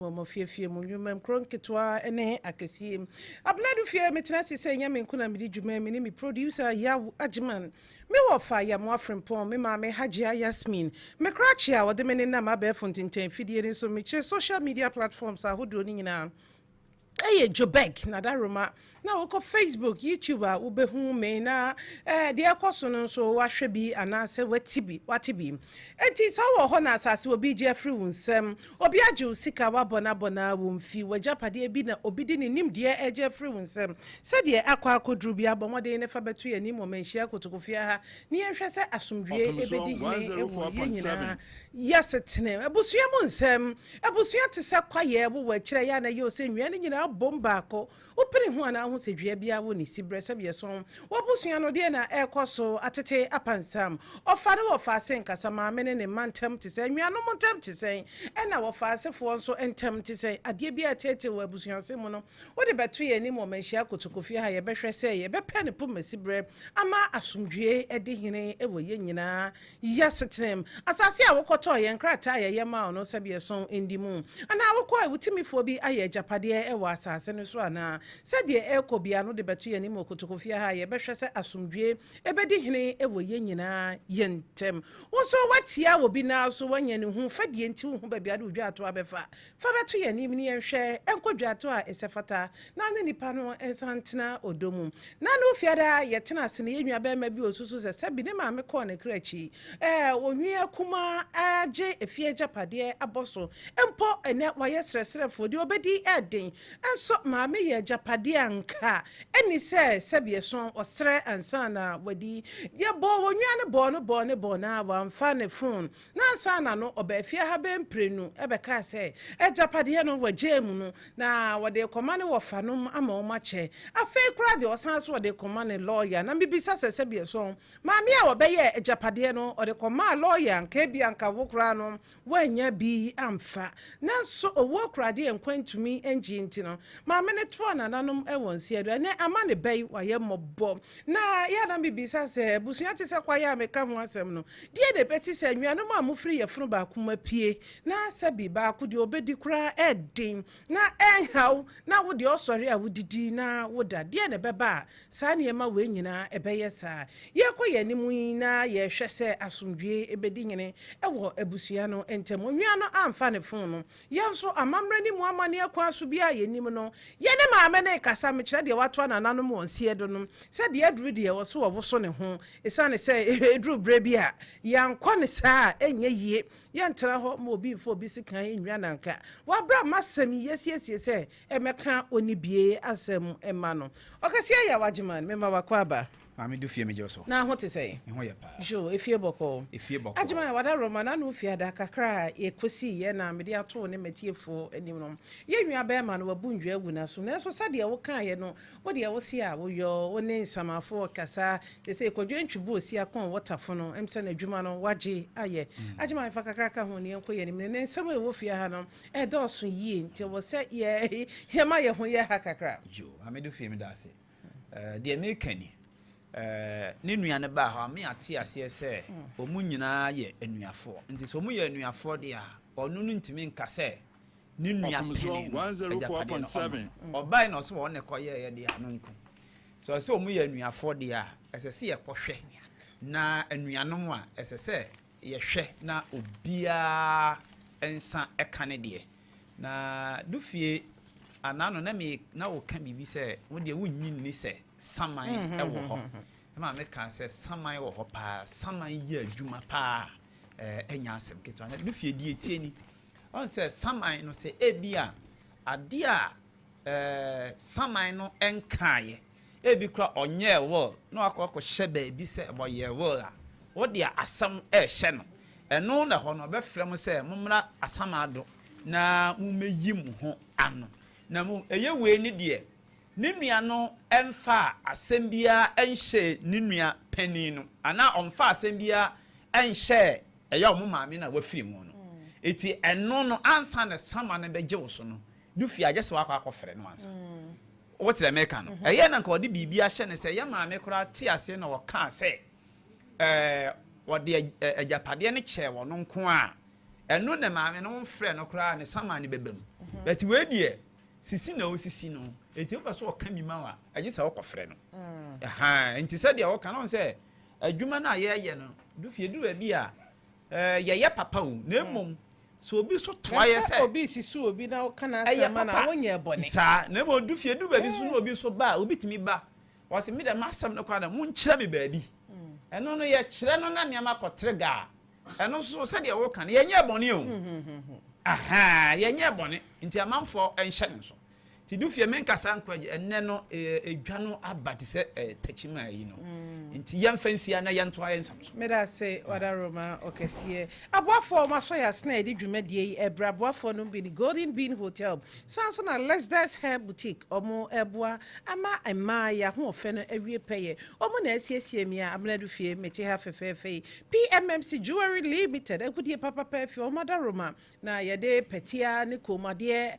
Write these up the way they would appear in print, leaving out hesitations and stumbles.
Wɔ mo afiefie mu, nnwuma mu, nkuro nketewa ne akɛseɛ mu. Abenadu fie, metena ase sɛ ɛnyɛ me nko na medi dwuma yi, me ne me producer Yaw Agyeman, me wɔfa Yamoah Frimpong, me maame Hajia Yasmin, me krakye a ɔde me nenam abɛɛfo ntentan afidie no so, mekyerɛ social media platforms ahodoɔ no nyinaa. Ɛyɛ Joburg na Daroma na wokɔ Facebook, YouTube a wobɛhu me na eh, deɛ ɛkɔ so no nso wahwɛ bi anaasɛ wati bi, wate bi. Enti sɛ wowɔ hɔ na asase obi gye afiri wo nsam, obi agye wo sika wabɔ no abɔ no ara wo mfi, w'agyapadeɛ bi na obi de ne nimdeɛ regye afiri wo nsam, sɛdeɛ akɔ akɔduru bi a, bɔ mmɔden na fa bɛto yɛn anim wɔ Manhyia Kotokofie ha na yɛnhwɛ sɛ asomdwoeɛ Ɔpem ɛbɛdi hene wɔ yɛn nyinaa 104.7. yɛasetena mu. Abusua mu nsɛm. Abusua te sɛ kwaeɛ, wowɔ akyire a ɛyɛ a na ɛyɛ wo sɛ nnua no nyinaa bom baako. Wopene ho anaa wohu sɛ dua biara wɔ ne siberɛ sɛdeɛ ɛso. W'abusua no, deɛn na ɛrekɔ so? Atete apansam. Ɔfa ne wɔfaase nkasa, maame ne ne mma ntam te sɛn? Anuanom ntam te sɛn? Ɛna wɔfaasefoɔ nso ntam te sɛn? Adeɛ biara a ɛteetee wɔ abusuasɛm mu no, wode bɛto yɛn anim wɔ Manhyia Kotokofie ha. Yɛbɛhwɛ sɛ yɛbɛpɛ ne poma siberɛ ama asomdwoeɛ adi hene wɔ yɛn nyinaa Y'asetenam. Asase a wokɔtɔɔ yɛ, nkrataa a yɛyɛ maa wo no sɛbi ɛso ndi mu? Anaa wokɔe, wo timifoɔ bi ayɛ agyapadeɛ wɔ asase no so anaa? Sɛdeɛ ɛrekɔ biara no wode bɛto yɛn anim wɔ kotokofie ha a yɛbɛhwɛ sɛ asomdwoeɛ bɛdi hene wɔ yɛn nyinaa yɛn ntam. Wo nso woatia obi nan so, woanya ne ho fɛdeɛ nti wonhu baabi a wode wo dwaatoa bɛfa. Fa bɛto yɛn anim na yɛnhwɛ, ɛnkɔ dwato a ɛsɛ fata, na ne nipa no nsan ntena ɔdɔ mu. Na no fiada yɛtena ase no, yɛn nuabarima bi osusu sɛ sɛbi ne maame kɔɔ ne kra akyi, ɛɛ, onua kumaa agye efie agyapadeɛ abɔ so, mpo ɛnɛ wayɛ srɛsrɛfoɔ, deɛ ɔbɛdi ɛɛden, nso maame yɛ agyapadeɛ a nka ɛnni sɛ sɛbi ɛso ɔsrɛ ansa na wadi. Yɛbɔɔ onua no bɔɔ no bɔɔ no bɔɔ no ara wamfa ne phone Na ansa na no ɔbaa fie ha bɛyɛ mprenu bɛkaa sɛ agyapadeɛ no wɔagyaa mu no na wɔde rekɔma ne wɔfanom ama wɔn akyɛ. Afei koraa deɛ ɔsan so ɔde rekɔma ne lɔya. Na mebisa sɛ sɛbi ɛsɔn maame a ɔbɛyɛɛ agyapadeɛ no ɔde kɔmaa lɔya anka ebia anka wo koraa no woannya bi amfa. Nanso owuo koraa deɛ nkwa ntumi ngye nti no maame no toaa nananom wɔ nseɛ do. Ɛnnɛ ama ne ba yi wayɛ mmɔbɔ. Na yɛ a na mebisa sɛ abusua te sɛ kwaeɛ a meka ho asɛm no Deɛn na ɛbɛsi sɛ anuanom a mofiri yafunu baako mu apue, na sɛbi baako deɛ ɔbɛdi koraa ɛden na ɛnha wo, na wo deɛ ɔsɔre a wodidi na woda? Deɛn na ɛbɛba a saa nneɛma wei nyinaa ɛbɛyɛ saa? Yɛrekɔ yɛn anim yi na yɛrehwɛ sɛ asomdwoeɛ bɛdi hene wɔ abusua no ntam. Onua no amfa ne fon no. Yɛn nso, amammerɛ ne mu amanneɛ kwan so biara a yɛnim no, yɛne maame no rekasa, mekyerɛ deɛ watoa nananom wɔn seɛ do no, sɛ deɛ aduru deɛ ɔso ɔwoso ne ho, Esiane sɛ eduru bere bi a yɛankɔ no saa a, ɛnyɛ yie. Yɛntra hɔ ma obi mfa obi sekan nnwira no anka. Wɔ bere a m'asɛm yi yɛasiesie sɛ ɛmmɛka onibie asɛm mma no. Ɔkɛseɛ Yaw Agyeman, mema w'akwaaba. Maame du fie megye wo so. Na ho te sɛn? Me ho yɛ paa. Yoo, efie bɔkɔɔ. Efie bɔkɔɔ. Agyeman, w'adaworoma n'ano fiada kakra a yɛkɔsiiɛ na mede ato wo ne m'atiefoɔ anim no. Yɛn nua barima no wabu nnwa agu n'asom nanso sɛdeɛ wokaeɛ no, Wo deɛ wo se a wo yɔ wo ne nsamafo kasa te sɛ kwadwo ntwi bu osi akɔn wɔ tafo no ɛm sɛ n'adwuma no wagye ayɛ agye ma mefa kakra ka ho ne yɛnkɔ yɛn anim ne nsɛm a ɛwɔ fie ha no ɛdɔɔso yie nti ɛwɔ sɛ yɛ yɛma yɛ ho yɛ ha kakra. Yo, Maame do fie meda ase. Eh, deɛ meka ni, eh, ne nua no baa hɔ a me ate aseɛ sɛ wɔn nyinaa yɛ anuafoɔ. Nti sɛ wɔn yɛ anuafoɔ deɛ a, ɔno no ntumi nka sɛ ne nua Ɔpem panin no agyapadeɛ no ɔma 104.7. ɔbae na ɔsɛ wɔn na ɛkɔyɛeɛ deɛ ano nko. Sɛ ɔsɛ wɔn yɛ anuafoɔ deɛ a, ɛsɛ sɛ yɛkɔhwɛ na anuanom a ɛsɛ sɛ yɛhwɛ na obiara nsa ka ne deɛ. Na Dufie anaa no na me na woka biribi sɛ wo deɛ wonnyi nni sɛ saman wɔ hɔ. Ɛma mekaa sɛ saman wɔ hɔ paa, saman yɛ adwuma paa, ɛnyɛ asɛm ketewa. Na Dufie deɛ etie ni. Ɔn sɛ saman no sɛ ebia adeɛ a ɛɛ saman no nkaeɛ, ebi koraa ɔnyɛɛ will na wakɔ akɔhyɛ baabi sɛ ɔyɛɛ will a, wode asɛm rehyɛ no. Ɛno na ɛhɔ no ɔbɛfrɛ mo sɛ mommra asamado na mommɛyi mo ho ano. Na mmom ɛyɛ wei ne deɛ, ne nua no mfaa asɛm biara nhyɛɛ ne nua panin no anaa ɔmfaa asɛm biara nhyɛɛ ɛyɛ wɔn maame no a wafiri mu no. Eti ɛno no ansa na sama no bɛgye wo so no, du fie a gye sɛ wakɔ akɔfrɛ no ansa. Wote deɛ meka no? Ɛyɛ na nka ɔde biribi ahyɛ no sɛ yɛ maame koraa te aseɛ na ɔkaa sɛ ɛɛ ɔde agyapadeɛ no kyɛɛ wɔn nko a, Ɛno na maame no womfrɛ no koraa ne saman no bɛba mu. But wei deɛ, sisi na ɔsisi no, enti wopɛ sɛ ɔka bi ma wo a, ɛgye sɛ wokɔfrɛ no. Ɛhaa, enti sɛdeɛ woka no, wohu sɛ adwuma no a yɛreyɛ no, Dufie, ɛduru baabi a, ɛɛ, yɛyɛ papa o, na mmom sɛ obi nso toa yɛ sɛ. Sɛ obi resisi obi na woka n'asɛm ma no a, wonyɛɛ bɔne. Saa, na mmom Dufie, ɛduru baabi nso na obi nso ba a, obi tumi ba, ɔse, me deɛ m'asɛm no koraa deɛ, monkyerɛ me baabi. Ɛno no, yɛkyerɛ no na nneɛma kɔ trigger a, Ɛno nso sɛdeɛ woka no, yɛnyɛɛ bɔne o. Ahaa, yɛnyɛɛ bɔne, nti amanfoɔ nhyɛ no nso. Nti Dufie menkasa nkɔ agye, ɛnnɛ no edwa no aba te sɛ takyima yi no. Nti yɛmfa nsia na yɛntoa yɛn nsɛm so. Meda ase Wadaroma ɔkɛseɛ. Aboafoɔ a wɔasɔ yɛn asene a yɛde dwumadie yi ɛbrɛ aboafoɔ no bi ne Golden Bean Hotel, saa nso na Lesdes Hair Boutique, wɔn ɛboa ama mmaa yɛn ahoɔfɛ no awie pɛyɛ, wɔn na asiesie me a Abena Dufie mete ha fɛfɛɛfɛ yi. PMMC Jewelry Limited agudie papapa afi wɔn adaworoma na yɛde pɛtea ne kɔnmuadeɛ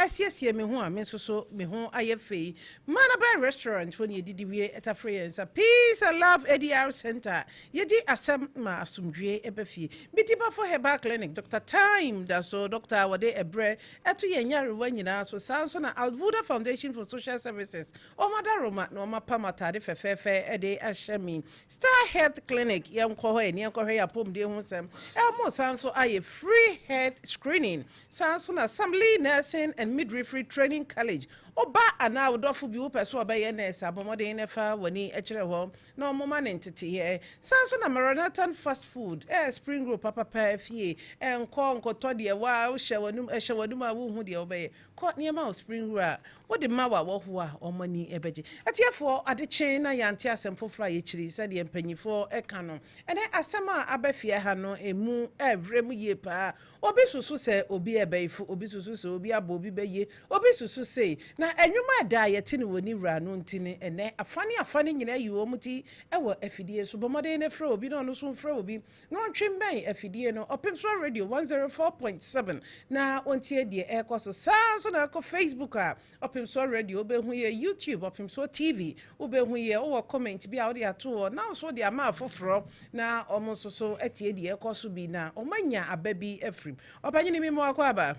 asiesie me ho a me nso so me ho ayɛ fɛ yi. Manabɛ Restaurant hɔ ne yɛdidi wie tafere yɛn nsa. Peace and Love ADR Center yɛdi asɛm ma asomdwie ba fie. Midibafo Herbal Clinic Doctor Time da so doctor a wɔde ɛberɛ to yɛn nyarewa nyinaa so. Saa nso na Alvuda Foundation for Social Services wɔn adaworoma na wɔapam ataade fɛfɛɛfɛ de ahyɛ me. Star Health Clinic, yɛnkɔ hɔ ɛne yɛnkɔhwɛ yɛn apɔmuden ho nsɛm. Wɔn san nso ayɛ free health screening. Saa nso na Samli Nursing and Midwifery Training College, wo ba anaa wo dɔfo bi wopɛ sɛ ɔbɛyɛ nurse a, bɔ mmɔden na fa w'ani kyerɛ hɔ na wɔmma no nteteeɛ. Saa nso na Maranathan Fast Food, ɛyɛ spring roll papapa fie. Nkɔ nkɔtɔ deɛ wohyɛ w'anum, ɛhyɛ w'anum a wonhu deɛ wobɛyɛ. Kɔ nneɛma wɔ spring roll a wode ma w'ahɔhoɔ a, wɔn ani bɛgye. Atiefoɔ, ade kye na yɛante asɛm foforɔ a yɛkyiri sɛdeɛ mpanimfoɔ ka no. Ɛnnɛ asɛm a aba fie ha no, ɛmu ɛrewerɛ mu yie pa ara. Obi susu sɛ obi rebɛyefo, obi susu sɛ obi abɔ obi bayie, obi susu sei. Na nnwom a ɛda a yɛte no wɔ ne wura no nti no, ɛnnɛ afa ne afa no nyinaa ayi wɔn ti wɔ afidie so. Bɔ mmɔden na frɛ obi na ɔno nso mfrɛ obi na ɔntwe mmɛn afidie no, Ɔpemsoɔ Radio 104.7, na ɔntie deɛ ɛrekɔ so. Saa ara nso na kɔ Facebook a, Ɔpemsoɔ Radio, wobɛhu yɛ, YouTube, Ɔpemsoɔ TV, wobɛhu yɛ. Wowɔ comment bi a wode ato hɔ, na wo nso wode ama afoforɔ na wɔn nso so atie deɛ ɛrekɔ so bi na wɔanya aba bi afiri mu. Ɔpanyini mi ma wakɔ aba.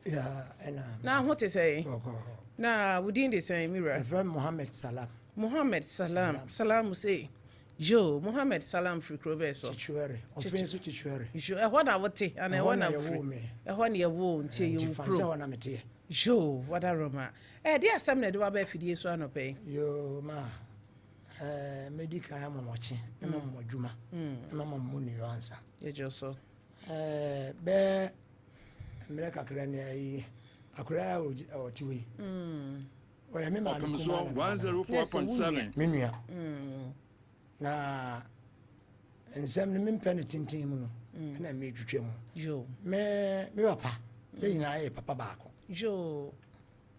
Ya, ɛna. Na ho te sɛn? Bɔkɔɔ. Na wo din de sɛn, me wura? Yɛfrɛ me Mohammed Salam. Mohammed Salam. Salam sei. Yo, Mohammed Salam firi kuro bɛɛ so? Kyekyewɛre. Ɔfei nso Kyekyewɛre. Yo, ɛhɔ na wote anaa ɛhɔ na wofiri? Ɛhɔ na yɛwoo me. Ɛhɔ na yɛwoo wo nti ɛyɛ wo kuro. Nti ɛhɔ na meteɛ. Yo, Wadaroma. Ɛɛ, deɛ asɛm na ɛde wo aba afidie so anɔpa yi? Yo, ma, ɛɛ, mɛdi kan ama mo akye, na mama mo adwuma, na mama mo nnua ansa. Yɛgye wo so. Ɛɛ, bɛɛ mmerɛ kakra ni ayi, akwadaa a ɔte hɔ yi. Ɔyɛ me maame kumaa na Ɔpemsoɔ me 104.7. Me nua. Na nsɛm no mempɛ no tenten mu no ɛna metwitwa mu. Me me papa yɛn nyinaa yɛ papa baako.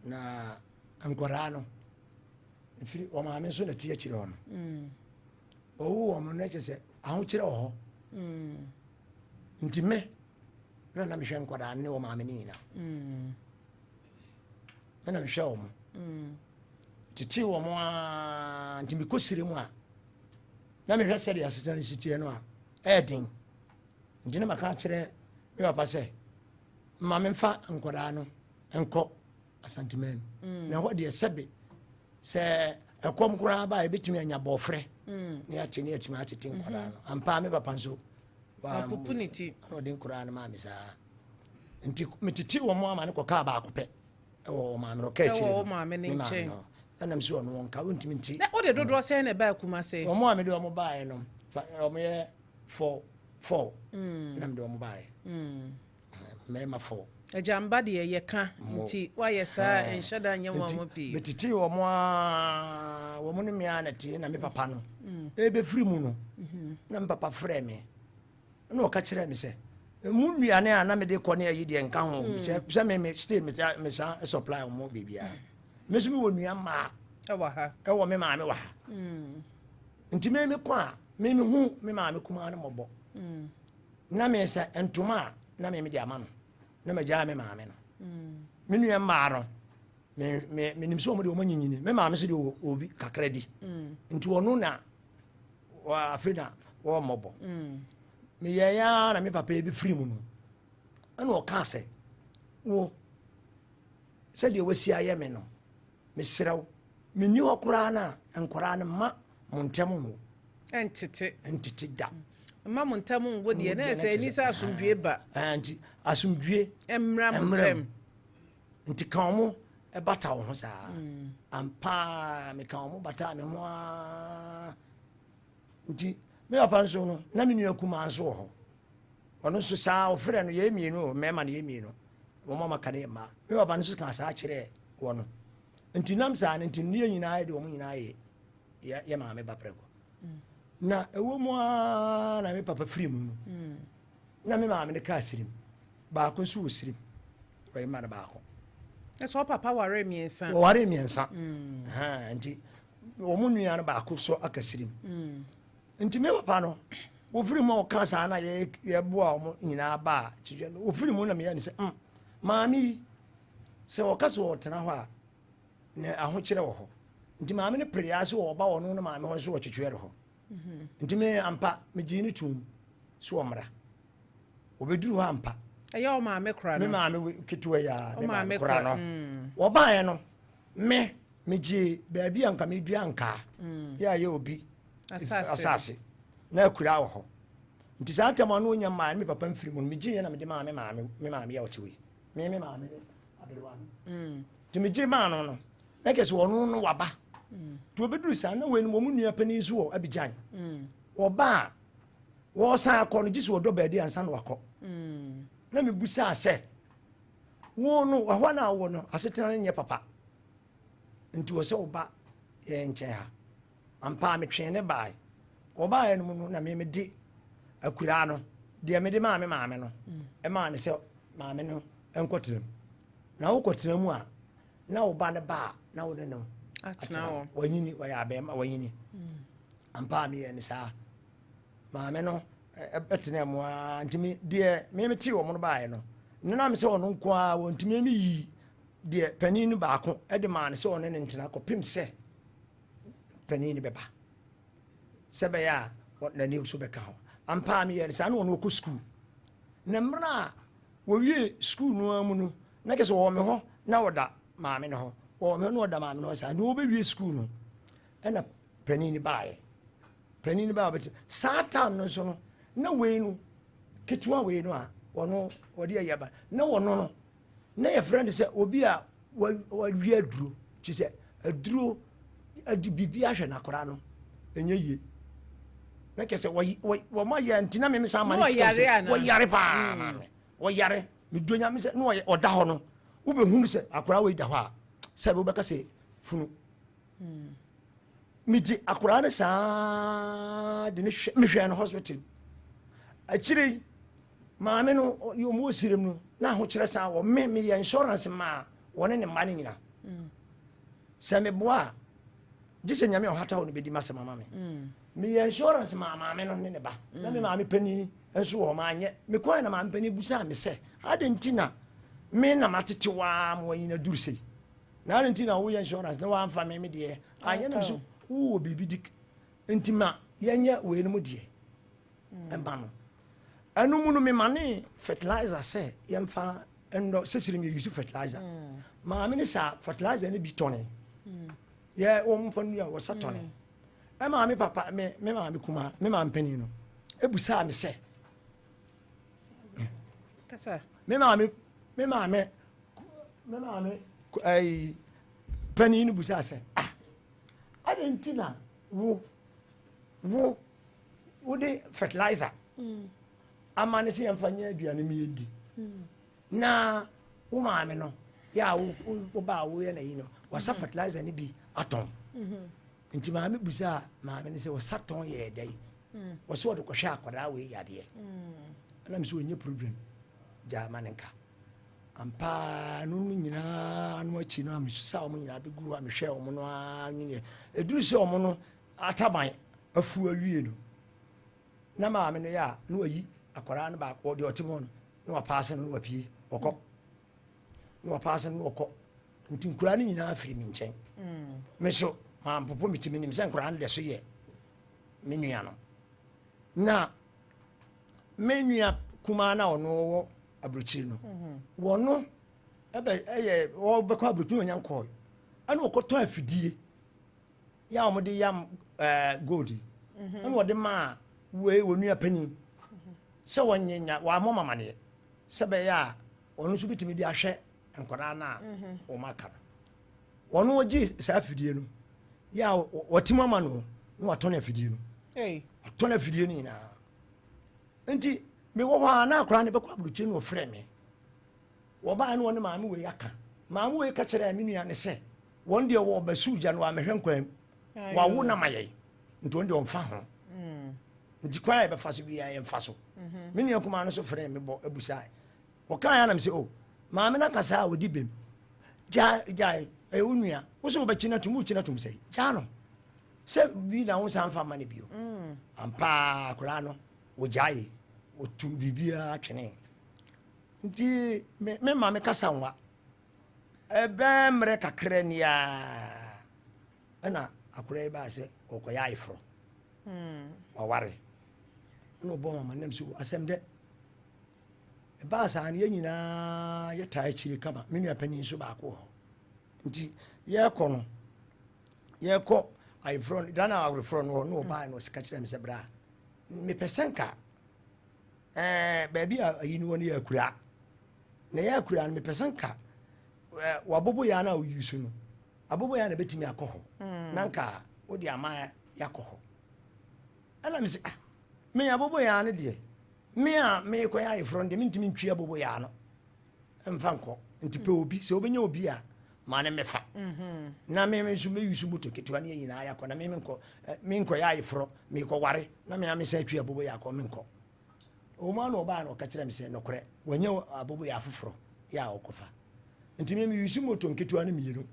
Na nkwadaa no mfiri wɔn maame nso na ti akyire hɔ no. Wɔwo wɔn no kyerɛ sɛ ahokyerɛ wɔ hɔ. Nti me na na mehwɛ nkwadaa ne wɔn maame no nyinaa. Me na mehwɛ wɔn. Tetee wɔn aa nti mekɔ sire mu a na mehwɛ sɛdeɛ asetena no si teɛ no a ɛyɛ den. Nti na maka akyerɛ me papa sɛ ma memfa nkwadaa no nkɔ Asanteman mu. Mm. Na ɛhɔ deɛ sɛbe sɛ ɛkɔm koraa ba a yɛbɛtumi anya bɔɔfrɛ mm. na yɛate ne yɛatumi atete nkwadaa no. Mm-hmm. Ampa me papa nso wapopo ne ti na ɔde nkwadaa no maa me saa. Nti metete wɔn ama no kɔkaa baako pɛ ɛwɔ wɔn maame no ɔka akyire no maame ne nkyɛn no ɛnam sɛ ɔno wɔn ka wɔntumi nti. Na wode dodoɔ sɛn na ɛbaa Kumase? Wɔn a mede wɔn baeɛ no wɔn yɛ four mm. na mede wɔn baeɛ. Mm. Mmarima four. Agyamba deɛ yɛka nti woayɛ saa a ɛnhyɛ da nyɛ wɔn ho pii. Metetee wɔn ara wɔn ne me ara na te na me papa no ɛbɛfiri mu no na me papa frɛɛ me na ɔka kyerɛɛ me sɛ mu nnuane a na mede kɔ ne ayi deɛ nka ho sɛ sɛ me me still me me san supply wɔn biribiara me nso mewɔ nua mmaa ɛwɔ ha ɛwɔ me maame wɔ ha nti me me kɔ a me me hu me maame kumaa no mmɔbɔ Na me sɛ ntoma a na me mede ama no na magyaa me maame no. Me nua mmaa no me me menim sɛ wɔn de wɔn anyinyini. Me maame nso de wɔ obi kakra di. Nti ɔno na afei na wɔmmɔbɔ. Meyɛɛ ya na me papa ebi firi mu no. Ɛna ɔkaa sɛ, Wo, sɛdeɛ woasi ayɛ me no, mesrɛ wo, menni hɔ koraa no a, nkwadaa no mma mo ntam nwo. Ɛntete. Ɛntete da. Mma mo ntam nwo deɛ, na ɛsɛ ani sɛ asomdwie ba. Nti asomdwie mmra mo ntam. Nti ka wɔn bata wo ho saa. Ampa meka wɔn bataa me ho aa. Nti me papa nso no, na me nua kumaa nso wɔ hɔ. Ɔno nso saa ɔfrɛ no yɛyɛ mmienu o, mmarima no yɛ mmienu. Wɔn a maka no yɛ mmaa. Me papa no nso kaa saa kyerɛɛ wɔn. Nti nam saa no nti no yɛn nyinaa de wɔn nyinaa yɛ yɛ yɛ maame ba prɛko. Na ɛwɔ mu ara na me papa firi mu no. Na me maame no kaa sirim. Baako nso wɔ sirim. Ɔyɛ mma no baako. Ɛsɛ ɔpapa ware mmiɛnsa. Wɔware mmiɛnsa. Nti wɔn nua no baako so aka sirim. Nti me papa no, wɔfiri mu a ɔka saa na yɛboa wɔn nyinaa ba a kyerɛ no, wɔfiri mu na meyɛ no sɛ, maame yi, sɛ wɔka sɛ wɔtena hɔ a, na ahokyerɛ wɔ hɔ. Nti maame no pere ara sɛ wɔba wɔn no maame hɔ nso wɔ twetweɛre hɔ. Nti me ampa, megyee no toom sɛ wɔmmra. Wɔbɛduru hɔ ampa. Ɛyɛ wo maame kora no? Me maame ketewa yi a, me maame kora no. Wɔbaeɛ no, me, megyee baabi a nka medua nkaa, yɛ a yɛ obi asase na akura wɔ hɔ. Nti saa ntam a na ɔnya mmaa me papa mfiri mu no, megyeeɛ na mede maa me maame, me maame a ɔte hɔ yi. Me me maame ne aberewa no. Nti megye maa no no, na kyerɛ sɛ ɔno no waba. Nti wɔbɛduru saa na wei no wɔn nua panin nso wɔ Abidjan. Wɔba a, wɔsan akɔ no, gye sɛ wɔdɔ baabi ansa na wakɔ. Na mebusaa sɛ, wo no, ɛhɔ na wowɔ no, asetena no nyɛ papa. Nti wɔ sɛ woba yɛn nkyɛn ha. Ampa ara metwee no baeɛ. Wɔbaeɛ no mu no, na me mede akuraa no, deɛ mede maa me maame no, maa no sɛ maame no nkɔtena mu. Na wokɔtena mu a, na wo ba no ba a, na wo ne no atena hɔ. Wanyini, wɔyɛ abɛɛma, wanyini. Ampa ara meyɛɛ no saa. Maame no ɛtena mu ara, nti me deɛ me metee wɔn no baeɛ no, na me sɛ ɔno nko ara wɔntumi meyii deɛ panin no baako de maa no sɛ ɔne no ntena kɔpem sɛ panin no bɛba sɛ bɛyɛ a n'ani nso bɛka ho. Ampa a meyɛ no saa na ɔno ɔkɔ sukuu. Na mmerɛ a wɔwie sukuu no ara mu no, na kyerɛ sɛ wɔwɔ me hɔ na ɔda maame no hɔ, wɔwɔ me hɔ na ɔda maame no hɔ saa. Na wɔbɛwie sukuu no, ɛna panin no baeɛ. Panin no baeɛ ɔbɛte saa time no nso no, na wei no ketewa wei no a ɔno ɔde ayi aba na ɔno no na yɛfrɛ no sɛ obi a wawie aduro kyi sɛ aduro adi biribi ahwɛ n'akora no ɛnyɛ yie na kyɛ sɛ wɔma yɛ nti na meme san ma ne sika sɛ wɔyare paa mm. maame wɔyare medo nyame sɛ na ɔda hɔ no wobɛhunu sɛ akora wei da hɔ a sɛ wobɛka sɛ funu Megye akwadaa no saa de no hwɛ mehwɛɛ no hospital akyire yi maame no wɔn wɔ sirem no na ahokyerɛ saa wɔ me meyɛ insurance maa wɔne ne mma no nyina mm. sɛ meboa a gye sɛ nyame a ɔhata hɔ no bɛdi m'asɛm ama me mm. meyɛ insurance maa maame no ne ne ba na me mm. maame panin nso wɔ maanyɛ mekɔɛ na maame panin busaa me sɛ adɛn nti na me na matete waa ma wanyina duru sei Na adɛn nti na woyɛ insurance na woamfa me me deɛ anyɛ nam so wowɔ biribi di nti ma yɛnyɛ wei no mu deɛ ɛma no ɛno mu no mema ne fertilizer sɛ yɛmfa ndɔ sesiri mi yusu fertilizer mm. maame ne saa fertilizer no bi tɔne mm. yɛ wɔn mfa nua wɔsa tɔne mm. ɛmaa me papa me me maame kuma me maame panin no ebusaa me sɛ me maame me maame Me maame ɛyi panin no busaa sɛ ah adɛn nti na wo wo wode fertilizer mm. ama ne sɛ yɛmfa nyɛ aduane mi yɛndi mm. na wo maame no yɛ a wo ba a woyɛ n'ayi no wasa mm. fertilizer no bi atɔn mm-hmm. nti maame busaa maame no sɛ wɔsa tɔn yɛɛ dɛn wɔsɛ wɔde kɔhwɛ akwadaa wei yadeɛ ɛnam sɛ ɔnyɛ problem gyaa ma ne nka Ampa ara, ɛno no nyinaa no akyi no a mesesaa wɔn nyinaa bɛgu hɔ a mehwɛɛ wɔn no ara nyineɛ. Ɛduru sɛ wɔn no ataban afu awie no, na maame no yɛ a na wayi akwadaa no baako deɛ ɔte mu no na wapaase no na wapue wɔkɔ na wapaase no na wɔkɔ nti nkuraa no nyinaa firi me nkyɛn mm. me so mampopo me ti menim sɛ nkuraa no deɛ so yɛ me nua no na me nua kumaa na ɔno ɔwɔ. aburokyire no, wɔno ɛbɛ ɛyɛ wɔbɛkɔ aburokyire na ɔnya nkɔɔ, ɛna wɔkɔtɔ afidie yɛ a wɔde yam gold yi, ɛna wɔde maa wei wɔn nua panyin sɛ wɔnyɛ nya wɔamɔ mamaneɛ sɛ bɛyɛ a ɔno nso bitumi de ahwɛ nkwadaa no a wɔn aka no. Wɔn wɔgye saa afidie no yɛ a wɔte mu ama no na wɔatɔn afidie no. Wɔtɔn afidie no nyinaa. Nti mewɔ hɔ a na akwadaa no bɛkɔ aburokyire no, wɔfrɛ me. Wɔbaa no, wɔne maame wei aka. Maame wei ka kyerɛɛ me nua ne sɛ wɔn deɛ wɔbɛso gya no wɔamɛhwɛ nkwan mu, wawo na ma yɛn, nti wɔn deɛ ɔmfa ho, nti kwan a yɛbɛfa so biara yɛmfa so. Me nua kumaa no so frɛ me bɔ abusa wɔkaa yɛ anam sɛ o maame no akasa a wɔdi bem gyaa gyaa, ɛyɛ wo nua wo sɛ wobɛkyi no atom, wokyi no atom sɛ gyaa no sɛ bi na wo nsa mfa ma no bio. Ampaa akwadaa no wɔgyae, wɔtu biribiara twene. Nti me maame kasa nwa ɛbɛn mmerɛ kakra ni a ɛna akwadaa yi baa sɛ ɔkɔyɛ ayeforɔ, waware, ɛna ɔbɔ mama nam so asɛm dɛ ɛbaa saa no, yɛn nyinaa yɛtaa akyire kama. Me nua panin nso baako wɔ hɔ, nti yɛrekɔ no, yɛrekɔ ayeforɔ no, da na ayeforɔ no hɔ na ɔbaa no, ɔsika kyerɛ me sɛ bra, mepɛ sɛ nka baabi a ayi no wɔ no yɛ akura na yɛ akura no, mepɛ sɛ nka wabobo yɛ na oyi so no, abobo yɛ na bɛtumi akɔ hɔ na nka wode ama yɛakɔ hɔ. Ɛna me sɛ, ah, me abobo yɛ no deɛ, me a mekɔ yɛ ayeforɔ no deɛ, mentumi ntwi abobo yɛ no mfa nkɔ, nti pɛ obi sɛ wobɛnya obi a ma ne mmɛfa na me nso mɛyi so moto ketewa ne yɛ nyinaa yɛakɔ, na me menkɔ menkɔ yɛ ayeforɔ, mekɔware na me a mesan twi abobo yɛ akɔ, menkɔ. Ɔmu ano ɔbaa na ɔka kyerɛ me sɛ nokorɛ wanya abobo yɛ afoforɔ yɛ a ɔkɔfa, nti me meyi so moto nketewa no mmienu,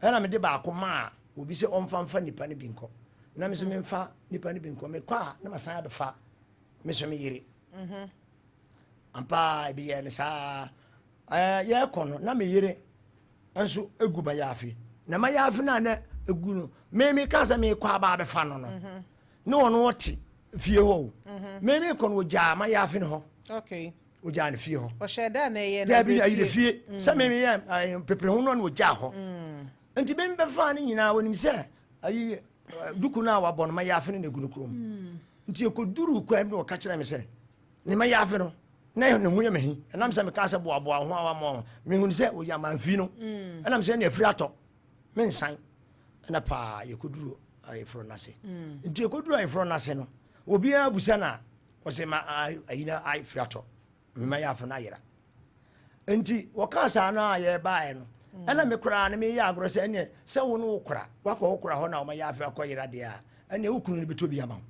ɛna mede baako maa obi sɛ ɔmfa mfa nipa no bi nkɔ, na me nso memfa nipa no bi nkɔ. Mekɔ a na masan abɛfa me so me yere. Ampa ebi yɛ no saa. Yɛkɔ no na me yere nso egu mayaafi, na mayaafi no a na egu no, me me ka sɛ mekɔ aba abɛfa no no, ne ɔno ɔte fie hɔ o. Me mekɔ no, ogyaa mayaafi no hɔ, ogyaa no fie hɔ. Ɔhyɛ da na ɛyɛ? Dabi, ayerɛ fie sɛ me meyɛ pepere ho no na ogyaa hɔ, nti me bɛfa no nyinaa, wɔnim sɛ ayi duku no a wabɔ no, mayaafi no na egu no kurom. Nti ekɔduru kwan bi na ɔka kyerɛ me sɛ ne mayaafi no na ne ho yɛ mahi, ɛnam sɛ meka sɛ boaboa ho a wammoa ho, mehunu sɛ ɔyɛ amanfi no, ɛnam sɛ ne afiri atɔ mensan, ɛna paa yɛkɔduru ayeforɔ no ase. Nti yɛkɔduru ayeforɔ no ase no, obiara busa na ɔsɛ ma ayi na afiri atɔ mema yɛ afo no ayera. Nti wɔkaa saa no a yɛbaeɛ no, ɛna me koraa no meyɛ agorɔ sɛ ɛneɛ sɛ wo no wo kora wakɔ wo kora hɔ na wɔma yɛ afe akɔ yera deɛ a, ɛneɛ wo kunu no bɛtɔ bi ama wo.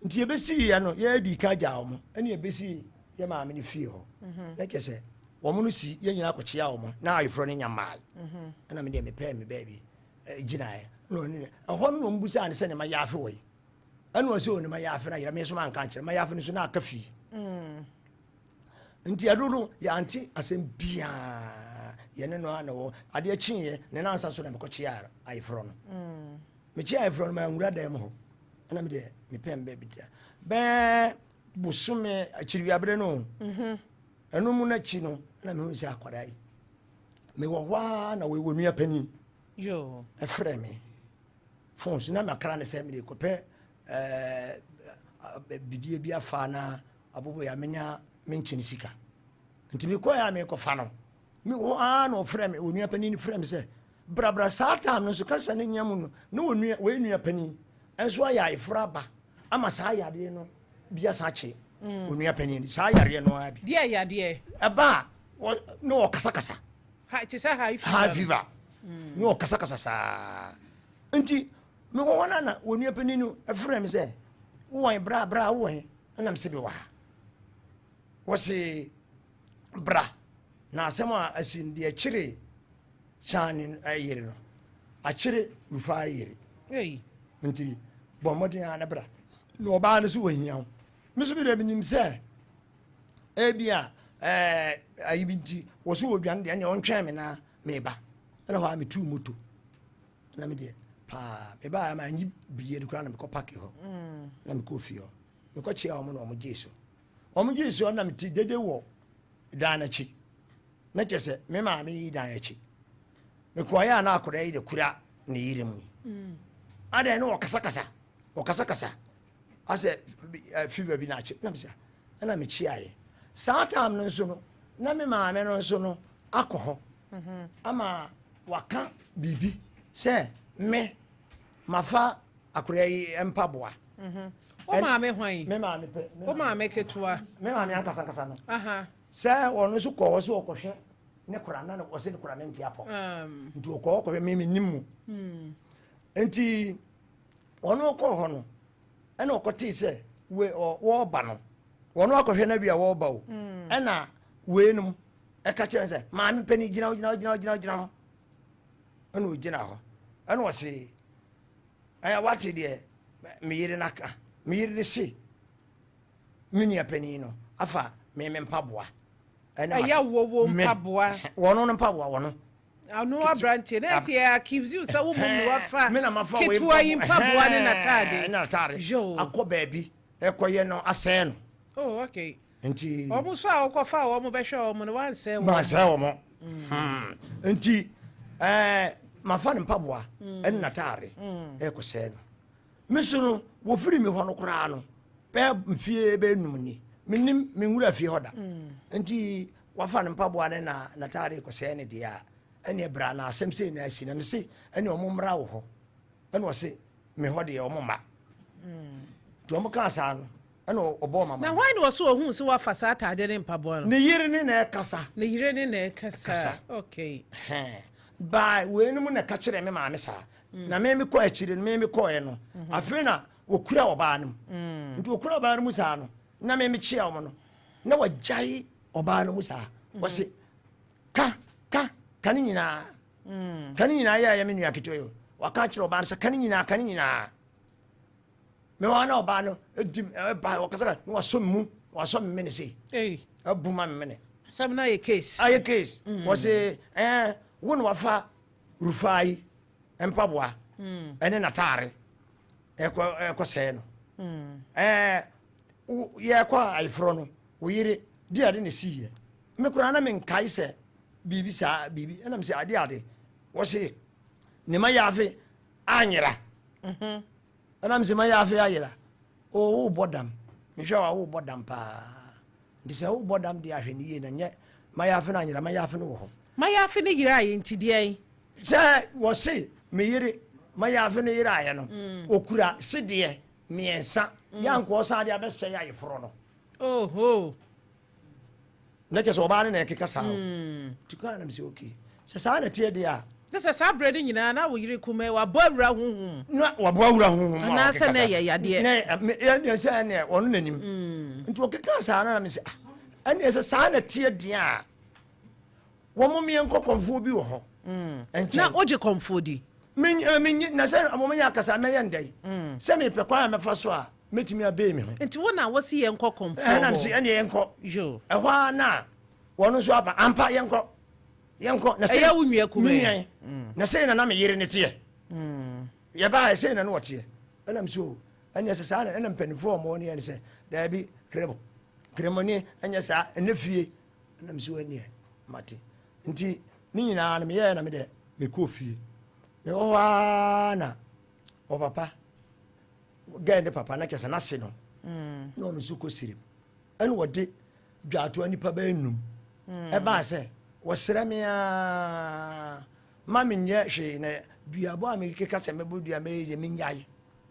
Nti yɛbɛsiiɛ no, yɛdi ka gyaa wɔn, ɛne yɛbɛsii yɛ maame no fie hɔ, na kyɛ sɛ wɔn no si yɛn nyinaa kɔkyea wɔn na ayeforɔ no nya mmaa. Ɛna me deɛ mepɛɛ me baabi gyinaeɛ na ɔne ɛhɔ no na ɔmo busaa ne sɛ ne ma yɛ afe wɔ yi, ɛna ɔsɛ ɔ ne ma yɛ afe no ayera. Me nso manka nkyerɛ ma yɛ afe no so na aka fie. Nti ɛdo no yɛante asɛm biaa, yɛne no a na wɔ adeɛ kyeeɛ ne nansa so na mekɔkyea ayeforɔ no. Mekyea ayeforɔ no, manwura dan mu hɔ, ɛna medeɛ mepɛ mbɛ bi tia bɛɛ bosome akyiriwiaberɛ no. Ɛno mu no akyi no, ɛna mehu sɛ akwadaa yi mewɔ hɔ a na wɔwɔ nua panin ɛfrɛ me phone so, na makra ne sɛ mede kɔpɛ bidie bi afa na abobo ya menya menkyene sika. Nti mekɔɛ a mekɔfa no, mewɔ a na ɔfrɛ me, onua panin frɛ me sɛ brabra. Saa time no nso kasa ne nya mu no na onua wɔyɛ nua panin nso ayɛ ayeforɔ aba ama saa yadeɛ no bi asa akye onua panin, saa yareɛ no ara bi. Deɛ yadeɛ? Ɛba a ne ɔkasakasa. Te sɛ high fever. High fever ne ɔkasakasa saa. Nti mewɔ hɔ no na onua panin no ɛfrɛ me sɛ wowɔ bra bra, wowɔ he? Ɛnam sɛ bi wɔ ha. Wɔse bra na asɛm a asi no deɛ kyere kyane yere no akyere rufa yere, nti bɔ mmɔden a ne bra na ɔbaa no so wɔhia wo. Me so bi deɛ menim sɛ ebi a ayi bi nti wɔ so wɔdwane deɛ, ɛneɛ ɔntwɛn me na meba. Ɛna hɔ a metuu moto na medeɛ paa mebaa ma anyi bidie no koraa na mekɔ park hɔ na mekɔ fie hɔ, mekɔkyea wɔn na wɔn gyee so, wɔn gyee so na mete dede wɔ. dan no akyi. Na kyerɛ sɛ me maame yi dan akyi. Mekɔeɛ a na akwadaa yi de kura ne yere mu yi. Adɛn ne ɔkasakasa, ɔkasakasa asɛ fever bi na akye na mesɛ ɛna mekyiaeɛ. Saa time no nso no na me maame no nso no akɔ hɔ ama waka biribi sɛ me mafa akwadaa yi mpaboa. Wo maame hwan? Me maame pɛ. Wo maame ketewa. Me maame ankasa ankasa no. Sɛ ɔno nso kɔ hɔ sɛ ɔkɔhwɛ ne kora na ɔsɛ ne kora ne nte apɔ. Nti ɔkɔ hɔ kɔhwɛ me menim mu. Nti ɔno kɔɔ hɔ no ɛna ɔkɔtee sɛ we wɔreba no wɔn akɔhwɛ no bi a wɔreba o. Ɛna weinom ɛka kyerɛ no sɛ maame panin gyina hɔ gyina hɔ gyina hɔ gyina hɔ gyina hɔ. Ɛna ɔgyina hɔ ɛna ɔse ɛyɛ wate deɛ me yere no aka me yere no se me nua panin no afa me me mpaboa ɛyɛ wowo mpaboa wɔno no mpaboa wɔno ano aberanteɛ na ɛsɛ yɛ accuse you sɛ wo mu ne wafa ketewa yi mpaboa ne n'ataade ne n'ataade akɔ baabi ɛkɔyɛ no asɛe no. Oh, okay. Nti. Wɔn nso a wɔkɔfa wɔn bɛhwɛ wɔn no wansɛe wɔn. Mansɛe wɔn. Hmm. Nti ɛɛ mafa ne mpaboa ɛne n'ataade ɛkɔsɛe no. Me so no wɔfiri mi hɔ no koraa no bɛɛ mfie bɛɛ num ni menim menwura fie hɔ da. Nti wafa ne mpaboa ne na n'ataade kɔsɛe ne deɛ a ɛne ɛbra na asɛm sei na asi na mese ɛne ɔmo mmra wɔ hɔ ɛna ɔse me hɔ deɛ ɔmo mma. Nti ɔmo kaa saa no ɛna ɔbɔɔ mama. Na hwan na ɔso ohun sɛ wafa saa ataade ne mpaboa no? Ne yere ne na ɛkasa. Ne yere ne na ɛkasa. Okay. Baa wei no mu na ɛka kyerɛ me maame saa. Na me mekɔ akyire no me mekɔɛ no. Afei na wɔkura ɔbaa no mu. Nti wɔkura ɔbaa no mu saa no na me mekyea wɔn no na wɔgyae ɔbaa no mu saa. Wɔse ka ka ka ne nyinaa. Ka ne nyinaa yɛ ɛyɛ me nua ketewa yi. Wɔka kyerɛ ɔbaa no sɛ ka ne nyinaa ka ne nyinaa. Me wa na ɔbaa no di ɛba ɔkasa na wasɔ mu wasɔ me mene sei abu ma me mene. Asɛm no ayɛ case. Ayɛ case. Wɔse ɛɛ wo na wafa Rufai mpaboa ɛne n'ataare ɛkɔ ɛkɔ sɛɛ no. Ɛɛ yɛkɔ ayeforɔ no wo yere di ade na esi yɛ. Me koraa na menkae sɛ biribi saa biribi ɛnam sɛ ade ade wɔse ne ma yaafe anyera. Ɛna mesɛ mayɛ afei ayera. O wobɔ dam. Mehwɛ wa wobɔ dam paa. Nti sɛ wobɔ dam deɛ ahwɛ ne yie na nyɛ mayɛ afe no anyera mayɛ afe no wɔ hɔ. Mayɛ afe no yeraeɛ nti deɛn? Sɛ wɔse me yere mayɛ afe no yeraeɛ no ɔkura sedeɛ mmiɛnsa yɛ anka ɔsan de abɛsɛe ayeforɔ no. Oho. Na kyerɛ sɛ ɔbaa no na ɛkeka saa o. Nti kwan na mesɛ okay sɛ saa na ɛteɛ deɛ a. Ne sɛ saa berɛ no nyinaa na wo yere kumaa wabɔ awura honhom. Na wabɔ awura honhom a anaasɛ na ɛyɛ yadeɛ. Na ɛneɛ sɛ ɛneɛ ɔno n'anim. Nti ɔkeka saa no na mesɛ ah ɛneɛ sɛ saa na ɛteɛ deɛ a wɔn mmeɛ nkɔ kɔmfoɔ bi wɔ hɔ. Nkyɛn. Na wogye kɔmfoɔ di? Menye na sɛ wɔn nyɛ akasa mɛyɛ ndɛn. Sɛ mepɛ kwan a mɛfa so a mɛtumi abɛɛ me ho. Nti wo na wosi yɛn kɔ kɔmfoɔ hɔ? Ɛna mesi ɛneɛ yɛn kɔ. Ɛhɔ ara na wɔn nso aba ampa yɛn kɔ. Yɛnkɔ na sɛ ɛyɛ wo nua kumaa yi na sɛ na na me yere ne teɛ yɛbaa sɛ na ne wɔteɛ ɛna m so ɛne sɛ saa na ɛna mpanimfoɔ a wɔn ne yɛn sɛ daabi kremo kremoni ɛnyɛ saa ɛnɛ fie ɛna m so ɛneɛ mate nti ne nyinaa no meyɛɛ na medɛ mekɔɔ fie mewɔ hɔ ara na ɔpapa gɛɛ ne papa na kyɛ sɛ n'ase no na ɔno nso kɔ sirim ɛna wɔde dwaatoa nnipa bɛyɛ num mm. ɛbaa sɛ wɔsrɛ me aa ma menyɛ hwee na duabɔ a mekeka sɛ mɛbɔ dua mɛyɛ deɛ menyae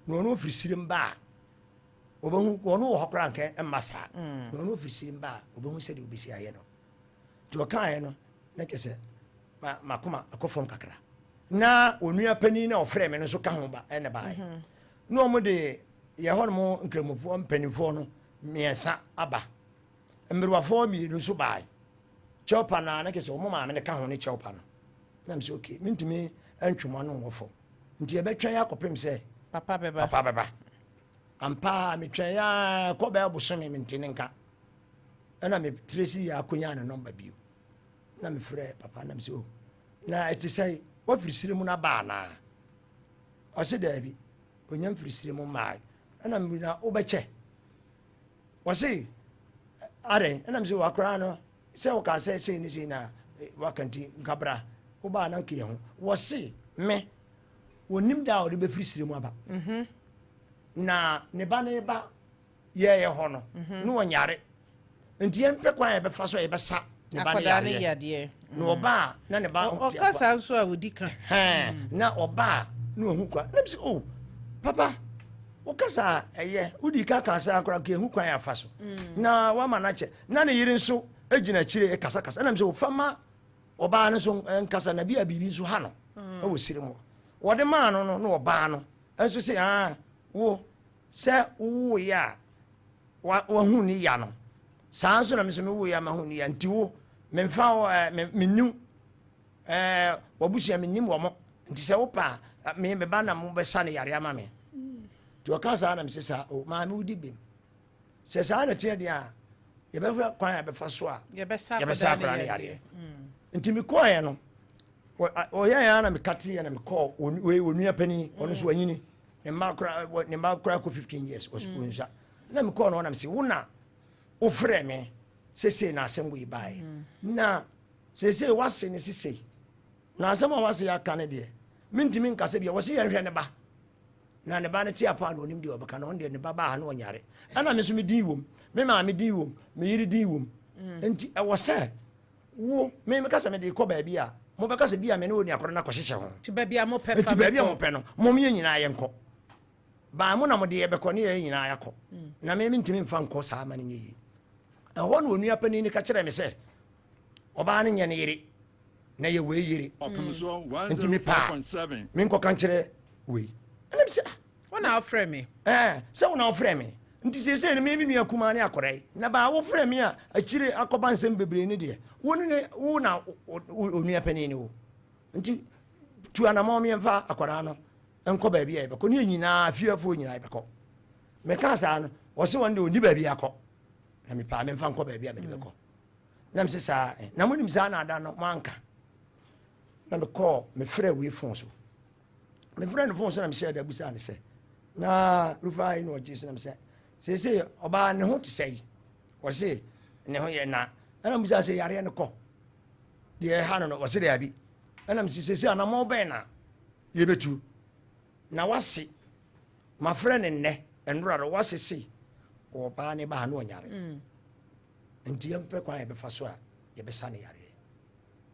na ɔno ɔfiri sirim ba a ɔbɛhu ɔno wɔ hɔ koraa nkɛ mma saa mm. na ɔno ɔfiri sirim ba a ɔbɛhu sɛdeɛ ɔbɛsi ayɛ no nti ɔkaeɛ no na kyɛ sɛ makoma akɔ fam kakra na onua panin na ɔfrɛ me no nso ka ho ba ɛna baeɛ mhm. na wɔn de yɛ hɔ nom nkramofoɔ mpanimfoɔ no mmiɛnsa aba mmerewafoɔ mmienu nso bae kyɛwpa no a na kyerɛ sɛ wɔn maame no ka ho ne kyɛwpa no na mesɛ okay mentumi ntwe mo ano wɔ fam nti yɛbɛtwɛn akɔpem sɛ papa bɛba papa bɛba ampa metwɛn yɛ kɔ bɛyɛ bosome mente ne nka ɛna metrɛ si yɛ akɔnya ne nɔmba bio na mefrɛ papa na mesɛ o oh, na ɛte sɛ wafiri sire mu no aba anaa ɔse daabi ɔnya mfiri sire mu mmaa ɛna na wobɛkyɛ Wɔse, Adɛn? Ɛna mese, Wakora no, Sɛ wokaa sɛ sei ne sei na waka nti nka bra wobaa na nka yɛho. Wɔse me wɔnim da a ɔde bɛfiri sire mu aba. Na ne ba ne ba yɛyɛ hɔ no na ɔnyare nti yɛmpɛ kwan a yɛbɛfa so a yɛbɛsa ne ba ne yareɛ na ɔba a na ne ba ɔka saa nso a ɔdi ka na ɔba a na ɔhu kwan na mesɛ oh papa woka saa ɛyɛ wodi ka ka saa koraa nka ɛhu kwan afa so na wama no akyɛ na ne yere nso gyina akyire kasakasa na mesɛ wofa ma ɔbaa no nso nkasa na bi a biribi nso ha no ɛwɔ siri mu wɔde maa no no na ɔbaa no nso sɛ ah wo Sɛ wowoeɛ a wahu ne ya no, saa nso na me nso mewoeɛ a mahu ne ya. Nti wo, memfa wo ɛɛ me menni wo ɛɛ w'abusua mennim wɔn. Nti sɛ wopɛ a me me ba na mobɛsa no yare ama me. Nti ɔka saa na mese saa o maame wodi bem. Sɛ saa na ɛteɛ deɛ a yɛbɛhwɛ kwan a yɛbɛfa so a yɛbɛsa akwadaa no yareɛ. Nti mekɔeɛ no ɔyɛɛ ara na mekateeɛ na mekɔɔ wɔn nua panin ɔno nso wanyini. Ne mma kora ne mma kora kɔ 15 years ɔnsa na mekɔɔ no hɔ na mese wo na wofrɛ me sesei na asɛm wei baeɛ na sesei wase ne sesei na asɛm a wase aka no deɛ mentumi nka sɛ bia wɔse yɛnhwɛ ne ba na ne ba no te apa na ɔnim deɛ ɔbɛka na ɔno deɛ ne ba baa na ɔnyare ɛna me nso me din wom me maame din wom me yere din wom nti ɛwɔ sɛ Wo, me, meka sɛ mede rekɔ baabi a, mobɛka sɛ bi a me ne onua korɔ no akɔhyehyɛ ho. Nti baabi a mopɛ fa Nti baabi a mekɔ. mopɛ no, mom yɛn nyinaa yɛnkɔ. Baa mo na mode yɛbɛkɔ ne yɛn nyinaa yɛakɔ. Na me, mentumi mfa nkɔ saa ma no nyɛ yie. Ɛhɔ na onua panin no ka kyerɛɛ me sɛ, ɔbaa no nyɛ ne yere, na yɛ wei yere. Nti mepɛ a, menkɔka nkyerɛ wei. Ɛna mese, ah, Wo na wofrɛ me. Ɛɛ, sɛ wo na wofrɛ me. Nti seesei no, me me nua kumaa ne akwadaa yi. Na baa wofrɛ me a, akyire akɔba nsɛm bebree no deɛ, wo ne wo na onua panin ne wo. Nti tu anamɔn yɛmfa akwadaa no nkɔ baabi a yɛbɛkɔ. Ne yɛn nyinaa, fiefoɔ nyinaa yɛbɛkɔ. Mekaa saa no, wɔse wɔn deɛ ɔnni baabi akɔ. Na mepaa memfa nkɔ baabi a mede bɛkɔ. Na mese saa, na monim saa na ada no moanka. Na mekɔɔ, mefrɛ wei fon so. Mefrɛ no fon so na mehyɛɛ da busaa no sɛ, na Rufai na ɔgye so na mesɛ, seesei ɔbaa ne ho te sɛ yi? Ɔse ne ho yɛ na ɛna mebusaa sɛ yareɛ no kɔ deɛ ɛha no no ɔse daabi. Ɛna mese seesei anammɔn bɛn na yɛbɛtu na wase mafrɛ ne nnɛ nnora no wase se ɔbaa ne baa no ɔnyare mm. nti yɛmpɛ kwan yɛbɛfa so a yɛbɛsa ne yareɛ.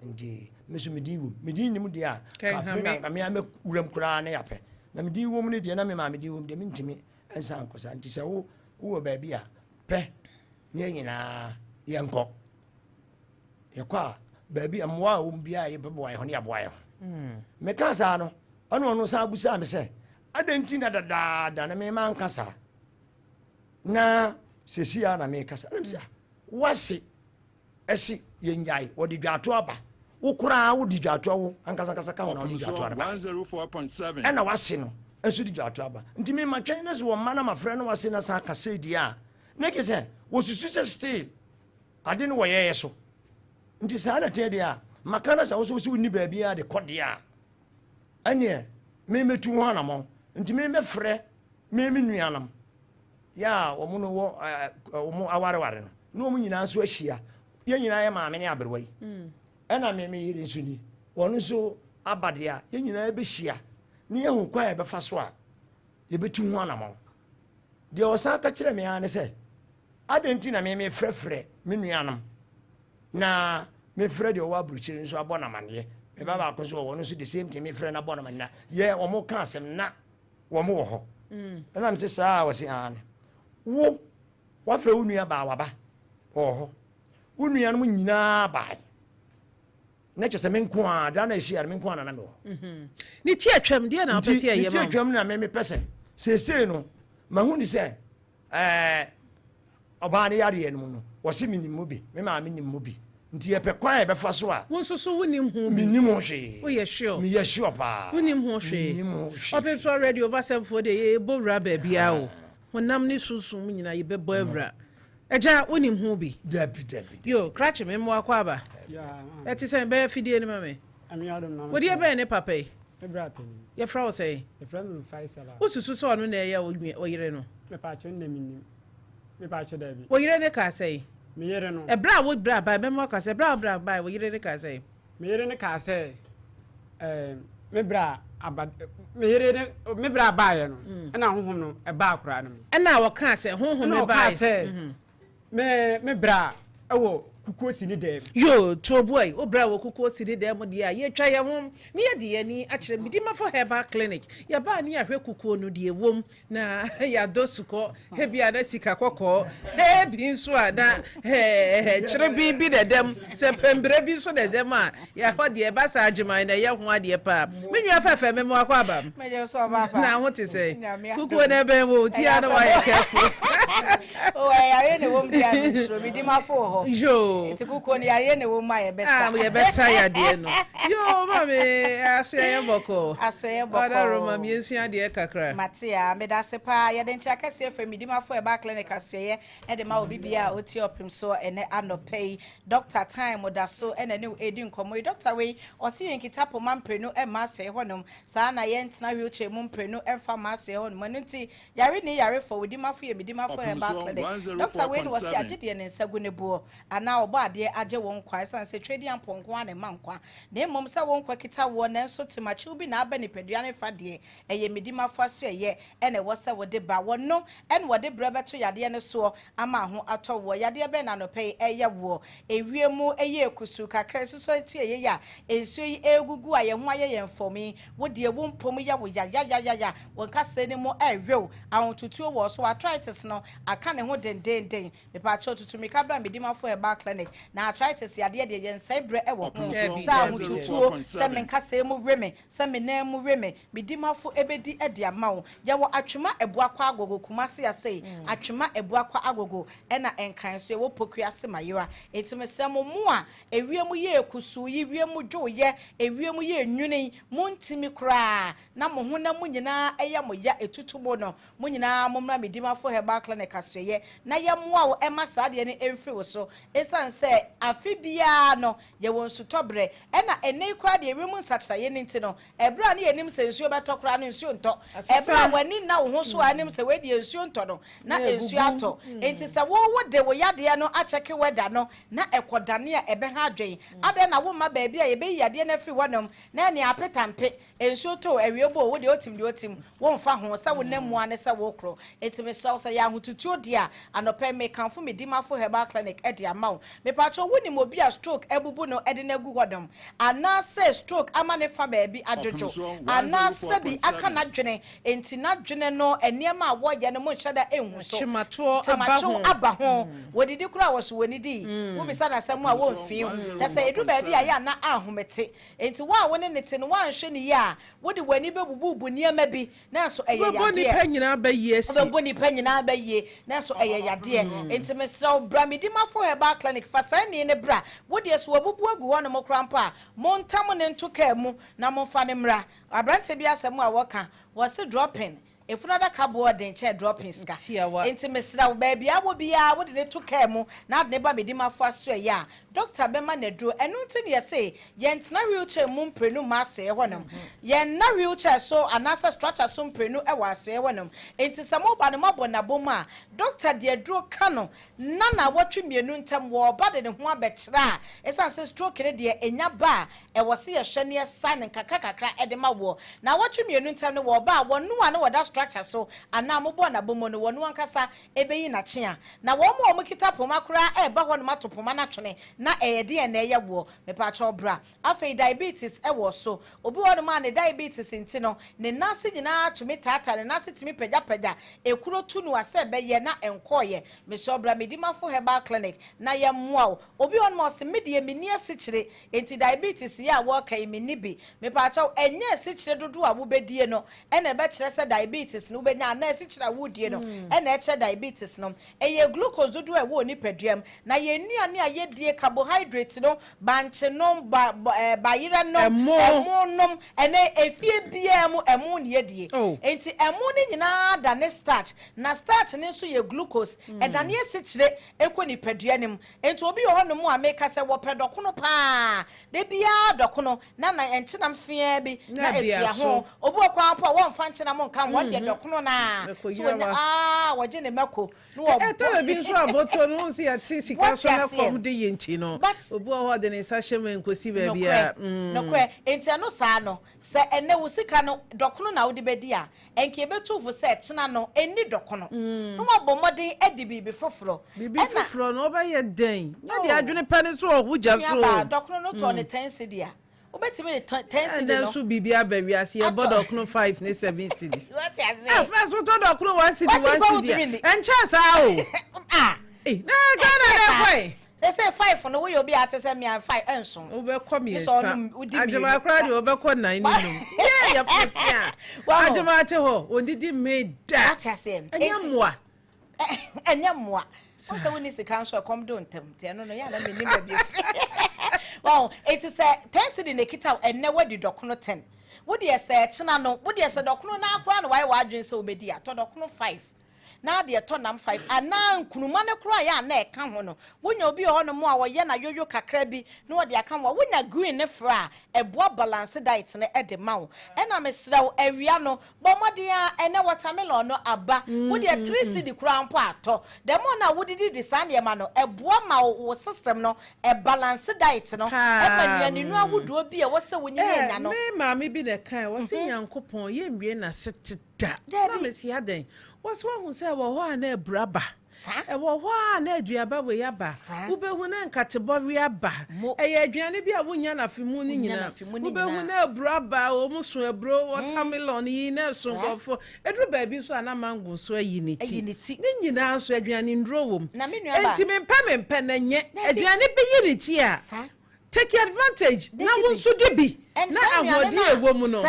Nti me nso me din wom. Me din nnim deɛ a, kafe na nka me a mɛwuram koraa na yɛapɛ. Na me din wom no deɛ na me maame din wom deɛ mentumi nsan nkɔ saa. Nti sɛ wo wowɔ baabi a pɛ ne yɛn nyinaa yɛnkɔ. Yɛkɔ a baabi mmoa a wɔm biara yɛbɛboa yɛn ho ne yɛaboa yɛn ho. Hmm. Mekaa saa no, ɔne ɔno san busaa me sɛ, adɛn nti na dadaada na mema nka saa? Na sɛsi a na meka saa. Na mesɛ, ah, wase Ɛse yɛnnyae, wɔde dwaatoa ba. Wo koraa wode dwaatoa wo ankasa ankasa ka ho na wode dwaatoa no ba. Ɛna w'ase no nso de dwaatoa ba. Nti me matwɛn na sɛ wɔn mma na mafrɛ na w'ase no asan aka sei deɛ a, na kyerɛ sɛ wɔsusu sɛ still ade no wɔ yɛyɛ so. Nti saa na ɛteɛ deɛ a, maka na sɛ wo nso wo se wonni baabiara de kɔ deɛ a, ɛneɛ me mɛtu ho anamɔn. Nti me mɛfrɛ me me nuanom yɛ a wɔn no wɔ wɔn awareware no na wɔn nyinaa nso ahyia yɛn nyinaa yɛ maame ne aberewa yi mm. ɛna me me yere nso ni wɔn nso aba deɛ a yɛn nyinaa bɛhyia ne yɛhu kwan a yɛbɛfa so a yɛbɛtu ho anamɔn deɛ ɔsan ka kyerɛ me ara ne sɛ adɛn nti na me mefrɛfrɛ me nuanom na mefrɛ deɛ ɔwɔ aburokyire nso abɔ no amaneɛ me ba baako nso wɔ hɔ no nso the same thing mefrɛ no abɔ no amaneɛ na yɛ wɔn ka asɛm na wɔn wɔ hɔ ɛna mese saa a wɔse aane wo wafrɛ wo nua baa waba wɔ hɔ wo nuanom nyinaa bae na kyɛ sɛ me nko a da na ɛhyia no me nko a na na mewɔ mhm. ne ti atwam deɛ na wopɛ sɛ ɛyɛ ma ne ti atwam na me mepɛ sɛ seesei no mahu ne sɛ Ɛɛ, ɔbaa no yareɛ no mu no, wɔse menim mu bi, me maame nim mu bi. Nti yɛpɛ kwan a yɛbɛfa so a. Wo nso so wonim ho bi? Mennim ho hwee. Woyɛ sure? Meyɛ sure paa. Wonim ho hwee? Mennim ho hwee. Ɔpem so already ovasɛmfoɔ deɛ yɛbɔ wura baabiara o. Honam ne sunsum mu nyinaa yɛbɛbɔ awura. Agya, wonim ho bi? Dabi, dabi, dabi. Yo, krakye me mmoa kɔ aba. Ɛte sɛn? Bɛyɛ fidie no ma me. Wo deɛ bɛn ne papa yi? Me bra panin. Yɛfrɛ wo sɛn? Yɛfrɛ me Rufai Salah. Wosusu sɛ ɔno na ɛyɛ wo yere no? Mepatwo nnɛ mennim. Mepatwo dabi. Wo yere no kaa sɛn? Me yere no. Ɛberɛ a wo bra bae, mɛma woaka sɛ, ɛberɛ a wo bra bae, wo yere no kaa sɛn? Me yere no kaa sɛ, ɛɛ, me bra aba, me yere no, me bra baeɛ no, ɛna honhom no ɛbaa akwadaa no mu. Ɛna ɔkaa sɛ, honhom no baeɛ. Ɛna ɔkaa sɛ, Me me bra wɔ kukuo si ne dan mu. Yoo, Turoboa yi, wo bra wɔ kukuo si ne dan mu deɛ a, yɛtwa yɛn ho na yɛde yɛn ani akyerɛ Medimafo Herbal Clinic. Yɛbaa ne yɛahwɛ kukuo no deɛ ɛwom na yɛadɔ sukɔ, ebia na sika kɔkɔɔ, ebi nso a na kyerebe bi na ɛda mu, sɛ pɛmbrɛ bi nso na ɛda mu a, yɛhɔ deɛ ɛba saa agyeman na ɛyɛ ho adeɛ paa. Me nua fɛfɛ, me mmoa kɔ aba m. Na ho te sɛ kukuo na ɛbɛn wo ti a na wayɛ careful. O yareɛ na ɛwɔ mu deɛ a mensuro, medi m'afo wɔ hɔ. Yoo. Nti kukuo no yareɛ na ɛwɔ mu a yɛbɛsa. Ah, yɛbɛsa yadeɛ no. Yoo, maame, asoɛeɛ bɔkɔɔ. Asoɛeɛ bɔkɔɔ. Ɔda Roma, miensua adeɛ kakra. Mate a, meda ase paa. Yɛde nkyea kɛseɛ firi Medimafo Herbal Clinic asoɛeɛ de ma obi biara a ɔtie ɔpem soɔ ɛnɛ anɔpa yi. Dɔkta Time da so na ɛne wo redi nkɔmmɔ yi. Dɔkta wei, ɔse yɛnkita poma mprenu mma asoɛeɛ hɔnom. Saa ara na yɛntena wheelchair mu mprenu mfa mma asoɛeɛ hɔnom. Ɛno nti, Yare ne yarefo, wo dimafo yɛ me dimafo herbal clinic. Doctor wei na ɔse agye deɛ ne nsa gu ne boɔ anaa ɔbɔ adeɛ agye wo nkwa ɛsiane sɛ twɛdi ampɔ nko ara na ɛma nkwa na mmom sɛ wo nkwa kita woɔ nanso temakyew bi na aba nipadua no fa deɛ ɛyɛ me dimafo asoɛyɛ ɛna ɛwɔ sɛ wode ba wɔno ɛna wɔde brɛ bɛto yadeɛ no soɔ ama ho atɔ woɔ yadeɛ bɛn na anɔpa yi ɛyɛ woɔ ewiem yɛɛ kusuu kakra nsusuan tuaeɛ yi a nsuo yi ɛregugu a yɛn ho ayɛ yɛn fɔmm yi wo deɛ wo mpom yɛ wo yayayayaya Wo nkasɛɛ no mu ɛrewew, ahotutuo wɔ so, arthritis no aka ne ho dendeenden. Mepaakyɛw tutu mmirika bra Medimafo Herbal Clinic. Na arthritis yadeɛ deɛ yɛnsɛe berɛ wɔ ho. Daabi, Sɛ daabi, ahotutuo, daabi. sɛ me nkasɛɛ mu we me, sɛ me nan mu we me, Medimafo bɛdi de ama wo. Yɛwɔ Atwema Abuakwa Agogo, Kumasi ase, Atwema Abuakwa Agogo, ɛna Nkran nso yɛwɔ Pokuase Mayera. Enti mesrɛ mo, mo a ewiem yɛɛ kusuu yi, wiem dwoeɛ, ewiem yɛɛ nwunu yi, montumi koraa na mo honam mu nyinaa yɛ mo ya etutu mo no, mo nyinaa mommra Medimafo Herbal Clinic asoɛeɛ na yɛmmoa wo mma saa adeɛ no mfiri wo so. Esiane sɛ afe biara no yɛwɔ nsutɔ berɛ, ɛna ɛnnɛ yi koraa deɛ wiem nsakyeraeɛ no nti no, ɛberɛ a na yɛnim sɛ nsuo bɛtɔ koraa no nsuo ntɔ. Ɛberɛ a w'ani nna wo ho so a wonim sɛ wei deɛ nsuo ntɔ no, na nsuo atɔ. Enti sɛ wo wode wo yadeɛ no akyɛke weather no na ɛkɔdane a ɛbɛha adwene. Adɛn na womma baabi a yɛbɛyi yadeɛ no afiri hɔnom na ɛnneɛ apetampe Nsuo tɔ o, awia bɔ o, wo deɛ wotim deɛ wotim, womfa ho sɛ wonam mu ara ne sɛ wokorɔ. Enti mesrɛ wo, sɛ ɛyɛ ahotutuo deɛ a, anɔpa yi mekamfo me Dimafo Herbal Clinic de ama wo. Mepakyɛw, wonim obi a stroke abubu no de no agu hɔnom? Anaasɛ stroke ama ne fa baabi adwodwo? Anaa sɛbi aka n'adwene, enti n'adwene no nneɛma a wɔyɛ no monhyɛ da nhu so? Kyematoɔ aba ho. Kyemakyew aba ho. Wɔdidi koraa a wɔso wɔnnidii. Wobisa no asɛm a wɔmfii. Kyerɛ sɛ ɛduru baabi a ɛyɛ a na ahomete. Enti wo a wo ne no te no, woanhwɛ no yie a, wode w'ani bɛbububu nneɛma bi, nanso ɛyɛ Wobɛbɔ yadeɛ. nnipa nyinaa aba yie asi. Wobɛbɔ nnipa nyinaa aba yie, nanso ɛyɛ yadeɛ. Enti mesrɛ wo, bra Medimafo Herbal Clinic, fa saa nii no bra. Wo deɛ, sɛ wabubu agu hɔnom koraa mpo a, montam no nto kaa mu na momfa no mmra. Aberanteɛ bi asɛm a wɔka, wɔse dropping, Efunu adaka boɔ den kyɛn dropping sika. Tiawa. Enti mesrɛ wo, baabi a wɔ biara wode no to kaa mu na ade no ba Medimafo asoɛeɛ a, dɔkta bɛma no aduro. Ɛno nti na yɛse yɛntena wheelchair mu mprenu mma asoɛeɛ hɔnom. Yɛnna wheelchair so anaasɛ structure so mprenu wɔ asoɛeɛ hɔnom. Enti sɛ moba no moabɔ no abom a, dɔkta de aduro ka no na naawɔtwe mmienu ntam wɔreba de ne ho abɛkyerɛ a, ɛsiane sɛ stroke no deɛ ɛnya ba a, ɛwɔ sɛ yɛhwɛ na yɛsa no nkakra kakra de ma woɔ. Naawɔtwe mmienu ntam no wɔreba a, wɔn a na wɔda structure so anaa mobɔɔ no abomu no, wɔn ankasa bɛyi n'akyea. Na wɔn a wɔkita poma koraa reba hɔnom ato poma no atwene na ɛyɛ deɛn na ɛyɛ woɔ? Mepaakyɛw bra. Afei diabetes wɔ so. Obi wɔ hɔnom a ne diabetes nti no, ne nan ase nyinaa tumi taataa, ne nan ase tumi pagyapagya, ekuro tu no a sɛ ɛbɛyɛ na ɛnkɔeɛ. Mesrɛ wo bra Medimafo Herbal Clinic na yɛmmoa wo. Obi wɔ hɔnom a ɔse me deɛ menni asikyire, enti diabetes yi a wɔreka yi menni bi. Mepaakyɛw, ɛnyɛ asikyire dodoɔ a wobɛdie no na ɛbɛkyerɛ sɛ diabetes no wobɛnya anaa asikyire a woredie no na ɛkyerɛ diabetes no. Ɛyɛ glucose dodoɔ a ɛwɔ wo nipadua mu. Na yɛn nnuane a yɛdie, carbohydrate, carbohydrate no, bankye nom, ba ba ɛɛ bayerɛ nom, Ɛmo. ɛmo nom. Ɛnɛ efie biara mu ɛmo ne yɛdie. Oh. Nti ɛmo no nyinaa da ne starch, na starch no nso yɛ glucose. Ɛdane asikyire ɛkɔ nipadua no mu. Nti obi wɔ hɔnom a meka sɛ wɔpɛ dɔkono paa, da biara dɔkono na na nkyenam feɛ bi na Na etua bia ho. so. Obi wɔ kwan po a wɔmfa nkyenam nka ho, wɔn deɛ dɔkono naa. Ɛkɔ So yira wɔnya wa. aa wɔgye ne mako na wɔbɔ. Ɛtɔ bi nso abɔtɔ no nsi yɛte sika Wɔte so na aseɛ. kɔm de yɛ nti no obi wɔ hɔ de ne nsa hyɛ mu nkosi baabi a. Nokorɛ, nti ɛno saa no, sɛ ɛnɛ wo sika no dɔkono na wode bɛdi a, ɛnka yɛbɛtu fo sɛ kyena no ɛnni dɔkono na wabɔ mmɔden adi biribi foforɔ. Biribi Ɛna foforɔ no ɔbɛyɛ dɛn na deɛ Oh. adwene pɛ ne so ɔho gya so. Nuabaa, dɔkono no tɔ ne 10 cedi a, wobɛtumi de 10 cedi ɛnɛ no nso biribi aba wiase, yɛbɔ Atɔ. dɔkono 5 ne 7 cedis. Wate ase? Ɛfɛ so tɔ dɔkono 1 cedi, Wate 1 kɔ cedi wotumi a nni. ɛnkyɛn saa o. Ah. Na Ghana Ɛnkyɛn dɛ saa. kɔe. Sɛ 5 no, woyɛ obi a ate sɛ mea 5 ɛnso. Wobɛkɔ Sɛ 3. ɔnom, wodi 2. Agyema koraa deɛ wobɛkɔ 4 ne 5 yɛ yɛfote a. Wahu. Agyema te hɔ ɔndidi mmee da. Wate aseɛ? Ɛnyɛ mmoa. Ɛnyɛ mmoa. Wo sɛ wonni sika nso, ɛkɔm de wo ntɛm, nti ɛno no yɛ ana mennim baabi afiri. Wahu? Enti sɛ 10 cedi na ɛkita wo ɛnnɛ, woadi dɔkono 10. Wodeɛ sɛ ɛkyena no, wodeɛ sɛ dɔkono no akora na wayɛ w'adwene sɛ wobɛdi a, tɔ dɔkono 5 na adeɛ tɔ nam 5 anaa nkunuma no koraa yɛ a na ɛka ho no. Wonya obi wɔ hɔnom a wɔyɛ na yoyo kakra bi na wɔde aka ho a, wonya green ne fra a, ɛboa balance diet no ɛde ma wo. Ɛna mesrɛ wo, awia no bɔ mmɔden a ɛnɛ watermelon no aba, wodeɛ 3 cedi koraa mpo atɔ. The more na wodidi de saa nneɛma no, ɛboa ma wo system no ɛbalance diet no, ɛma nnuane nu ahodoɔ bi a ɛwɔ sɛ wonyini anya no. Me maame bi na ɛkae, wɔse Nyankopɔn yɛnwie n'ase te da na mesi adɛn. Wɔse wahu sɛ ɛwɔ hɔ a na abura ba, ɛwɔ hɔ a na aduaba wei aba, wobɛhu na nkatebɔwe aba. Ɛyɛ aduane bi a wonya n'afe mu no Wonya nyinaa. n'afe mu no Wobɛhu nyinaa. na aburo aba, wɔn so aburo, watermelon yi na ɛso nkurɔfoɔ ɛduru baabi nso a na mango nso ayi ne ti. Ayi ne ti. Ne nyinaa nso aduane nduro wɔ mu. Na me nua ba- Enti mempɛ na nyɛ Dabi. aduane bi yi ne ti a, take advantage na wo nso di bi And na saa nnuane ahoɔden no a- a ɛwɔ mu no.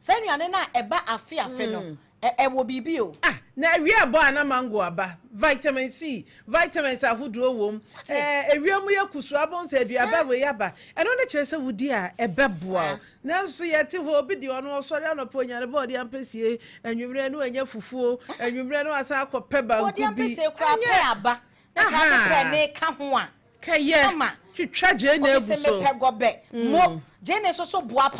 Saa nnuane no a ɛba afe afe no, ɛwɔ biribi o. Ah, na awia bɔ a na mango aba, vitamin C, vitamins ahodoɔ wɔ mu. Ewia mu yɛ kusu abɔn sɛ aduaba wei aba, ɛno ne kyerɛ sɛ wodi a ɛbɛboa wo. Nanso yɛte hɔ, obi deɛ ɔno ɔsɔre anɔpɔ onyane bɔ ɔde ampesie, anwummerɛ no anya fufuo, anwummerɛ no asan akɔpɛ banku Ɔde bi. ampesie koraa pɛ aba na ka Aha. pɛ ne ka ho a kɛyɛ Kama. Twitwa gyeene Obi agu sɛ so. mepɛ gɔbɛ mo, gyeene nso so boa paa.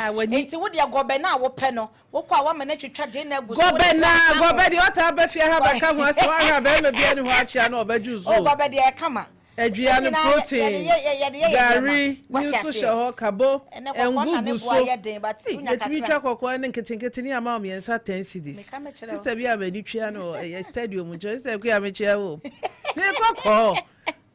Paa, w'ani. Nti wodeɛ gɔbɛ no a wopɛ no, wokɔ a woama no atwitwa gyeene agu so, Gɔbɛ wode na ka ho. Gɔbɛ deɛ ɔtaa bɛ fie ha bɛka ho asɛ wahwɛ a bɛrima bia ne hɔ akyea na ɔbɛgye so. O, gɔbɛ deɛ ɛkama. Adua no Nyinaa protein, yɛde yɛ gari nneɛma. ne Wate nso aseɛ? hyɛ hɔ kabo, Ɛnɛ kɔkɔɔ na ɛngu ne gu boa so. yɛ den, but Ei, wonya yɛtumi kakra. twa kɔkɔɔ ne nketenkete ne ama wo 3 10 cedis. Meka mekyerɛ wo. Sister bi a m'ani twia no wɔ ɛyɛ stadium nkyɛn, sister bi a mekyia wo ne kɔkɔɔ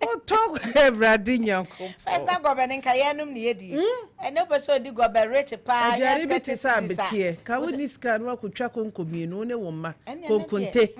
wotɔ, Awurade Nyankopɔn. First na gɔbɛ ne nka yɛnom ne yɛdi. Ɛnɛ wopɛ sɛ ɔdi gɔbɛ rich paa, Aduane yɛ bi te 30 sɛ cedis a. abeteɛ ka wonni sika no wakotwa konko 2 wo ne wo mma. Ɛne ɛnɛ deɛ, Konkonte,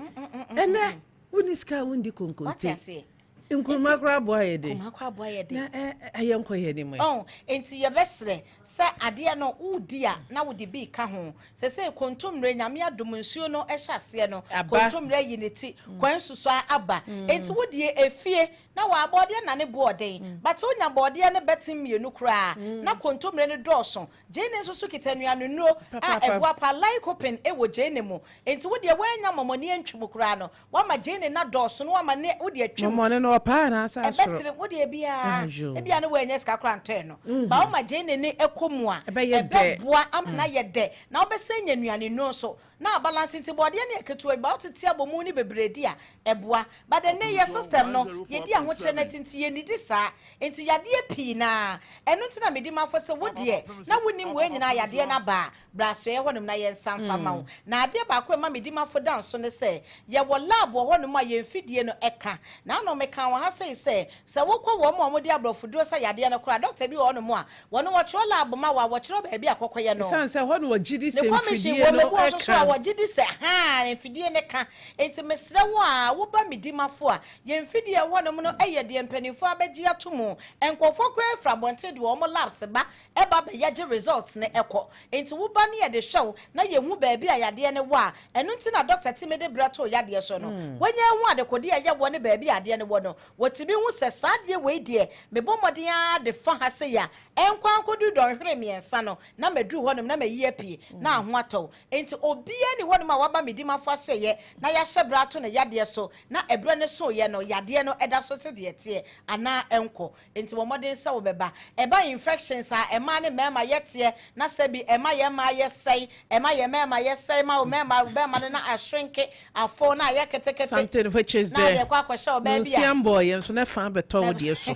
ɛnɛ wonni sika a wondi Wate konkonte. aseɛ? Nkuruma koraa boa yɛ de. Nkuruma koraa boa yɛ de. Na ɛyɛ nkɔ yɛ anim ɛ. Ɔn, nti yɛbɛsrɛ sɛ adeɛ no wodi a na wode bi ka ho. Sɛ kontomire, Nyame adom, nsuo no ɛhyɛ aseɛ no, Aba. kontomire yi ne ti kwan susu a aba. Nti wodie efie na wɔabɔɔdeɛ na ne boɔden, but wonya bɔɔdeɛ no bɛte 2 koraa na kontomire no dɔɔso. Gyeene nso so kita nnuane nnuro a Papaapa. ɛboa pa, lycopene ɛwɔ gyeene mu. Nti wodeɛ woanya mɔmɔne antwi mu koraa no, wama gyeene na dɔɔso no, wama ne wode atwi mu. Mɔmɔne no ɔpaa na asa asoro. Ɛbɛtere wodeɛ biara. Ayo. Ebia ne woanya sika koraa ntɔɛ no, ba woma gyeene ne ɛkɔ mu a, Ɛbɛyɛ dɛ. ɛbɛboa ama na yɛ dɛ na wobɛsɛn nya nnuane nnuro nso na abalance. Nti bɔɔdeɛ ne aketewa bi ba wotete abɔ mu ne bebree di a, ɛboa. But ɛnɛ yɛ system no yɛdi ahokyerɛ no ati nti yɛnnidi saa, nti yadeɛ pii naa. Ɛno nti na medi mafo sɛ wo deɛ na wonim wei nyinaa, yadeɛ no aba a, bra asoɛeɛ hɔnom na yɛnsa mfa ma wo. Na adeɛ baako a ɛma medi mafo da nso ne sɛ yɛwɔ lab wɔ hɔnom a yɛn mfidie no ɛka na ano meka wɔ ha sei sɛ wokɔ wɔn mu a wɔde aborɔfoduro sɛ yadeɛ no koraa, dɔkta bi wɔ hɔnom a wɔno wɔtwerɛ lab ma wo a, wɔkyerɛ baabi a kɔkɔyɛ no. Ɛsiane sɛ hɔ no wɔgye di Ne sɛ commission mfidie wɔ no mu bi wɔ so so a ɛka. Wɔgye di sɛ haa mfidie ne ka. Nti mesrɛ wo a woba medi mafo a, yɛn mfidie a ɛwɔ hɔnom no ɛyɛ deɛ mpanimfoɔ abɛgye ato mu. Nkurɔfoɔ koraa afiri abɔnten de wɔn labs ba, ɛba bɛyɛ results ne ɛkɔ. Nti woba ne yɛde hwɛ wo na yɛhu baabi a yadeɛ no wɔ a, ɛno nti na dɔkta timi de brɛ to yadeɛ so no, wɔnyɛ ho adekodeɛ a ɛyɛ wɔ ne baabi a adeɛ no wɔ no. Wɔtumi hu sɛ saa adeɛ wei deɛ, mebɔ mmɔden ara de fa ha sei a, ɛnkɔ ara nkɔduru dɔnhwere mmiɛnsa no, na maduru hɔnom na mayi apue, na aho atɔ wo. Enti obiara nni hɔnom a waba me dimafo asoɛeɛ na yɛahyɛ berɛ ato no yadeɛ so, na ɛberɛ no soeɛ no, yadeɛ no da so te deɛ ɛteɛ anaa ɛnkɔ. Enti bɔ mmɔden sɛ wobɛba. Ɛba infections a mmaa ne mmarima yɛteɛ na sɛbi ɛma yɛn mmaa yɛsɛe, ɛma yɛn mmarima yɛsɛe ma wo mmarima wo barima no na ashrinke, afɔw na ayɛ ketekete Something which is na the wode akɔ akɔhyɛ ɔbaa bi a. Nonsia mbɔɔ yɛn so na ɛfa abɛtɔ wo deɛ so.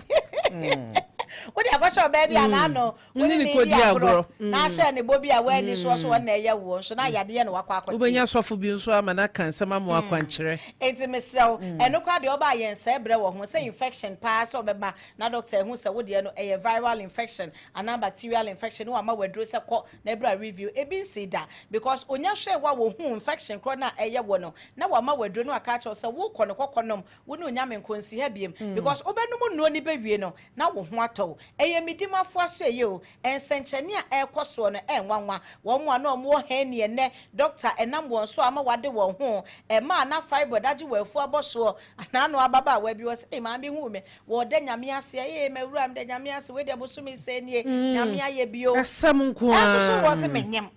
Wode akɔhyɛ ɔbaa bi a n'ano wo Ne ne ne no redi kɔdi agorɔ agorɔ. na ahyɛ ne bɔ bi a wanni soɔ so ɔno na ɛyɛ woɔ nso na yadeɛ na wakɔ akɔteɛ. Wobɛnya sɔfo bi nso ama no aka nsɛm ama wo akwankyerɛ. Enti mesrɛ wo, ɛno koraa deɛ ɔba a yɛnsɛe berɛ wɔ ho, sɛ infection paa sɛ ɔbɛba na doctor ahu sɛ wo deɛ no ɛyɛ viral infection anaa bacterial infection na wama wo aduro sɛ kɔ na bra review, ebi nsii da because ɔnya hwɛɛ wo a wɔhuu infection korɔ no a ɛyɛ wo no na wama wo aduro na waka akyerɛ wo sɛ wokɔ no kɔkɔ nom, wo ne Onyame nko nsi ha biom because wobɛnom nnuro no bɛwie no na wo ho atɔ wo. Ɛyɛ me dimafo asoɛeɛ o, nsɛnkyerɛnne a ɛrekɔ soɔ no ɛnwanwa. Wɔn a na wɔwɔ hernia nnɛ, dɔkta ɛnam wɔn so ama wɔade wɔn ho, ɛmaa na fibroid agye wɔn afu abɔ soɔ. Anaano ababaawa bi ɔse, ei maame huu me, wɔɔda Nyame ase, ee m'awura meda Nyame ase, wei deɛ bosome sɛɛ nie, Nyame ayɛ bi o. Asɛm nko Ɛnso so ara. wɔse menyem,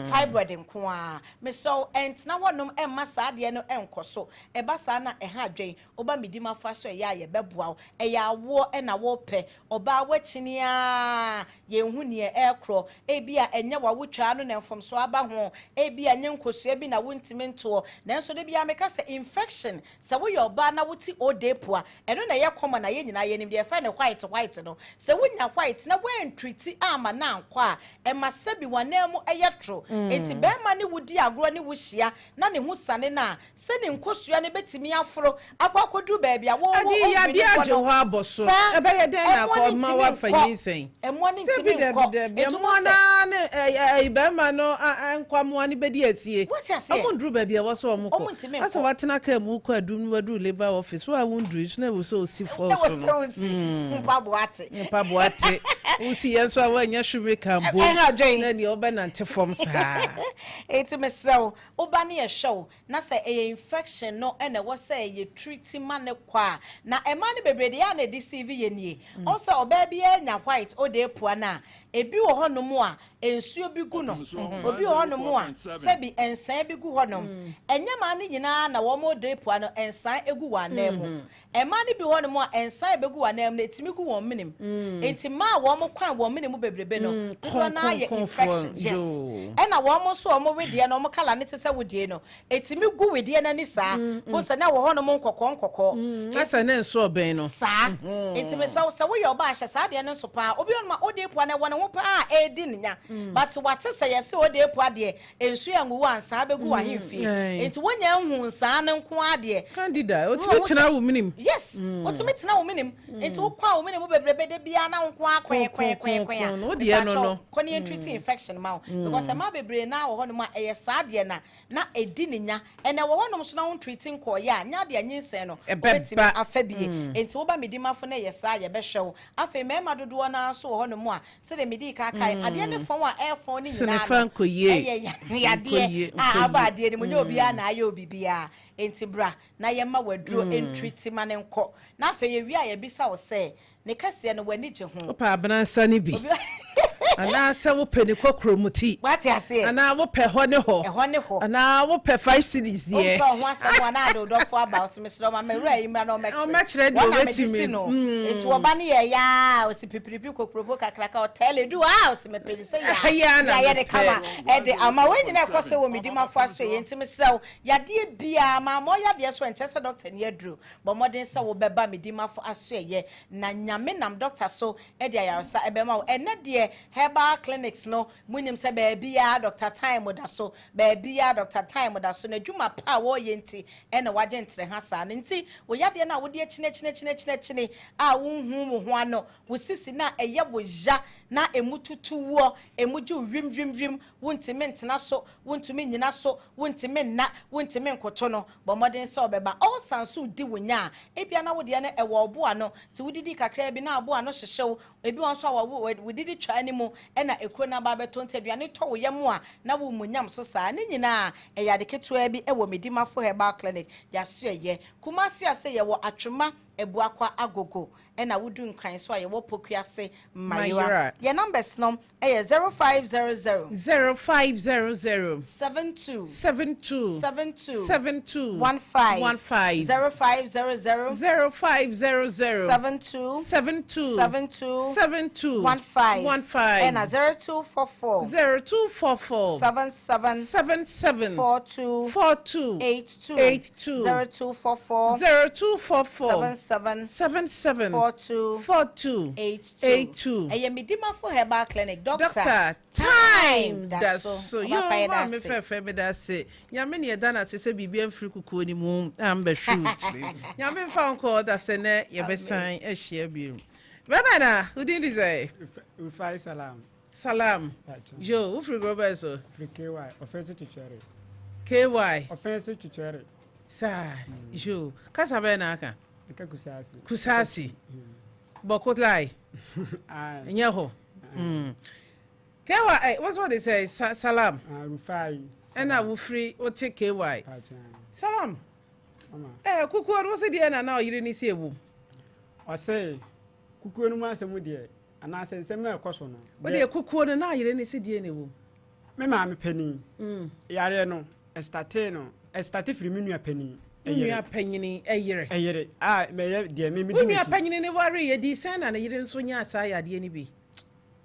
fibroid nko ara. Mesrɛ wo, ɛntena hɔnom ɛmma saa adeɛ no ɛnkɔ so. Ɛba saa na ɛha adwen. Woba me dimafo asoɛeɛ a yɛbɛboa wo. Ɛyɛ awoɔ na wopɛ. Ɔbaa woakyini ara yɛnhu neɛ ɛrekorɔ. Ebia ɛnyɛ w'awotwaa no na mfomsoɔ aba ho. Ebia ɛnyɛ nkosua bi na wontumi ntoɔ. Nanso da biara meka sɛ infection, sɛ woyɛ ɔbaa na wote odepu a, ɛno na ɛyɛ common a yɛn nyinaa yɛnim deɛ yɛfrɛ no white white no. Sɛ wonya white na woantreati amma no ankɔ a, ɛma sɛbi w'ananmu yɛ toro. Enti barima ne wo di agorɔ ne wo hyia na ne ho sane no a, sɛ ne nkosua no bɛtumi aforo akɔ akɔduru baabi a wɔwɔ Ade yi ovary adeɛ no wɔ agye no, hɔ abɔ so. saa Ɛbɛyɛ dɛn na ɛmmoa akɔ no ma ntumi woafa nkɔ. nyinsɛn? Ɛmmoa no Dabi, ntumi dabi, nkɔ. dabi. Enti Mmoa wohu no sɛ. ara ne ɛ, ɛ, bɛrima no a, a, nkwammoa no bɛdi asie. Woate aseɛ? Wɔn nduru baabi a ɛwɔ sɛ wɔn kɔ. Wɔn ntumi Asɛ nkɔ. woatena kaa mu wokɔ adum no waduru labour office, wo a wondurui so na ɛwɔ sɛ osi fɔɔ Ɛwɔ so sɛ no. wosi mpaboa te. Mpaboa te. Wosi yɛn nso a woannya shoemaker mpo Ɛha adwen. na nea wobɛnante fam saa. Enti mesrɛ wo, wo ba no yɛhwɛ wo na sɛ ɛyɛ infection no na ɛwɔ sɛ yɛ treat ma no kɔ a, na mmaa no bebree deɛ a na ɛdeceive yɛ nie, wohu sɛ ɔbaa biara nya white ode apua no a, ebi wɔ hɔ nom a nsuo bi gu no, obi wɔ hɔ nom a sɛbi nsaa bi gu hɔ nom, ɛnyɛ mmaa no nyinaa na wɔn ode apua no nsaa gu wɔn anan mu, Mmaa no bi wɔ hɔnom a, nsa a ebegu wɔn ananmu no, etumi gu wɔn menem. Enti mmaa a wɔn kwan wɔn mene mu bebrebe no, dodoɔ no ara yɛ infection. Yes. Ɛna wɔn nso a wɔn wedeɛ no, wɔn colour no te sɛ wo deɛ no, etumi gu wedeɛ no ani saa. Wohu sɛ na ɛwɔ hɔnom nkɔkɔɔ nkɔkɔɔ. Na sɛ ne nso ɔbɛn no. Saa. Enti mesrɛ wo, sɛ woyɛ ɔbaa a, hyɛ saa adeɛ no nso paa. Obi wɔ hɔnom a, ode pua no, ɛwɔ ne ho paa a ɛredi no nya. But wate sɛ yɛse ode pua deɛ, Nsu angu wo a, nsaa bɛgu w'ahemfie. Enti wonya nhu nsaa no nko ara deɛ. Candida, otumi tena wo menem. Yes, otumi tena wo menem. Enti wokɔ a wo menem bebrebe da biara na wo nko ara kwen kwen kwen kwen a. Mepakyɛw, kɔ na yɛntreat infection ma wo. Because mmaa bebree no ara wɔ hɔnom a, ɛyɛ saa deɛ na na ɛdi ne nya. Ɛna ɛwɔ hɔnom nso na wontreat nkɔeɛ a, nyɛ adeɛ a nyinsɛn no wobɛtumi afa bie. Enti woba Medimafo na ɛyɛ saa a, yɛbɛhwɛ wo. Afei mmarima dodoɔ no ara nso wɔ hɔnom a, Sɛdeɛ medii kan kaeɛ, adeɛ ne fɔn a ɛrefɔn no nyinaa no, ɛyɛ yadeɛ a aba adeɛ no mu. Nyɛ obiara na ayɛ obibiara. Enti bra na yɛmma w'aduro ntreati ma no nkɔ. Na afei yɛwie a yɛbisa wo sɛ, ne kɛseɛ no w'ani gye ho? Wopɛ abenansa no bi? Anaasɛ wopɛ ne kɔkromoti? Wate aseɛ? Anaa wopɛ hɔ ne hɔ? Ɛhɔ ne hɔ. Anaa wopɛ 5 cedis deɛ? Wompɛ wo ho asɛm a na ade wo dɔfo aba, ɔse mesrɛ wo ma m'awura yi mmra na ɔmmɛkyerɛ. Ɔmmɛkyerɛ deɛ Wɔn na mede ɔbɛtumi. si no. Enti wɔba no yɛ yaa a, ɔse pipiripi kokuroko kakraka, ɔtɛɛle edu hɔ a, ɔse mepɛ ne sɛ yaa. Yaa na Ne ayɛ ne mepɛ. kama ɛde ama. Wei nyinaa ɛkɔ so wɔ Medimafo asoɛeɛ nti mesrɛ wo, yadeɛ biara, mammɔ yadeɛ so ɛnkyerɛ sɛ dɔkta ni aduro. Bɔ mmɔden sɛ wobɛba Medimafo asoɛeɛ na Nyame nam dɔkta so de ayaresa ɛbɛma wo. Ɛnnɛ deɛ herbal clinics no, monim sɛ baabiara Dɔkta Time da so, baabiara Dɔkta Time da so. N'adwuma pa a ɔreyɛ nti na wagye ntereha saa no. Nti wo yadeɛ no a wode akyini akyini akyini akyini a wonhu wo ho ano, wo sisi no a ɛyɛ wo ya na ɛmu tutu woɔ, ɛmu gye wo wim wim wim, wontumi ntena so, wontumi nnyina so, wontumi nna, wontumi nkoto no, bɔ mmɔden sɛ wobɛba. Ulcer nso redi wo nya a, ebia na wo deɛ no ɛwɔ ɔbo ano, nti wodidi kakraa bi na abo ano hyehye wo. Ebi wɔ hɔ nso a wodidi twaa ne mu na ekuro no aba abɛtɔ nti aduane tɔ wo yam a na woremu so saa. Ne nyinaa ɛyɛ ade ketewa bi wɔ Medimafo Herbal Clinic yɛaso ɛyɛ. Kumasi ase yɛwɔ Atwema. Abuakwa Agogo ɛna wodu Nkran so a yɛwɔ Pokuase Mayera. Yɛn numbers no ɛyɛ 0500. 0500. 72. 72. 72. 72. 15. 15. 0500. 0500. 72. 72. 72. 72. 15. 15. Ɛna 0244. 0244. 77. 77. 42. 42. 82. 82. 0244. 0244. 77. 77. 42. 42. 82. 82. Ɛyɛ Medimafo Herbal Clinic. Doctor. Doctor, time da da so. so. Ɔba Yo, pa yɛ da maame ase. fɛfɛ mi da se. Nyame ne yɛda n'ase sɛ biribi amfiri kukuo ne mu ambɛhwe wo tirim. Nyame mfa nkɔ da sɛ nɛ yɛbɛsan ahyia bio. Bɛbɛ na, wodin de sɛ? Rufai Salam. Salam. Yo, wofiri kuro bɛn so? Firi KY, ɔfɛn so twitwɛre. KY. Ɔfɛn so twitwɛre. Saa, yo, kasa bɛn na aka? Nka Kusaasi. Kusaasi. Bɔko lai. Nyɛ hɔ. KY, eh, what's what they say? Salam. Rufai. Ɛna wofiri wote KY. Salam. Eh, kukuo no wosɛ deɛ na na ɔyere ne si ewu. Ɔsɛ kukuo no mu asɛm deɛ anaasɛ nsɛm a ɛkɔ so no. Wodeɛ kukuo no na ɔyere ne si deɛ na ewu. Me maame panin. Yareɛ no ɛstate no ɛstate firi me nua panin. Wo nua panyini ɛyere. Ɛyere a mɛyɛ deɛ me me Wo di nua n'akyi. panyini ne ware yɛ di sɛn na ne yere nso nyaa saa yadeɛ no bi.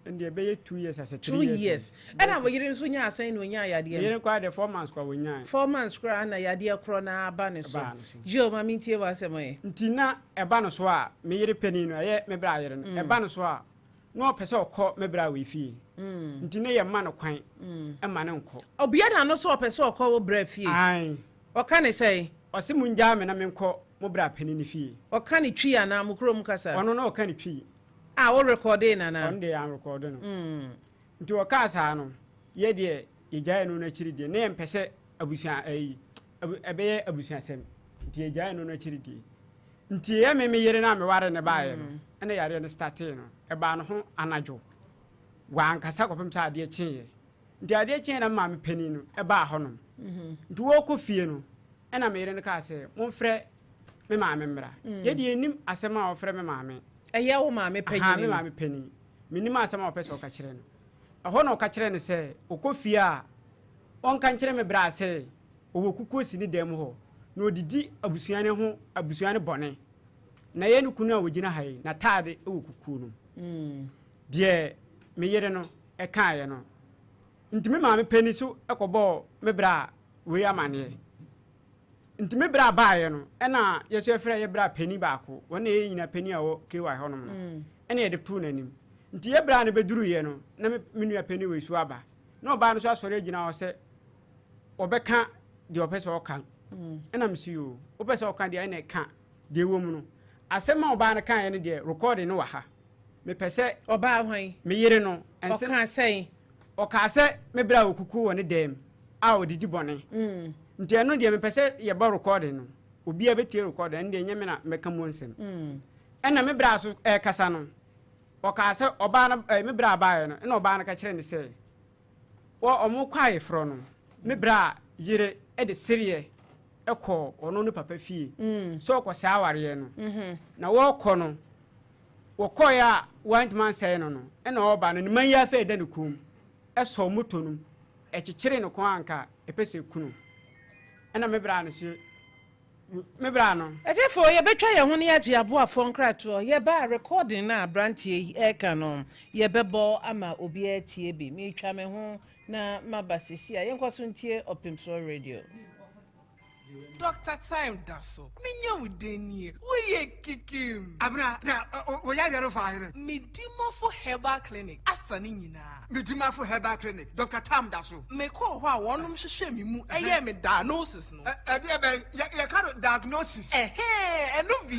Ndeɛ bɛyɛ 2 years asɛ 3 2 years. Ɛna wo yere nso nyaa sɛn na onyaa yadeɛ no. Yere koraa deɛ 4 months koraa wɔnyaa. 4 months koraa na yadeɛ korɔ na aba ne so. Gye ma mentie w'asɛm ɛ. Nti na ɛba no so a me yere panin no ɛyɛ me bra yere no ɛba no so a na ɔpɛ sɛ ɔkɔ me bra wɔ fie. Nti ne yɛ mma no kwan ɛma ne nkɔ. Obia na no so ɔpɛ sɛ ɔkɔ wo bra fie. Ae. Ɔka ne sɛn? Ɔse mo ngyaa me na menkɔ mo bra panin ne fie. Ɔka ne Twi anaa mo kurom kasa? Ɔno na ɔka ne Twi. A wo rekɔde nana? Ɔno deɛ yɛn rekɔde no. Nti ɔkaa saa no, yɛ deɛ yɛgyae no n'akyiri deɛ, na yɛmpɛ sɛ abusua ayi, ɛbɛyɛ abusuasɛm. Nti yɛgyae no n'akyiri deɛ. Nti yɛ me me yere no a meware ne baeɛ no, ɛna yareɛ no startee no, ɛbaa no ho anadwo. Wankasa kɔpem sɛ adeɛ kyeeɛ. Nti adeɛ kyeeɛ na me maame panin no ɛbaa hɔnom. Nti wɔrekɔ fie no, ɛna me yere no kaa sɛ, momfrɛ me maame mmra. Yɛ deɛ yɛnnim asɛm a ɔfrɛ me maame. Ɛyɛ wo maame panyin? Aha, me maame panyin. Menim asɛm a ɔpɛ sɛ ɔka kyerɛ no. Ɛhɔ na ɔka kyerɛ no sɛ, ɔkɔ fie a, ɔnka nkyerɛ me bra sɛ ɔwɔ kukuo si ne dan mu hɔ, na ɔdidi abusua no ho, abusua no bɔne. Na ɛyɛ ne kunu a ɔgyina ha yi, n'ataade wɔ kukuo no mu. Deɛ me yere no kaeɛ no. Nti me maame panin so kɔbɔɔ me bra wei amaneɛ. Nti me bra baeɛ no, ɛna yɛso yɛfrɛ yɛ bra panin baako, wɔn na yɛ nyina panin a ɔwɔ KY hɔnom no, ɛna yɛde too n'anim. Nti yɛ bra no bɛduruiɛ no, na me nua panin wei so aba. Na ɔbaa no so asɔre agyina hɔ sɛ ɔbɛka deɛ ɔpɛ sɛ ɔka. Ɛna me so yoo, wopɛ sɛ ɔka deɛ ɛna ɛka deɛ ɛwɔ mu no. Asɛm a ɔbaa no kaeɛ no deɛ, recording no wɔ ha. Mepɛ sɛ. Ɔbaa hwan? Me yere no. Ɔkaa sɛn? Ɔkaa sɛ me bra wɔ kukuo wɔ ne dan mu a ɔdidi bɔne. Nti ɛno deɛ mepɛ sɛ yɛbɔ recording no. Obiara bɛtie recording, ɛno deɛ ɛnyɛ me na mɛka mu nsɛm. Ɛna me bra so ɛrekasa no, ɔkaa sɛ ɔbaa no, ɛɛ me bra baeɛ no, ɛna ɔbaa no ka kyerɛ no sɛ, wɔ ɔmo kɔ ayeforɔ no, me bra yere de sereɛ kɔɔ ɔno ne papa fie sɛ ɔkɔsɛe awareɛ no. Na wɔrekɔ no, wɔkɔeɛ a wɔantumi ansɛe no no, ɛna ɔreba no, ne man yi afei da ne kɔn mu, ɛsɔɔ moto no mu, ɛkyekyeree ne kɔn a anka ɛpɛ sɛ ɛku no. Ɛna me bra no se, me bra no. Atiefo, yɛbɛtwa yɛn ho na yɛagye aboafoɔ nkratoɔ. Yɛba a, recording no a aberanteɛ yi reka no, yɛbɛbɔ ama obiara atie bi. Meretwa me ho na maba seesei a. Yɛnkɔ so ntie Ɔpemsoɔ Radio. Doctor Time da so. Menya wo den nie. Woyɛ kikim. Abena, na wo yareɛ no faa hene? Medimafo Herbal Clinic asa ne nyinaa. Medimafo Herbal Clinic, Doctor Time da so. Mekɔɔ hɔ a wɔnom hwehwɛɛ me mu yɛɛ me diagnosis no. Ɛdeɛ bɛn? Yɛka no diagnosis. Ɛhɛɛ, ɛno bi.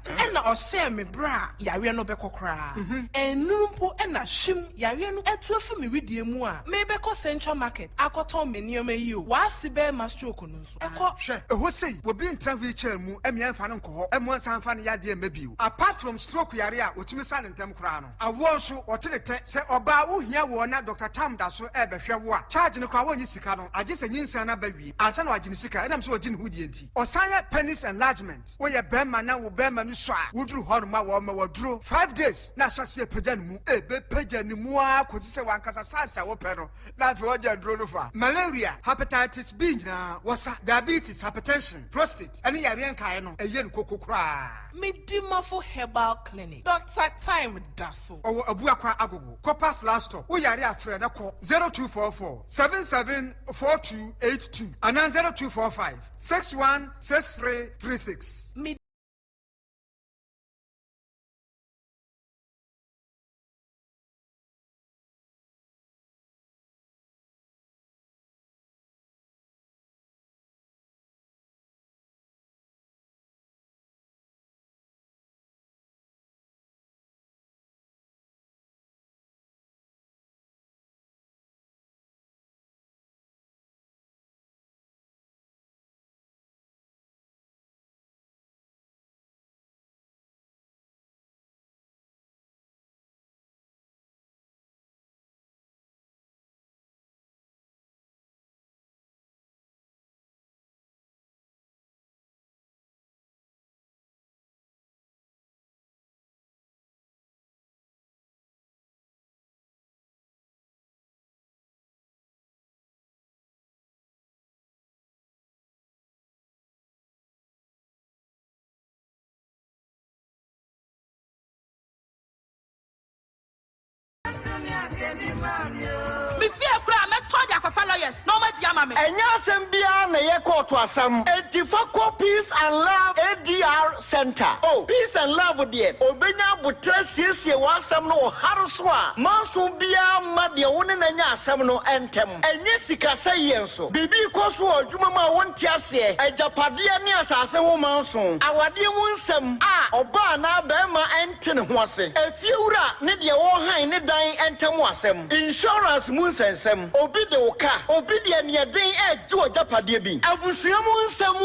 Ɛna ɔhyɛɛ me berɛ a yareɛ no bɛkɔ koraa. Ɛnnuru mpo na hwim yareɛ no atu afi me wedeɛ mu a merebɛkɔ Central Market akɔtɔn me nneɛma yi o, w'ase bɛrima stroke no nso ɛkɔ. Hwɛ, ɛhɔ sei, obi ntena wheelchair mu mmea mfa no nkɔ hɔ mmoa nsan mfa ne yadeɛ mma bio. Apart from stroke yare a wɔtumi sa no ntɛm koraa no, awoɔ nso, wɔte ne tɛ. Sɛ ɔbaa wohia woɔ na Doctor Tam da so rebɛhwɛ wo a, charge no koraa wɔnnye sika no, agye sɛ nyinsɛn no aba wie ansa na wɔagye ne sika ɛnam sɛ ɔgye ne ho die nti. Ɔsan yɛ penis enlargement. Woyɛ bɛrima na wo bɛrima no sua a, woduru hɔ nom a wɔma wo aduro five days na ahyɛ aseɛ apagya ne mu. Ɛbɛpagya ne mu ara kɔsi sɛ w'ankasa size a wopɛ no na afei wɔgye aduro no fa. Malaria, hepatitis B nyinaa wɔsa, diabetes, hypertension, prostate ɛne yareɛ nkaeɛ no ɛyɛ no koko koraa. Medimafo Herbal Clinic, Doctor Time da so. Ɔwɔ Abuakwa Agogo, Corpus last stop. Wo yare a frɛ na kɔ 0244 77 4282 anaa 0245 616336. Me. Me fie koraa mɛtɔn de akɔfa lawyers na wɔn adi ama me. Ɛnyɛ asɛm biara na ɛyɛ kɔɔto asɛm, enti fa kɔ Peace and Love ADR Centre. Oh, Peace and Love deɛ, ɔbɛnya aboterɛ asiesie w'asɛm no wɔ hare so a manso biara mma deɛ wo ne no anya asɛm no ntɛm. Ɛnyɛ sikasɛeɛ nso. Biribi rekɔ so wɔ adwuma mu a wonte aseɛ, agyapadeɛ ne asase ho manso, awadeɛ mu nsɛm a ɔbaa anaa barima nte ne ho ase, efiewura ne deɛ ɔrehan ne dan ntam asɛm, insurance mu nsɛnsɛm, obi de wo ka, obi de aniɛden regye w'agyapadeɛ bi, abusua mu nsɛm a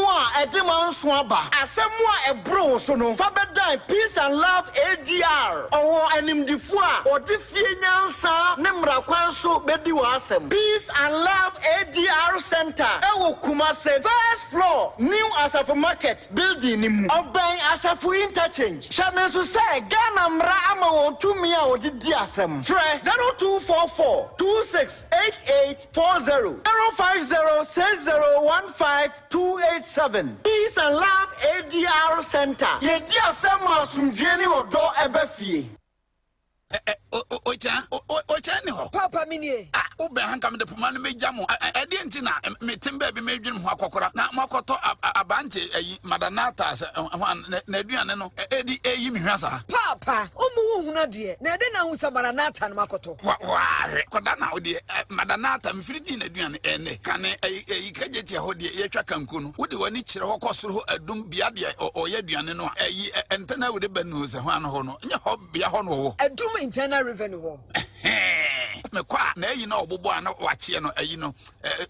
ɛde manso aba, asɛm a ɛboro wo so no, fa bɛdan Peace and Love ADR. Ɔwɔ animdefoɔ a wɔde fie nyansa ne mmara kwan so bɛdi w'asɛm. Peace and Love ADR Centre wɔ Kumase, First Floor, New Asafo Market building no mu. Ɔbɛn Asafo Interchange. Hyɛ no nso sɛ Ghana mmara ama wɔn tumi a wɔde di asɛm. Frɛ 0244 26 88 40, 050 6015 287. Peace and Love ADR Centre, Yɛdi asɛm ma asomdwoeɛ ne ɔdɔ ba fie. Okyɛn, okyɛn ni hɔ. Paapa me nie. Ah, wobɛn ha nka mede poma no mɛgya mo. Ɛdeɛ nti na metem baabi medwene ho akɔkora na moakɔtɔ abante ayi madanata sɛ hwan n'aduane no ɛdi ɛyi me hwa saa. Paapa, wommu wo nhunu adeɛ, na ɛdɛn na ahu sɛ maranatha no makɔtɔ? Wa wahwɛ kɔda na wodeɛ madanata mefiri dii n'aduane ɛnɛ kane ayi kagye tia hɔ deɛ yɛtwa kanko no wode w'ani kyerɛ hɔ kɔ soro hɔ adum bea deɛ ɔyɛ aduane no a ayi ɛntɛn a wode ba nu sɛ hwan hɔ no nyɛ hɔ Bea hɔ na ɔwɔ. Adum Internal Revenue hɔ. Ɛhɛɛ mekɔ a na ayi na ɔbobɔ a na wakyeɛ no ayi no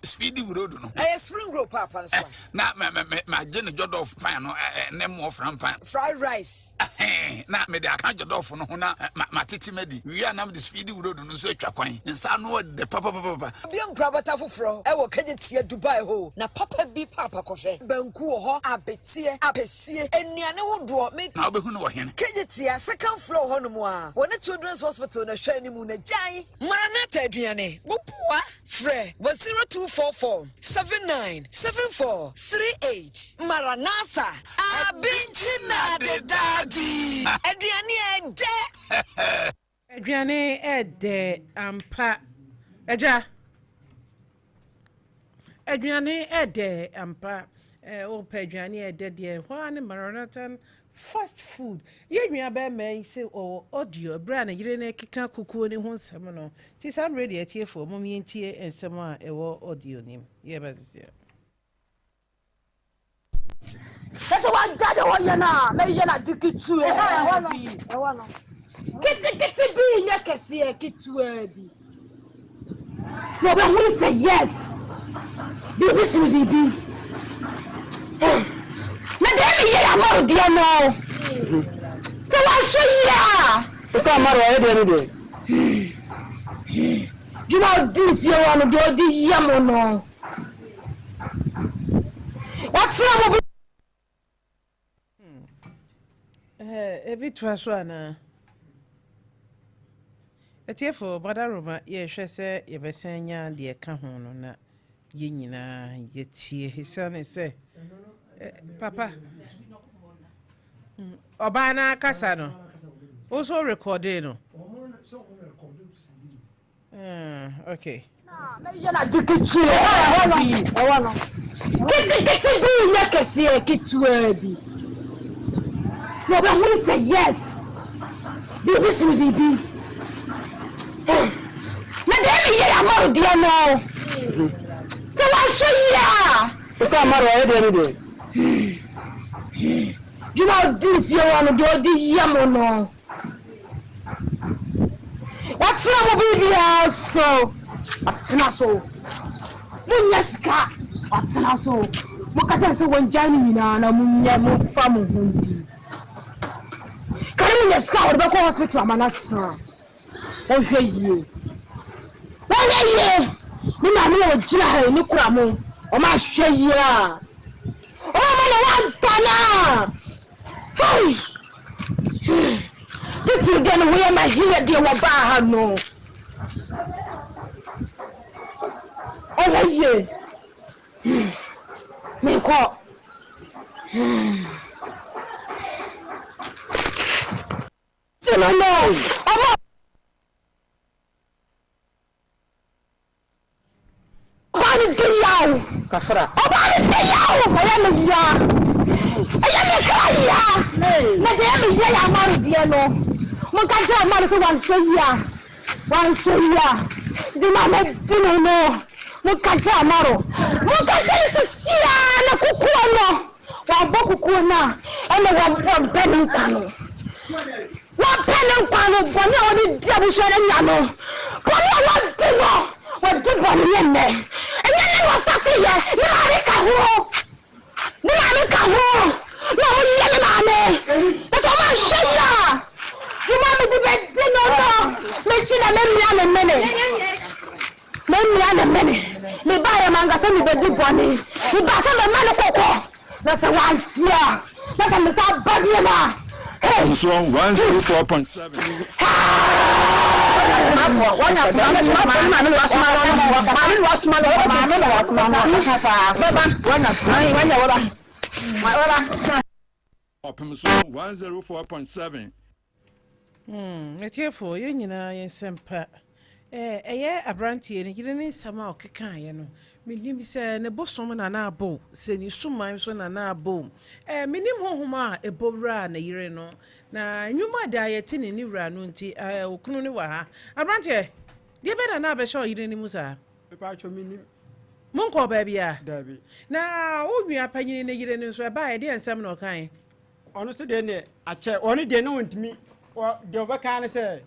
speedy road no. Ɛyɛ spring roll paapa nso a. Na mɛ mɛ mɛ magye ne jɔdɔf pan no ne mmoɔ fran pan. Fried rice. Ɛhɛɛ na mede aka jɔdɔf no ho na ma matete madi wie a na mede speedy road no nso atwa kwan nsa ano ɔdɛ papapapapa. Abue nkorabata foforɔ wɔ Kejetia Dubai hɔ o, na papa bi paapa kɔhwɛ. Banku wɔ hɔ, abeteɛ, apɛsie, nnuane hodoɔ, me. Na wobɛhu no wɔ hene? Kejetia, second floor hɔ nom a, wɔ ne Children's Hospital na hwɛ anim na gyae. Maranatha aduane, wo boa? Frɛ wɔ 0244 79 74 38. Maranatha, abinkyi na dedaadi, aduane a ɛdɛ. Aduane ɛdɛ ampa agya. Aduane ɛdɛ ampa. Wopɛ aduane ɛdɛ deɛ hɔ ara ne Maranatha fast food. Yɛn nua bɛrima yi sɛ ɔwɔ audio berɛ a ne yere no keka kukuo ne ho nsɛm no. Nti saa mmerɛ deɛ atiefoɔ mom yɛntie nsɛm a ɛwɔ audio no mu. Yɛba sisi a. Na sɛ wangya deɛ ɔyɛ no a, mɛyɛ no ade ketewaa bi. Ketekete bi nyɛ kɛseɛ, ketewaa bi. Na ɔbɛhunu sɛ yes, biribi sene biribi. Na deɛ meyɛ Amaro deɛ no, sɛ wanhwɛ yie a. Wo sɛ Amaro ɔyɛ deɛ ne deɛ. Dwuma a ɔdi fie hɔ no, deɛ ɔde yɛ mo no. Watena mo bi. Ebi toa so anaa? Atiefo, Badaroma, yɛhwɛ sɛ yɛbɛsan nya deɛ ɛka ho no na yɛn nyinaa yɛtie. Esiane sɛ papa ɔbaa no akasa no, wo nso rekɔdee no. Okay. Na mɛyɛ no ade ketewaa bi. Ketekete bi nyɛ kɛseɛ, ketewaa bi. Na ɔbɛhunu sɛ yes, biribi sene biribi. Na deɛ meyɛ Amaro deɛ no, sɛ wanhwɛ yie a. Wo sɛ Amaro ɔyɛ deɛ ne deɛ. Dwuma a ɔdi fie hɔ no, deɛ ɔde yɛ mo no. Watena mo biribiara so. Watena so. Monnya sika. Watena so. Moka kyerɛ no sɛ wɔngyae ne nyinaa na monyɛ momfa mo ho ndi. Kane monya sika a wɔde bɛkɔ hospital ama no asa. Wɔnhwɛ yie. Wɔnhwɛ yie. Me maame a ɔgyina ha yi ne kura mo. Wɔn ahwɛ yie a. Wɔn ama ne ho aba no a. Hey! Titiriw deɛ ne ho yɛ ma he yɛ deɛ wɔbaa ha no. Ɔhwɛ yie. Mekɔ. No, no. Ɔmo. Ɔbaa no di yaw. Ɔbaa no di yaw. Ɛyɛ me ya. Ɛyɛ me kra ya. Na deɛ ɛyɛ me ya yɛ Amaro deɛ no. Monka nkyerɛ Amaro sɛ wanhwɛ yie a, wanhwɛ yie a, de ma mɛdi no no. Monka nkyerɛ Amaro. Monka nkyerɛ no sisi ara na kukuo no, wabɔ kukuo no a, ɛna wɔbɛ ne nkwa no. Wɔpɛ ne nkwa no, bɔne a wɔde di abusua no nya no, bɔne a wɔdi no, wɔdi bɔne nyɛ nnɛ. Ɛnyɛ nnɛ na wɔstate yɛ, ne maame ka ho, ne maame ka ho, na wɔyɛ ne maame. Na sɛ wɔn anhwɛ yie a, ne maame de bɛdi no no, mekyi na mɛmia ne mene, mɛmia ne mene. Mebaeɛ mankasa mebɛdi bɔne, mebaa sɛ mɛma no kɔkɔ. Na sɛ wantie a, na sɛ mesan ba bio a, hey! Nsuo 104.7. Ɔpem so 104.7. Hmm, atiefo, yɛn nyinaa yɛn nsɛm pa. Eh, ɛyɛ aberanteɛ ne yere ne nsɛm a ɔkekaeɛ no, menim sɛ ne bosom na na abɔ o, sɛ ne suman nso na na abɔ o. Eh, menim honhom a ɛbɔ wuraa ne yere no, na nnwuma da a yɛte ne ne wura no nti, eh, okunu no wɔ ha. Aberanteɛ, deɛ bɛn na na abɛhyɛ ɔyere no mu saa? Mepatwɔ menim. Monkɔɔ baabiara? Daabi. Na wo nua panyini ne yere no nso, ɛbaeɛ, deɛ nsɛm na ɔkaeɛ? Ɔno nso deɛ neɛ akyɛ ɔno deɛ ne ɔntumi wɔ deɛ ɔbɛka ne sɛ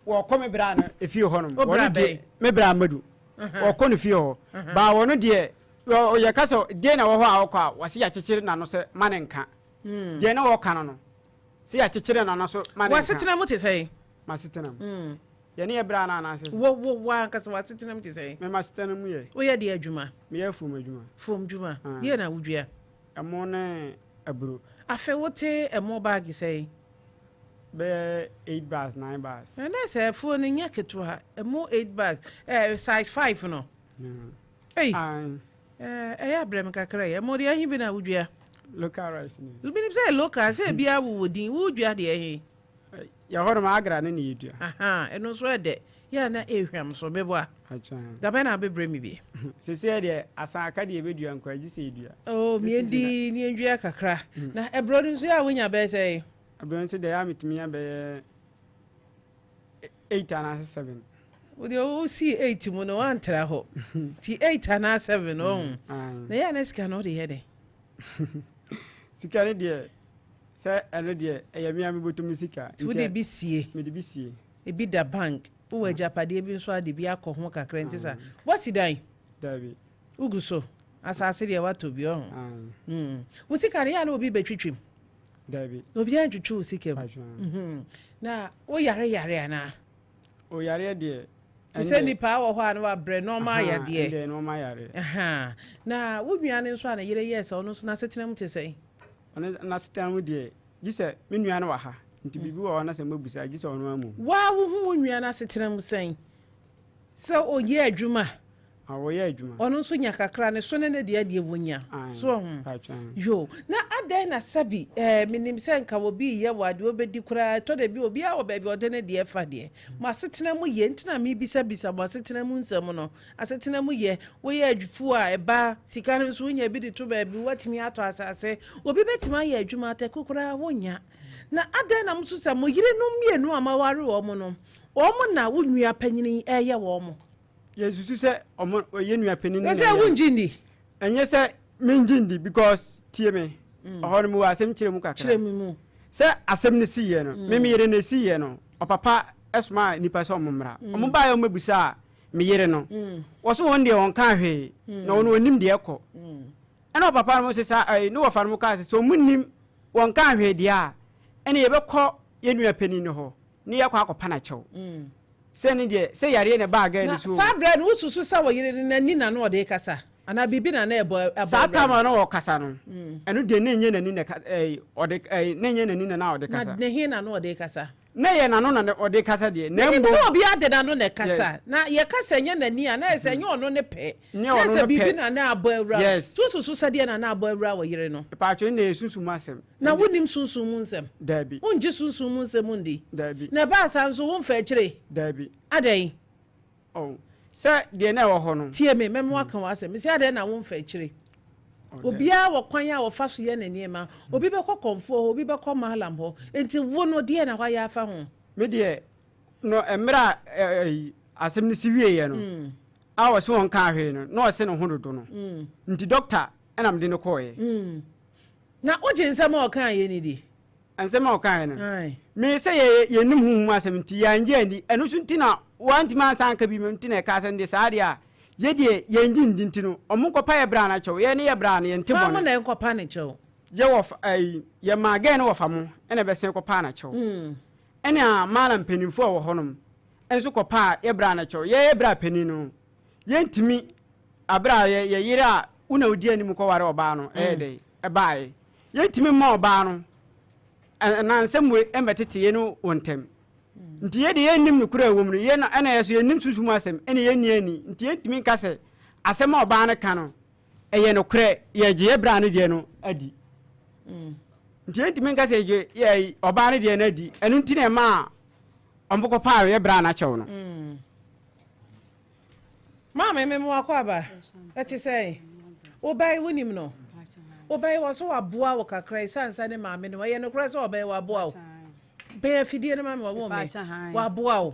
wɔkɔ me bra no efie hɔ nom wɔno deɛ me bra Amadu wɔkɔ no fie hɔ baa wɔno deɛ yɛ ka sɛ deɛ na wɔ hɔ a ɔkɔ a wɔsi yɛakyekyere n'ano sɛ ma ne nka hmm. deɛ na wɔka no no sɛ yɛakyekyere n'ano so ma ne nka. W'asetena mu te sɛ? M'asetena mu hmm. yɛne yɛ bra no anaasɛ. Wo wo wo ankasa w'asetena mu te sɛ? Me m'asetena mu yɛ. Woyɛ deɛ adwuma? Meyɛ fom adwuma. Fom dwuma deɛ na wodua? Ɛmo ne aburo. Afe wote ɛmo baage sɛn? Bɛyɛ 8 bags, 9 bags. Ɛnɛ sɛ afuo no nyɛ ketewa, ɛmo 8 bags, eh, size 5 no. Mm. Ei, eh, ɛyɛ abrɛ me kakra yi, ɛmo deɛ ɛhe bi na wodua? Local rice ni. Menim sɛ local, sɛ ebiara wowɔ din, wodua deɛ ɛhe? Yɛ hɔ nom agra ne ne yɛdua. Aha, ɛno nso ɛdɛ. Yɛ a na ɛhwam so, meboa. Da bɛn na wobɛbrɛ me bi? Seesei deɛ asan aka deɛ yɛbɛdua nko ara, gye sɛ yɛdua. Oh, miɛndi ne yɛndua kakra. Mm. Na ɛborɔ no nso yɛ a wonya bɛyɛ sɛ? Ɛborɔ nso deɛ yɛ a metumi nya bɛyɛ 8 anaasɛ 7. Wodeɛ wosii 8 mu no woantra hɔ. Nti 8 anaa 7 ɔho. Mm, na yɛ a na sika no wode yɛ dɛn? Sika no deɛ, sɛ ɛno deɛ, ɛyɛ me ara me bɔtɔ mu sika. Nti wode bi sie? Mede bi sie. Ebi da bank. Wowɔ agyapadeɛ bi nso a de bi akɔ ho kakra nti sa. Woasi dan? Dabi. Wogu so? Asase deɛ woatɔ bi ɔho? Wo sika no yɛ a na obi bɛtwitwim? Dabi. Obiara ntwitwi wo sika mu. Na woyare yare anaa? Oyareɛ deɛ. Te sɛ nipa wɔ hɔ a na wabrɛ nneɛma ayadeɛ. Ɛndeɛ nneɛma ayareɛ. Na wo nua no nso a ne yere yɛɛ sɛ ɔno nso n'asetena mu te sɛn? Ɔno n'asetena mu deɛ, gye sɛ me nua no wɔ ha, nti biribi wɔ hɔ na sɛ mɛbusa a, gye sɛ ɔno ara mmom. Wo ara wohu wo nua no asetena mu sɛn? Sɛ ɔyɛ adwuma? Ah, ɔyɛ adwuma. Ɔno nso nya kakra, ne so ne ne deɛ deɛ wɔnya. So ɔho? Yo, na adɛn na sɛbi, eh, menim sɛ nka obi reyɛ wo adeɛ ɔbɛdi koraa, ɛtɔ da bi obiara wɔ baabi a ɔde ne deɛ fa deɛ. Mo asetena mu yɛ, nti na mebisabisa mo asetena mu nsɛm no. Asetena mu yɛ, woyɛ adwufuo a, ɛba, sika no nso wonya bi de to baabi, woatumi atɔ asase. Obi bɛtumi ayɛ adwuma, ataku koraa wonnya. Na adɛn na mosu sɛ mo yerenom mmienu a moaware wɔn no, wɔn na wo nua panin yi reyɛ wɔn? Yɛsusu sɛ ɔmo yɛ nua panin no na Ɛsɛ ɛyɛ. wongye nni? Ɛnyɛ sɛ mengye ndi because tie me, ɛhɔ no mewɔ asɛm kyerɛ mu kakra. Kyerɛ me mu. Sɛ asɛm no siiɛ no, me me yere no ɛsiiɛ no, ɔpapa somaa nnipa sɛ ɔmo mmra. Ɔmo baeɛ ɔmo bɛbisaa me yere no, wɔse wɔn deɛ wɔnkaa hwee, na wɔn wɔnnim deɛ ɛkɔ. Ɛna ɔpapa no se saa ɛyi ne wɔfa no kaa sɛ sɛ ɔmo nnim wɔnkaa hwee deɛ a, ɛne yɛbɛkɔ yɛn nua panin no hɔ ne yɛakɔ akɔpa no akyɛw. Sɛ ne deɛ sɛ yareɛ na ɛbaa girl no Na so o. saa berɛ no wosusu sɛ wo yere no n'ani na na ɔde rekasa anaa biribi na na ɛbɔ abɔ Saa awura time no? a na ɔkasa no, ɛno deɛ na ɛnyɛ n'ani na ɛka ɛyi ɔde ɛyi na ɛnyɛ n'ani na na ɔde Na kasa. ne he na na ɔde rekasa? Na ɛyɛ n'ano na ɔde kasa deɛ, na Menim mmom. sɛ obiara de n'ano na ɛkasa. Yes. Na yɛka sɛ ɛnyɛ n'ani a, na ayɛ sɛ ɛnyɛ ɔno ne pɛ. Nyɛ Na ɔno ayɛ sɛ no biribi pɛ. na na abɔ awura no. Yes. Nti wosusu sɛ deɛ na na abɔ awura wo yere no? Mpakyɛw, ɛnna ɛyɛ sunsum mu asɛm. Na wonnim sunsum mu nsɛm? Daabi. Wongye sunsum mu nsɛm ndi? Daabi. Na ɛbaa saa nso, womfa akyire? Daabi. Adɛn? Oh, sɛ deɛ na ɛwɔ hɔ no. Tie me, mɛma woaka w'asɛm. Mese adɛn na womfa akyire? Obiara wɔ kwan a ɔfa so yɛ ne nneɛma. Obi bɛkɔ kɔmfoɔ hɔ, obi bɛkɔ mallam hɔ. Enti wo no, deɛn na woayɛ afa ho? Me deɛ, no mmerɛ a ɛyi asɛm no si wieeɛ no, a ɔse ɔnkaa hwee no, na ɔse ne ho dodo no. Nti dɔkta na mede no kɔeɛ. Na wogye nsɛm a ɔkaeɛ no di? Nsɛm a ɔkaeɛ no, me sɛ yɛ yɛnnim honhom mu asɛm nti yɛangye anni. Ɛno nso nti na wantumi ansan anka bi nti na ɛkaa sɛ nde saa deɛ a yɛ deɛ yɛngye ndi nti no ɔmo nkɔpa yɛ bra no kyɛw. Yɛ ne yɛ bra no yɛnte Hwan mo bɔne. na ɛnkɔpa no kyɛw? Yɛ wɔfa ɛyi yɛ maa gɛɛ no wɔfa mo ɛna ɛbɛsen kɔpaa no kyɛw. Ɛna maala mpanimfoɔ a ɛwɔ hɔnom nso kɔpaa yɛ bra no kyɛw. Yɛ yɛ bra panin no yɛntumi aberɛ a yɛ yɛ yere a wo na wodi anim kɔware ɔbaa no ɛyɛ dɛn ɛbaeɛ. Yɛntumi mma ɔbaa no anaa nsɛm wei mmɛtete yɛne wo ntam. Nti yɛ deɛ yɛnnim nokorɛ a ɛwɔ mu no, yɛ na ɛna yɛ so yɛnnim sunsum mu asɛm, ɛna yɛnni ani. Nti yɛntumi nka sɛ asɛm a ɔbaa no ka no ɛyɛ nokorɛ, yɛgye yɛ bra no deɛ no adi. Nti yɛntumi nka sɛ yɛgye yɛ ɔbaa no deɛ no adi. Ɛno nti na ɛmaa wɔkɔpaa yɛ bra no akyɛw no. Maame me mo akɔ aba. Ɛte sɛn? Wo ba yi wonim no? Wo ba yi wɔ so waboa wo kakra esiane sɛ ne maame no ɛyɛ nokorɛ sɛ ɔbɛyɛ waboa wo. Bɛn afidie no ma me wɔwɔ me. Waboa wo.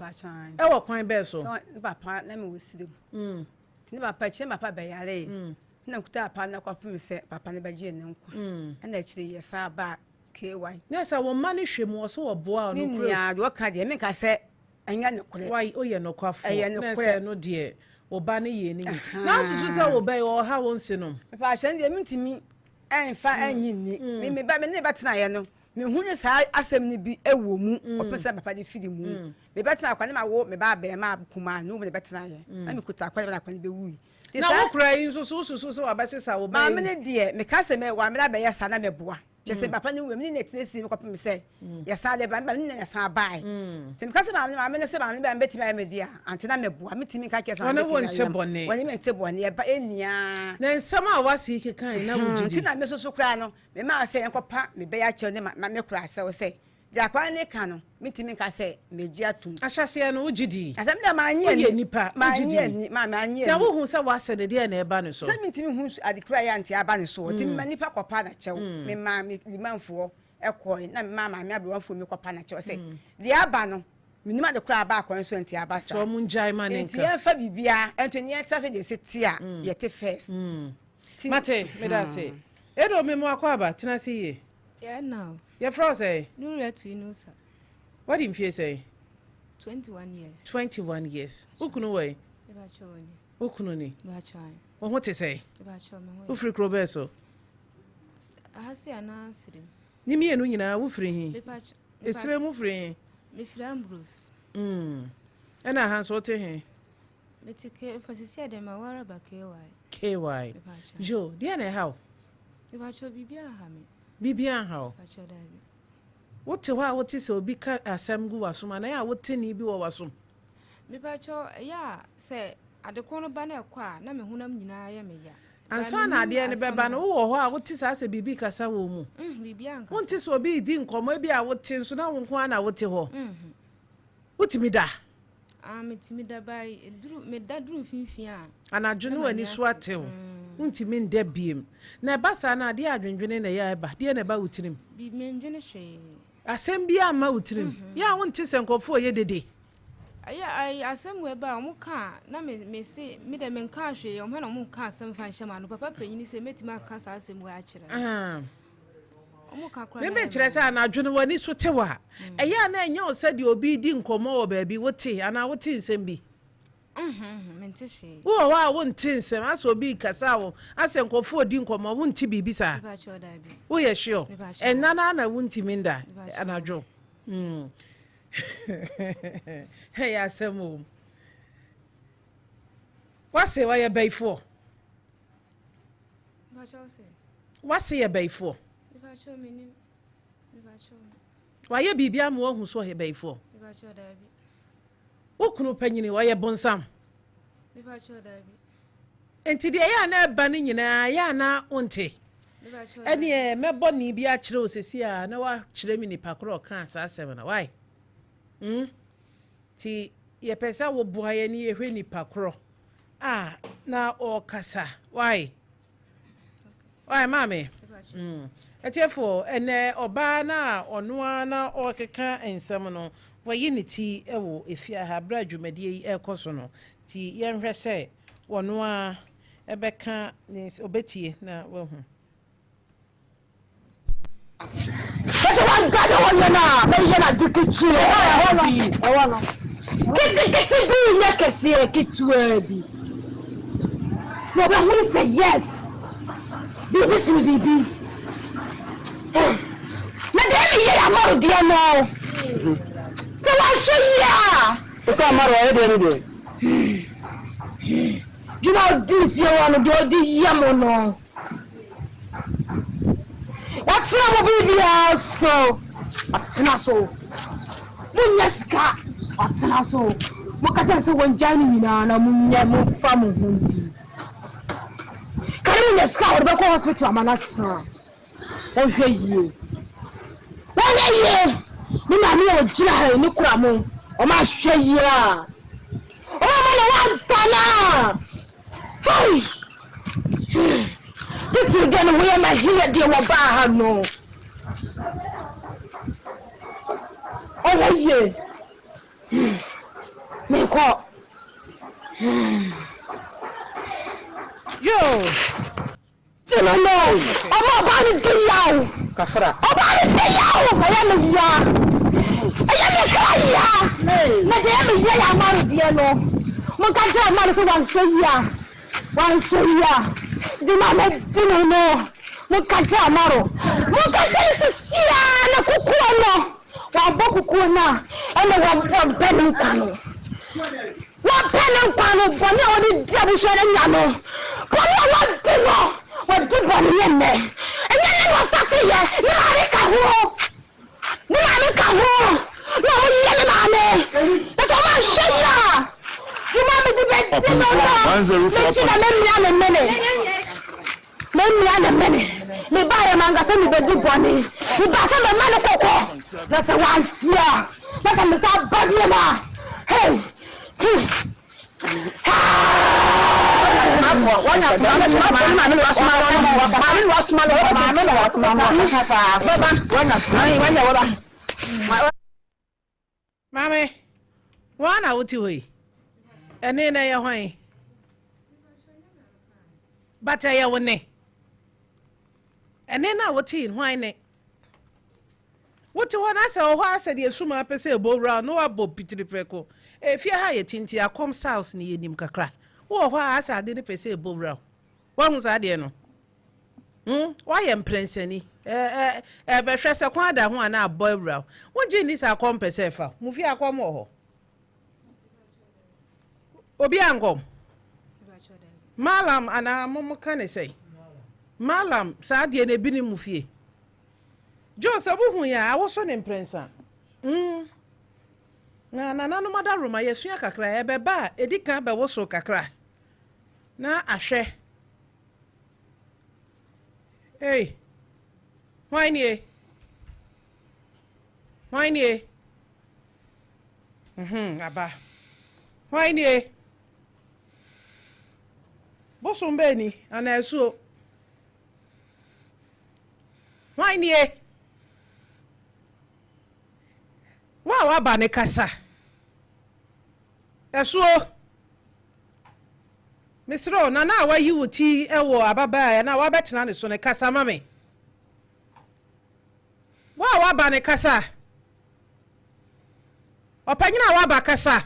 Ɛwɔ kwan bɛɛ so? Ne papa na me wɔ sire mu. Mm. Ne papa akyire ne papa bɛyare. Mm. Na nkuta papa na kɔpem sɛ papa no bɛgye ne nkwa. Mm. Ɛna akyire yɛ saa ba KY. Na sɛ wɔn mma no hwɛ mu ɔso wɔboa wo Ne nokorɛ. nua deɛ ɔka deɛ menka sɛ Ɛnyɛ nokorɛ. Wai woyɛ nokwafoɔ. Ɛyɛ nokorɛ. Na sɛ ɛno deɛ wo ba no yɛ ne yie. Na wosusu sɛ wo ba yi ɔha wo nse nom? Mepaakyɛw ɛno deɛ mentumi ɛnfa ɛnye nni. Me me ba me ne ne bɛtenaeɛ no mehunu saa asɛm no bi ɛwɔ mu ɔpɛ sɛ papa no firi mu. Me bɛtena akwa ne ma wo me ba abɛɛmaa kumaa no ne bɛtenaeɛ na mekuta akwa ne ba no akwa no bɛwui. Na wo kura yi nso so wosusu sɛ wabɛsesa wo ba yi? Maame no deɛ meka sɛ mɛ wamena bɛyɛ saa na mɛboa. Kyerɛ sɛ papa no wuiɛ, me ne no tena sii mu kɔpem sɛ yɛsan de ba, me ne no yɛsan baeɛ. Nti meka sɛ maame maame no sɛ maame no bɛyɛ mɛtumi ayɛ me deɛ a, ante na meboa, metumi nka kyerɛ sɛ maame Ɔne wo bɛtumi nte ayɛ bɔne. Wɔne me nte bɔne, yɛba ɛnniaa. Na nsɛm a w'ase yi kekae na wogye di? Nti na me nso so koraa no, memaa sɛ yɛnkɔpa me bɛyɛ akyɛw ne ma me kora asɛw sɛ, deɛ akwadaa no reka no, mentumi nka sɛ megye atom. Ahyɛaseɛ no, wogye dii? Asɛm deɛ mannye anni. Woyɛ nipa, wogye Mannye dii? anni, maame, mannye anni. Na wohu sɛ w'ase no, deɛn na ɛba ne so? Sɛ mentumi nhu ade koro a ɛyɛ a nti aba ne soɔ. Nti mema nnipa kɔpa no kyɛw. Memaa me limanfoɔ kɔe, na memaa maame aberewafoɔ bi kɔpa no kyɛw sɛ, deɛ aba no, mennim ade koro a aba akwan so a nti aba saa. Nti wɔn ngyae ma ne Nti nka. yɛmfa biribiara nto ne yɛntra sɛdeɛ ɛsɛ ti a yɛte first. Nti Mate, meda ase. Edo me mo akɔ aba, tena ase yie. Yeah, now. Yɛfrɛ wo sɛn? Nuriatu Inusa. Wadi mfie sɛn? 21 years. 21 years. Wo kunu wɔ yi? Wo kunu ni? Wo ho te sɛn? Wofiri kuro bɛɛ so? Ahase anaa Sirem. Ne mmienu nyinaa wofiri he? Esirem wofiri he? Mefiri Ambrose. Mm. Ɛna aha nso wote he? Mete K, fa sisi a deɛ ma wara ba KY. KY. Jo, deɛ na ɛha wo? Mepakyɛw biribi anha me. Biribi anha wo? Mepakyɛw daabi. Wote hɔ a wote sɛ obi ka asɛm gu w'asom anaa ɛyɛ a wote nne bi wɔ w'asom? Mepakyɛw, ɛyɛ a sɛ ade ko no ba na ɛkɔ a na me honam nyinaa yɛ me ya. Ansa na adeɛ no bɛba no, wowɔ hɔ a wote saa sɛ biribi rekasa wɔ wo mu? Biribi ankasa. Wonte sɛ obi redi nkɔmmɔ, ebi a wote nso na wo nko ara na wote hɔ? Wotumi da? Ah, metumi da ba duru meda duru mfimfini a. Anadwo no w'ani so atew, wontumi nda biem. Na ɛba saa no adeɛ adwendwene na ɛyɛ a ɛba. Deɛ na ɛba wo tirim? Bi mendwene hwee. Asɛm biara mma wo tirim. Yɛ a wonte sɛ nkurɔfoɔ yɛ dede. Ɛyɛ ayi asɛm wɔ ɛba a wɔn ka a na me me se me dɛ menka hwee wɔn na wɔn ka asɛm fa nhyɛ m'ano papa panyin sɛ mɛtumi aka saa asɛm wɔ akyerɛ no. Me mekyerɛ sɛ anadwo no w'ani so tew a, ɛyɛ a na ɛnyɛ wo sɛ deɛ obi redi nkɔmmɔ wɔ baabi wote anaa wote nsɛm bi? Wowɔ hɔ a wonte nsɛm asɛ obi rekasa wo asɛ nkurɔfoɔ redi nkɔmmɔ wonte biribi saa? Woyɛ sure? Ɛnna no ara na wontumi nda anadwo. Hmm. Ɛyɛ asɛm o. Wase ɔyɛ bayifoɔ. W'ase yɛ bayifoɔ. Wayɛ biribi ama wahu so ɔyɛ bayifoɔ. Wo kunu panyini ɔyɛ bonsam. Nti deɛ ɛyɛ a na ɛba no nyinaa ɛyɛ a na wonte. Ɛneɛ mɛbɔ ne bi akyerɛ wo sɛsi a na wakyerɛ me nipa korɔ ɔkaa saa asɛm no. Why? Hmm? Nti yɛpɛ sɛ woboa yɛ ne yɛhwɛ nipa korɔ a na ɔrekasa why why maame mm. Atiefoɔ ɛnɛ ɔbaa no a ɔno ara na ɔrekeka nsɛm no wayi ne ti wɔ efie ha berɛ a dwumadie yi ɛrekɔ so no nti yɛnhwɛ sɛ ɔno ara ɛbɛka ne ɔbɛtie na wahu. Sɛ wagya ne hɔ yɛ no a, mɛyɛ no ade ketewaa bi. Ketekete bi nyɛ kɛseɛ, ketewaa bi. Na ɔbɛhunu sɛ yes, biribi sene biribi. Na deɛ meyɛ yɛ amaro deɛ no, sɛ wanhwɛ yie a. Sɛ amaro ɔyɛ deɛ ne deɛ. Dwuma a ɔdi fie hɔ no, deɛ ɔde yɛ mo no. Watena mo biribiara so. Watena so. Monnya sika. Watena so. Moka kyerɛ sɛ wɔngyae no nyinaa na monyɛ momfa mo ho ndi. Kane monya sika a wɔde bɛkɔ hospital ama no asa. Wɔnhwɛ yie. Wɔnhwɛ yie. Me maame a ɔgyina ha yi ne kora mo. Wɔn ahwɛ yie a. Wɔn ama ne ho aba no a. Hey! Titiriw deɛ ne ho yɛ ma hene deɛ wɔbaa ha no. Ɔhwɛ yie. Mekɔ. Yoo! Ti no no, ɔma ɔbaa no di yaw. Ɔbaa no di yaw, ɛyɛ me ya. Ɛyɛ me kra ya. Na deɛ ɛyɛ me ya yɛ Amaro deɛ no. Monka nkyerɛ Amaro sɛ wanhwɛ yie a, wanhwɛ yie a, di ma mɛdi no no. Monka nkyerɛ Amaro, monka nkyerɛ no sisiaa na kukuo no, wabɔ kukuo no a, ɛna wabɛ ne nkwa no. Wɔpɛ ne nkwa no, bɔne a wɔde di abusua no nya no, bɔne a wɔdi no, wɔdi bɔne nyɛ nnɛ. Ɛnyɛ nnɛ na ɔsate yɛ, ne maame ka ho, ne maame ka ho, na wɔn yɛ ne maame. Na sɛ wɔn anhwɛ yie a, ne maame de bɛdi no no, n'akyi na mɛmia ne mene. Mɛmia ne mene. Mebaeɛ manka sɛ mebɛdi bɔne, mebaa sɛ mɛma no kɔkɔ, na sɛ wantie a, na sɛ mesan ba biom a, hey, hmm, hey. Maame, woa na wote hɔ yi? Ɛne na ɛyɛ hwan? But ɛyɛ wo ne. Ɛnne no a wotee no, hwan ne? Wote hɔ na sɛ wɔ hɔ ara sɛ deɛ sum apɛ sɛ ɛbɔ wura wo na woabɔ pitiri prɛko. Efie ha yɛ tenten, akɔm styles no yɛnim kakra. Wowɔ hɔ ara sɛ ade no pɛ sɛ ɛbɔ wura wo. Woahu saa adeɛ no? Hmm, woayɛ mprɛnsani. Ɛ, ɛ, ɛbɛhwɛ sɛ kwan da ho a na abɔ awura wo. Wongye nni sɛ akɔm pɛ sɛ ɛfa wo. Mo fie akɔm wɔ hɔ? Obi ankɔm? Malam anaa mo mo ka ne sɛn? Malam, saa adeɛ no ebi ne mo fie. Joe, sɛ wohu yɛ a, awoso ne mprɛnsa. Mm. Na nananom adaworoma yɛsua kakra, ɛbɛba a, ɛdi kan bɛwoso kakra. Na ahwɛ. Ei, hwan nie? Hwan nie? Mhm, aba. Hwan nie? Bosom bɛɛ ni anaa asuo? Hwan nie? Wo a waba ne kasa. Asuo. Mesrɛ wo, Nana a wayi wo ti wɔ ababaa a na wabɛtena ne so no, kasa ma me. Wo a waba no, kasa. Ɔpanyin a waba, kasa.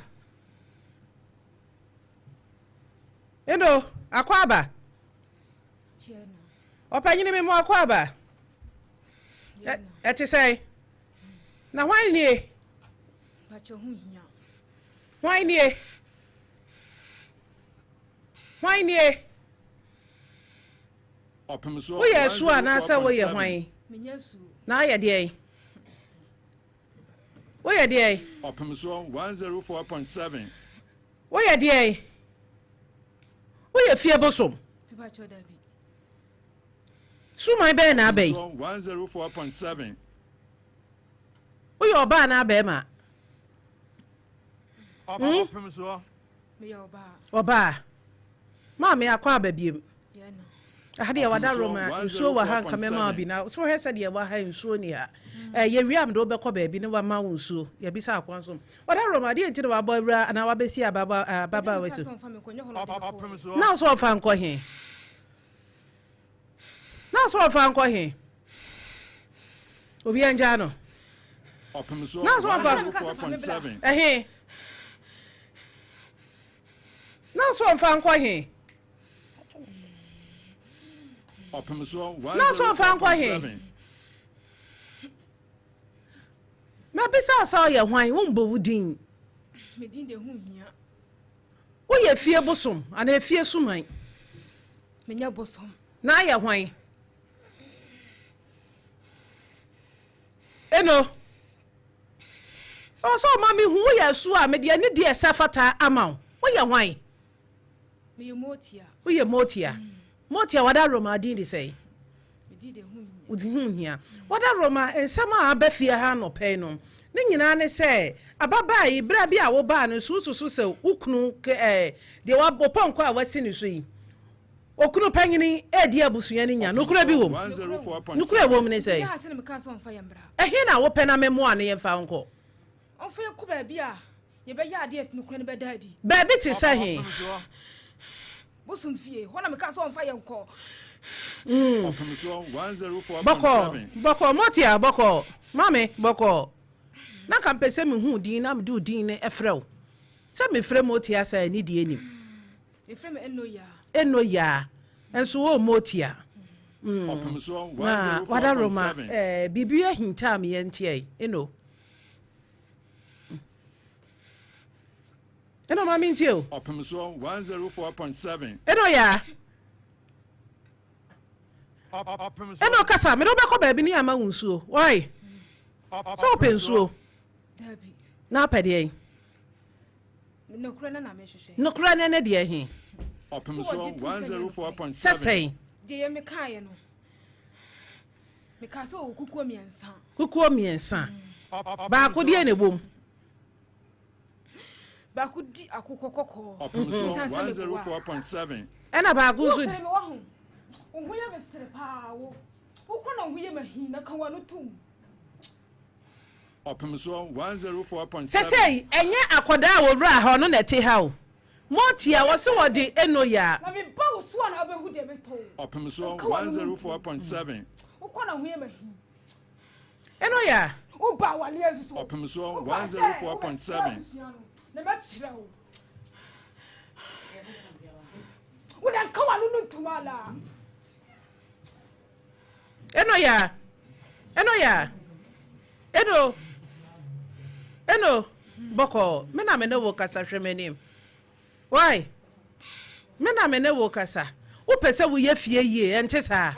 Endo, akɔ aba. Ɔpanyin me mo akɔ aba. Ɛte sɛn? Na hwan nie? Hwan nie? Hwan nie? Woyɛ asuo anaasɛ woyɛ hwan? Na ayɛ deɛn? Woyɛ deɛn? Woyɛ deɛn? Woyɛ fie bosom? Suman bɛn na aba yi? Woyɛ ɔbaa anaa bɛrima? Hmm? Ɔbaa. Maame akɔ aba biem. Aha deɛ wada Roma nsuo wɔ ha nka mɛma bi na so hwɛ sɛ deɛ wɔ ha nsuo ni ha. Mm. Eh, yɛwie a mede wobɛkɔ baabi ne wama wo nsuo. Yɛbisa akwan so. Wada Roma adeɛ nti na wabɔ awura anaa wabɛsi ababaawa so. Na so ɔfa nkɔ he? Na so ɔfa nkɔ he? Obi angyaa no. Na so ɔfa ɛhe? Na so ɔfa nkɔ he? Na so ɔfa nkɔ he? Mabisa sɛ ɔyɛ hwan, wombɔ wo din. Woyɛ fie bosom anaa efie suman? Menyɛ bosom. Na ayɛ hwan? Eno. Ɔwɔ sɛ ɔma me hu woyɛ asu a mede anidie a ɛsɛ fata ama wo. Woyɛ hwan? Meyɛ Motia. Woyɛ Motia. Motia wada Roma din de sɛn? Wo din ho nhia. Wada Roma nsɛm a aba fie ha anɔpa yi no, ne nyinaa ne sɛ ababaa yi, berɛ bi a wobaa no nso wosusu sɛ wo kunu deɛ wo pɔnkɔ a wasi ne so yi, okunu panyini redi abusua no nya. Nokorɛ bi wom? Nokorɛ wom ne sɛ, ɛhe na wopɛ na memmoa no yɛmfa wo nkɔ? Ɔmfa yɛn kɔ baabi a yɛbɛyɛ adeɛ a nokorɛ no bɛda adi. Baabi te sɛ he? Bosom fie, hɔ na mekaa sɛ ɔmfa yɛn nkɔ. Mm. Bɔkɔɔ, bɔkɔɔ, Motia, bɔkɔɔ, Maame, bɔkɔɔ. Na nka mpɛ sɛ mehu wo din na mede wo din no frɛ wo. Sɛ mefrɛ Motia saa a, anidie nnim. Yɛfrɛ me Eno Yaa. Eno Yaa, nso wo Motia. Mm. Na wada Roma, eh, biribi ahintaa me yɛnteɛ yi, Eno. Eno ma mentie o. Eno Yaa. Eno kasa, mede wobɛkɔ baabi ne ama wo nsuo. Why? Sɛ wopɛ nsuo? Na apɛ deɛ? Nokorɛ no na mehwehwɛ. Nokorɛ no ne deɛ he? Ɔpem so 104.7. Sɛ sɛn? Deɛ yɛ mekaeɛ no, mekaa sɛ ɔwɔ kukuo mmiɛnsa. Kukuo mmiɛnsa. Baako deɛ na ɛwɔ mu. Baako di akokɔ kɔkɔɔ. Ɔpem so 104.7. Ɛna baako nso di. Wosere me waho. Wo ho yɛ me sere paa wo. Wo kora na wo ho yɛ me hi na ka w'ano tom. Ɔpemsoɔ 104.7. Sesei ɛnyɛ akɔdaa a wɔwura ha ɔno na ɛte ha o. Motie a wɔse wɔde Eno yɛ a. Na me ba wo so a na wobɛhu deɛ mɛtɔ o. Ɔpemsoɔ Nka w'ano mu 104.7. Wokɔ na ho yɛ mahi. Ɛno yɛ a. Woba awaleɛ nso so. Ɔpem soɔ 104.7. Na mɛkyerɛ wo. Wode nka w'ano no ntoma ala. Ɛno yɛ a. Ɛno yɛ a. Ɛno. Ɛno. Bɔkɔɔ. Me na me ne wo kasa hwɛ m'anim. Wai? Me na me ne wo kasa. Wopɛ sɛ woyɛ fie yie, ɛnte saa?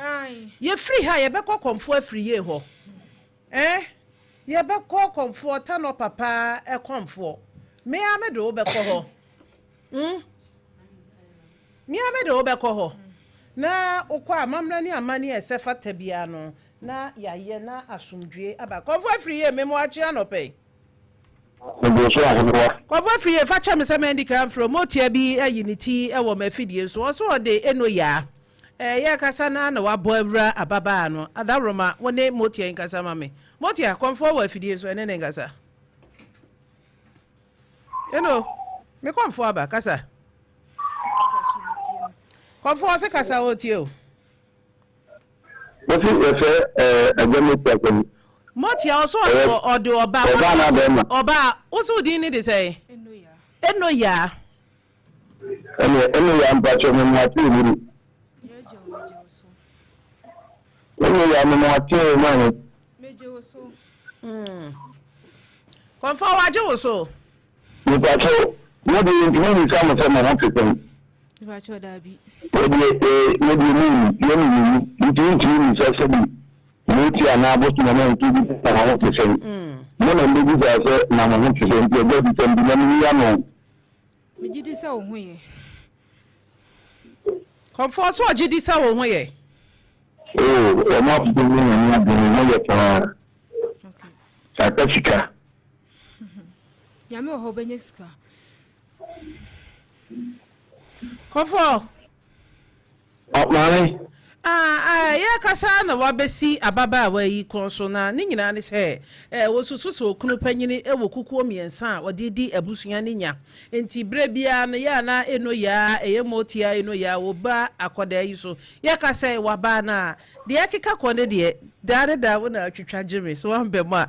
Yɛfiri ha a, yɛbɛkɔ Kɔmfoɔ Afriyie hɔ. Eh? Yɛbɛkɔ Kɔmfoɔ Tanɔ Papa Kɔmfoɔ. Me ara mede wo bɛkɔ hɔ. Hmm? Me ara mede wo bɛkɔ hɔ. Na wokɔ a, amammerɛ ne amanneɛ a ɛsɛ fata biara no, na yɛayɛ na asomdwoeɛ aba. Kɔmfoɔ Afriyie, me mmoakye anɔpa yi. Mede so ahenewa. Kɔfo afiri fa kyɛ me sɛ mandi kan mfrɛ wo. Motia bi ayi ne ti wɔ m'afidie so. Ɔse ɔde Eno Yaa. Eh, yɛrekasa no ara na wabɔ awura ababaa no. Adaworoma, wo ne Motia yi nkasa ma me. Motia, kɔmfoɔ wɔ afidie so, ɛne ne nkasa. Eno, me kɔmfoɔ aba, kasa. Kɔmfoɔ ɔse kasa, ɔretie o. Wosi yɛfrɛ ɛɛ agya Motia sɛn? Motia ɔsɛ ɔde ɔba. Ɔba anaa bɛrima? Ɔba. Wosi wo din ne de sɛn? Enoyaa. Ɛnna Enoyaa mpakyɛ me mu ate ewuri. Enoyaa me mu ate o maame. Megye wo so. Kɔnfɔ wagye wo so. Mepakyɛw, mo deɛ yɛntumi mmisa mo sɛ mo ho te sɛn? Mepakyɛw, daabi. Yɛ deɛ, ee, yɛ deɛ monnim, yɛ ne yɛnni, nti wontumi mmisa sɛbi mooti anaa abosom anaa nsuo bi sɛ na mo ho te sɛn? Mo na mobɛbisa sɛ na mo ho te sɛn, nti agya bisa me bi na menyi ano. Megye di sɛ wo ho yɛ. Kɔmfoɔ so ɔgye di sɛ wo ho yɛ? Oo, wɔn afotuo ne Nyame adwene, me ho yɛ paa. Aka sika. Nyame wɔ hɔ wobɛnya sika. Kɔfɔ. Maame. Ah, ah, yɛkasa na wabɛsi ababaawa yi kɔn so na ne nyinaa ne sɛ eh, wɔsusu sɛ okunu panyini wɔ kukuo mmiɛnsa a wɔde di abusua no nya nti berɛ biara no yɛ a na ɛno yaa ɛyɛ motia ɛno yaa wɔba akɔdaa yi so yɛka sɛ wabaa no a Deɛ ɛkeka kɔ ne deɛ, daa ne daa wo na atwitwa gye me, so wambɛ mu a.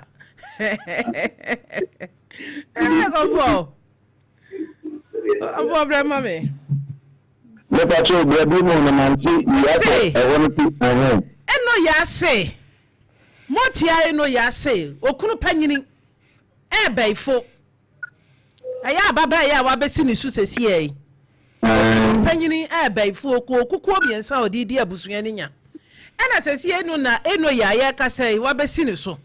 Ɛɛ kɔfɔ, ɔbɔ brɛ ma me. Mepa kyɛw brɛ bi mu no mante yi asɛ ɛhɔ no ti ɛhɛn. Eno yase, motia eno yase, okunu panyini, ɛɛbɛifo. Ɛyɛ ababaa yi a wabɛsi ne so sesiɛ yi. Okunu panyini a ɛbɛyifoɔ kuo kukuo mmiɛnsa a ɔde di abusua no nya. Ɛna sɛsi Eno na Eno yi a yɛrekasa yi wabɛsi ne so.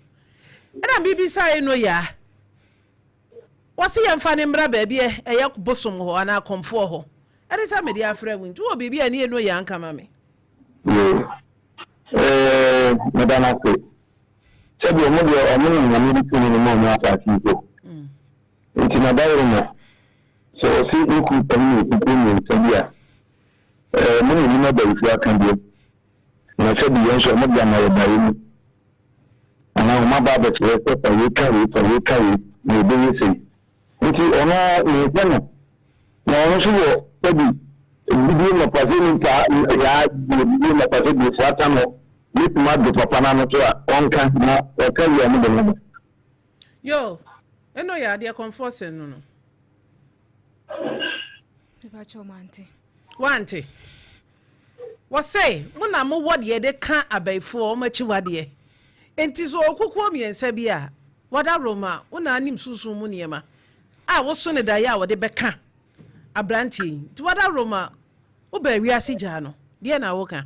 Ɛna mebisa Eno yi a, wɔse yɛmfa no mmra baabi a ɛyɛ bosom hɔ anaa akɔmfoɔ hɔ. Ɛne sɛ mede afrɛ wo nti wowɔ biribi a ɛne Eno yi anka ma me. Yoo, eh, meda no ase. Sɛdeɛ ɔmo deɛ ɔmo na Nyame de tumi no ma ɔmo asaase yi so. Nti na daworo sɛ ɔse ne kuru pɛ ne okukuo mmiɛnsa bi a, ɛɛ mo na nim abayifoɔ aka deɛ, na sɛbi yɛn nso ɔmo de ama yɛ baeɛ mu. Anaa ɔmo aba abɛkyerɛ sɛ fa wei ka wei, fa wei ka wei, na ɛbɛyɛ sei. Nti ɔno menhwɛ no, na ɔno nso wɔ sɛbi gyidie mapa sɛ nipa yaa gyidie mapa sɛ deɛ fata no bɛtumi ado papa no ano so a ɔnka na ɔka wie a mode no aba. Yo, ɛno yɛ adeɛ kɔmfoɔ sen no no. Mepakyɛw mante. Wante. Wɔse mo na mowɔ deɛ yɛde ka abayifoɔ wɔn akyiwadeɛ. Enti sɛ ɔwɔ kukuo mmiɛnsa bi a, wɔda Roma, wo na anim sunsum mu nneɛma a woso no daeɛ a wɔde bɛka aberanteɛ yi. Nti wɔda Roma, wobaa wiase gyaa no, deɛ na woka?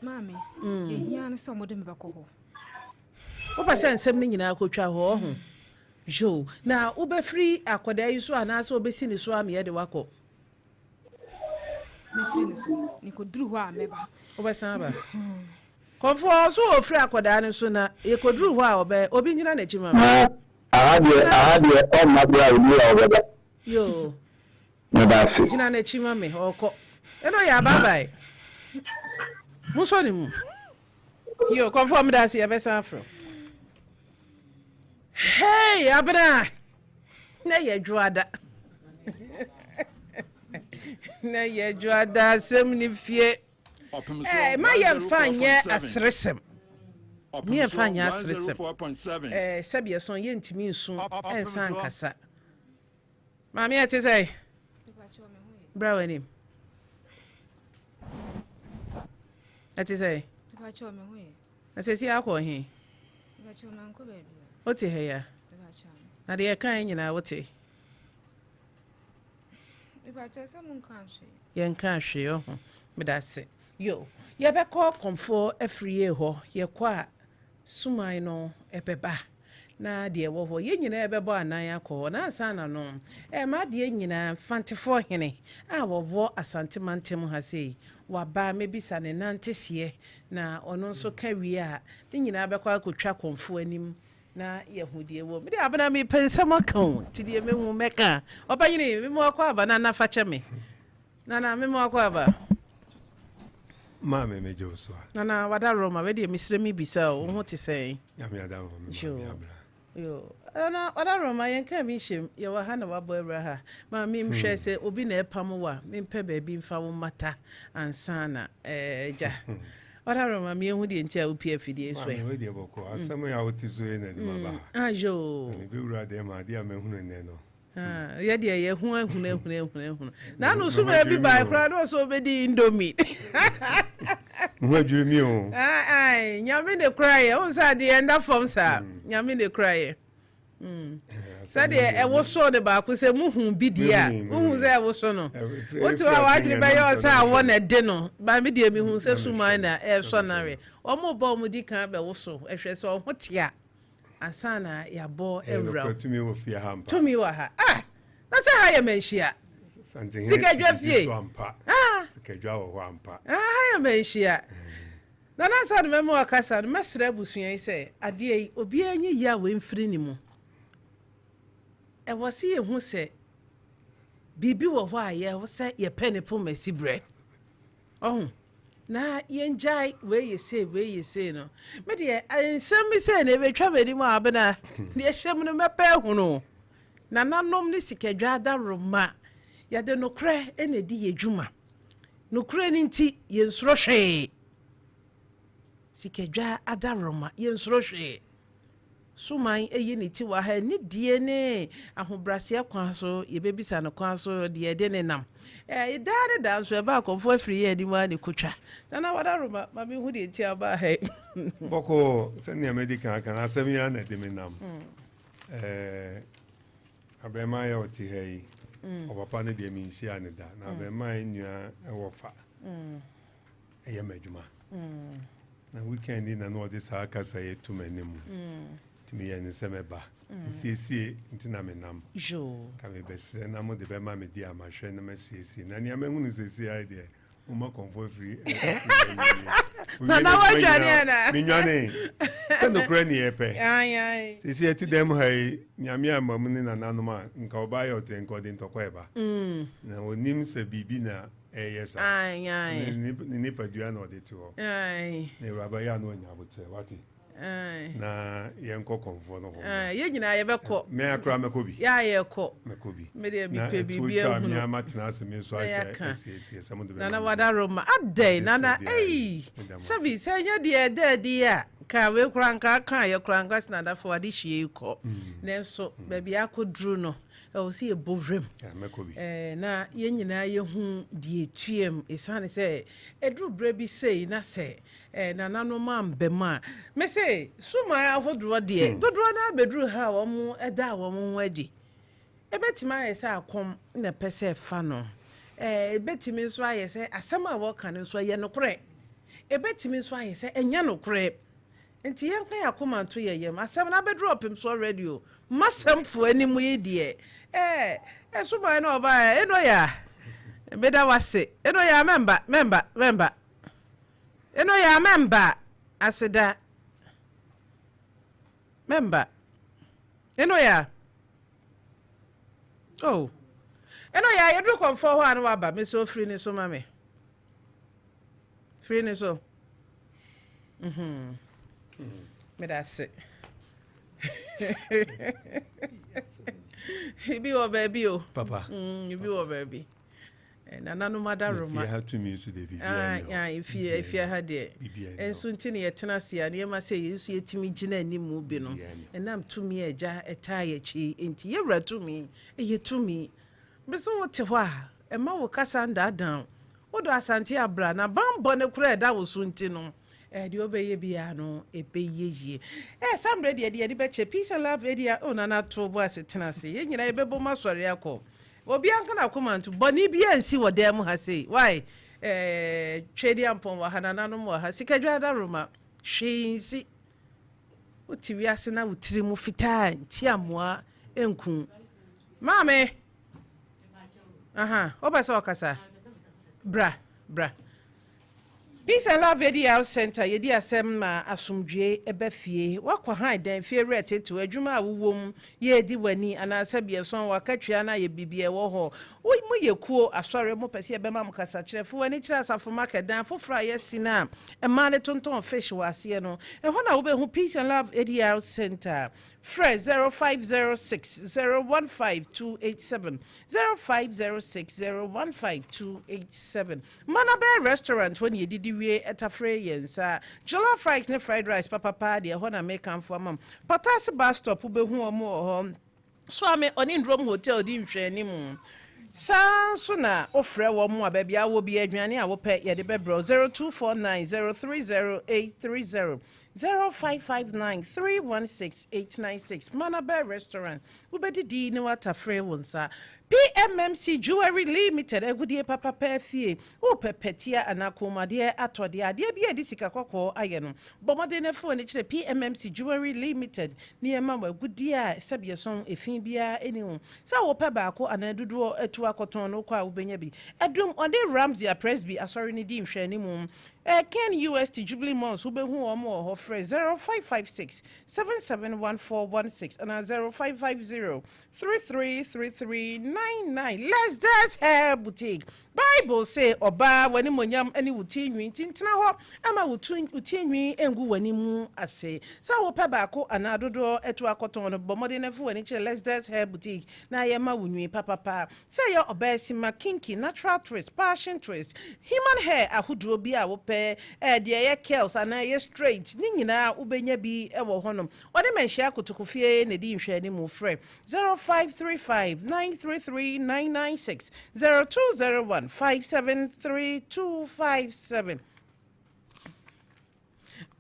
Maame, deɛ hia ne sɛ wɔde me bɛkɔ hɔ. Wopɛ sɛ nsɛm no nyinaa kɔtwa hɔ, ɔho? Yoo, na wobɛfiri akwadaa yi so anaasɛ wobɛsi ne so ameɛ de wakɔ? Mɛfiri ne so, mekɔduru hɔ a mɛba. Wobɛsan aba? Kɔmfoɔ ɔso ɔfiri akwadaa no so na yɛkɔduru hɔ a ɔbɛ obi ngyina n'akyi ma me. Aha deɛ aha deɛ ɔmma berɛ a obi a ɔbɛba. Yoo. Meda ase. Gyina n'akyi ma me ɔkɔ. Ɛna ɔyɛ abaabae. Mosɔ ne mu. Yoo kɔmfoɔ meda ase yɛbɛsan afrɛ wo. Hey Abena! Na yɛ dwoada. Na yɛ dwoada asɛm ne fie. Ɛɛ ma yɛmfa nyɛ aseresɛm. Ma yɛmfa nyɛ aseresɛm. Ɛɛ sɛbi ɛsɔn yɛntumi nsu ɛnsa nkasa. Maame ɛte sɛ bra w'anim. Ɛte sɛ na sɛsi akɔ he? Wote ha ya? Na deɛ ɛka nyinaa wote? Yɛnkaa hwee ɔho. Medase. Yo, yɛbɛkɔ kɔmfoɔ afirie hɔ, yɛkɔ a suman no bɛba na deɛ ɛwɔ hɔ yɛn nyinaa yɛbɛbɔ anan akɔ hɔ na ansa na no eh, m'adeɛ nyinaa Mfantefoɔ hene a wɔwɔ Asante mantam ha sei waba mɛbisa ne nanteseɛ na ɔno nso ka wie a ne nyinaa bɛkɔ akɔtwa kɔmfoɔ anim Na yɛhu deɛ ɛwɔ mu. Medeɛ Abena mepɛ nsɛm aka o, nti deɛ mehu mɛka. Ɔpanyini, me mu akɔ aba, Nana fa kyɛ me. Nana, me mu akɔ aba. Maame megye wo so a. Nana, wada Roma, wei deɛ mesrɛ me bisa o, wo ho te sɛn? Nyame adamfo me maame Abena. Yo, Nana, wada Roma, yɛn kaa bi nhyɛm, yɛwɔ ha na wabɔ awura ha. Maame mhwɛ sɛ obi na ɛpam wo a, mempɛ baabi mfa wo mmata ansa na ɛɛ gya. Ɔda ma me ehu deɛ nti a wopie afidie so ɛ. Maame wei deɛ bɔkɔ asɛm yi a wote so yi na ɛde ma ba ha. Ayo. Na mebɛwura dɛm a adeɛ a mahunu nnɛ no. Yɛ deɛ yɛ ho ahunu ahunu ahunu ahunu. Na ano so baabi baa koraa na ɔsɛ ɔbɛdi indomie. Ho adwiri mi o. Ai nyame ne kora yɛ. Wohu sɛ adeɛ ɛnda fam saa. Nyame ne kora yɛ. Sɛdeɛ ɛwoso no baako sɛ muhu bi deɛ a wohu sɛ ɛwoso no wote hɔ a w'adwene bɛyɛ ɔ sɛ awɔ na ɛde no ba me deɛ mehu sɛ suman na ɛresɔ no awe wɔn bɔ wɔn di kan bɛwoso ɛhwɛ sɛ ɔho te a ansa na yɛabɔ awura tumi wɔ fie ha mpa tumi wɔ ha ah na sɛ ha yɛ manhyia sikadwa fie ah sikadwa wɔ hɔ ampa ah ha yɛ manhyia Nana ansa na mɛma wakasa no, mɛsrɛ abusua yi sɛ adeɛ yi, obiara nyi yaw mfiri ne mu. Ɛwɔ sɛ yɛhu sɛ biribi wɔ hɔ a yɛwɔ sɛ yɛpɛ ne poma si berɛ. Ɔho, na yɛngyae wei yɛ sei, wei yɛ sei no. Me deɛ, nsɛm bi sei na ɛbɛtwa m'anim a abena, deɛ ɛhyɛ mu no mɛpɛ ahunu. Nananom ne sikadwa adaworoma, yɛde nokorɛ na ɛdi yɛ dwuma. Nokorɛ no nti, yɛnsuro hwee. Sikadwa adaworoma, yɛnsuro hwee. Suman ayi ne ti wɔ ha, anidie ne ahobraseɛ kwan so, yɛbɛbisa no kwan so deɛ ɛde ne nam. Ɛɛ, daa ne daa nso, ɛba akɔmfoɔ afiri yɛn anim ara ne kotwa. Nana Wadaworoma, ma menhu deɛ nti a wobaa ha yi. Bɔkɔɔ, sɛnea madi kan aka no, asɛm yi ara na ɛde me nam. Ɛɛ, Abarimaa yi a ɔte ha yi, ɔpapa no deɛ menhyiaa no da, na abarimaa yi nua wɔ fa ɛyɛ m'adwuma. Na weekend yi na na ɔde saa kasa yi to m'anim. Nti meyɛ ne sɛ mɛba. Nsiesie nti na menam. Ka mebɛsrɛ na mode bɛma me deɛ a mahwɛ na masiesie. Na nea mahunu seesei ara deɛ, Moma kɔmfo afiri. Nana wadwane ana? Menwane. Sɛ nokorɛ ne yɛpɛ. Sisi ɛte dɛm ha yi, nyame ama mu ne nananom a, nka ɔbaa yɛ ɔte nka ɔde ntɔkwa ɛba. Mm. Na onim sɛ biribi na ɛyɛ saa. Ne nipadua na ɔde te hɔ. Na awuraba yɛ ano anya abokyerɛ, wate? Na yɛnkɔ kɔmfoɔ no hɔ. Yɛn nyinaa yɛbɛkɔ. Me akora mɛkɔ bi. Yɛ a yɛkɔ. Mɛkɔ bi. Me deɛ mepɛ biribi ahunu. Na ɛtuo twa me tena ase me nso ahwɛ asiesie sɛ mo de bɛma. Nana wadaroma adɛn nana ei sɛbi sɛ ɛnyɛ deɛ ɛda adi a ka wei koraa nka aka yɛ koraa nka sɛ nana fa wade hyia yi kɔ. Nanso baabi akɔduru no ɛwɔ sɛ yɛbɔ wuram. Na yɛn nyinaa yɛhu deɛ ɛtuam ɛsiane sɛ ɛduru berɛ bi sei na sɛ Eh, nananom amba mu a, mese suman ahodoɔ deɛ, hmm. dodoɔ no abɛduru ha a wɔn da wɔn ho adi. Ɛbɛtumi ayɛ sɛ akɔm na ɛpɛ sɛ ɛfa no. Eh, ɛbɛtumi nso ayɛ sɛ asɛm a wɔka no nso ɛyɛ nokorɛ. Ɛbɛtumi nso ayɛ sɛ ɛnyɛ nokorɛ. Nti yɛnka yɛn akoma nto yɛn yam. Asɛm no abɛduru ɔpem soɔ radio. Masɛmfoɔ anim yi deɛ, eh, eh, suman no ɔbaa, ɛno ya, meda wase, ɛno ya, mɛmba, mɛmba, mɛmba. Eno yɛ a mɛmba aseda mɛmba Eno yɛ a oh Eno yɛ a yɛduru kɔmfoɔ hɔ a na waba me so firi ne so ma me firi ne so mhm meda ase ibi wɔ baabi o papa mm, ibi wɔ baabi. Nananom adaworoma. Efie ha tumi nso deɛ biribiara nni hɔ. Efie efie ha deɛ. Nso nti na yɛtena ase a nneɛma sɛ yɛn nso yɛtumi gyina anim bi no. Ɛnam tumi a agya ɛtaa yɛn akyi nti yɛwura tumi ɛyɛ tumi. Bɛ sɛ wote hɔ a ɛma wo kasa ndaadaa wo. Wodɔ Asante abra na banbɔ no koraa ɛda wo so nti no ɛɛ deɛ wobɛyɛ biara no ɛbɛyɛ yie. Ɛɛ saa mmerɛ deɛ deɛ yɛde bɛkyɛ peace and love ɛdi a oh Nana to bo ase tena ase yɛn nyinaa yɛbɛbom asɔre akɔ. Obiara nka n'akoma nto. Bɔne biara nsi wɔ dan mu ha sei. Why? Eh, Twedeampɔn wɔ ha, nananom wɔ ha, Sikadwa Adaworoma, hwee nsi. Wote wiase na wo tiri mu fitaa nti amoa nku. Maame! Aha, wopɛ sɛ ɔkasa? Bra, bra. Peace and Love ADR Centre, Yɛdi asɛm ma asomdwoe ba fie. Woakɔ han dan, fie werɛ tetew, adwuma a wowɔ mu, yɛredi w'ani, anaa sɛbi ɛsɔn w'akatua no ayɛ biribi a ɛwɔ hɔ. Wo, moyɛ kuo, asɔre, mopɛ sɛ yɛbɛma mo kasakyerɛ. Fa w'ani kyerɛ Asafo Market dan foforɔ a yɛasi no a mmaa no tontɔn fish wɔ aseɛ no. Ɛhɔ na wobɛhu Peace and Love ADR Centre. Frɛ 0506 015 287, 0506 015 287. Manabɛ restaurant hɔ na yɛdidi wie tafere yɛn nsa. Jollof rice ne fried rice papa paa deɛ ɛhɔ na mekamfo ama mo. Patase bus stop wobɛhu wɔn wɔ hɔ. Soame ɔne Ndrom hotel di nhwɛanimu. Saa ara nso na wofrɛ wɔn a baabi a wowɔ biara aduane a wopɛ yɛde bɛbrɛ wo 0249 030 830, 0559 316 896. Manabɛ restaurant Wobɛdidi na woatafere wo nsa. PMMC Jewelry Limited, Agudeɛ papa paa fie. Wopɛ pɛtea anaa kɔnmuadeɛ atɔ deɛ, adeɛ biara a yɛde sika kɔkɔɔ ayɛ no, bɔ mmɔden na fa w'ani kyerɛ PMMC Jewelry Limited na yɛmma wo agudeɛ a sɛbeɛsɔn, efi biara nni ho. Sɛ wopɛ baako anaa dodoɔ atu akɔtɔn no, wokɔ a wobɛnya bi. Adum, ɔne Ramsey a Presby Asɔre no di nhwɛanimu. Ken UST Jubilee Mall nso wobɛhu wɔn wɔ hɔ. Frɛ 0556 771416 anaa 0550 333399. Lester's Hair Boutique. Bible se ɔbaa w'animuonyam ne wo ti nwi nti ntena hɔ ma wo ti nwi ngu w'anim ase. Sɛ wopɛ baako anaa dodoɔ atu akɔtɔn no, bɔ mmɔden na fa w'ani kyerɛ Lester's Hair Boutique na yɛma wo nwi papapa. Sɛ ɛyɛ ɔbaasima, kinky, natural twist, passion twist, human hair ahodoɔ bi a wopɛ, ɛɛ deɛ ɛyɛ curls anaa ɛyɛ straight, ne nyinaa wobɛnya bi wɔ hɔnom. Wɔne Manhyia Kotokofie na ɛdi nhwɛanimu. Frɛ 0535 933 996, 0201 573 257.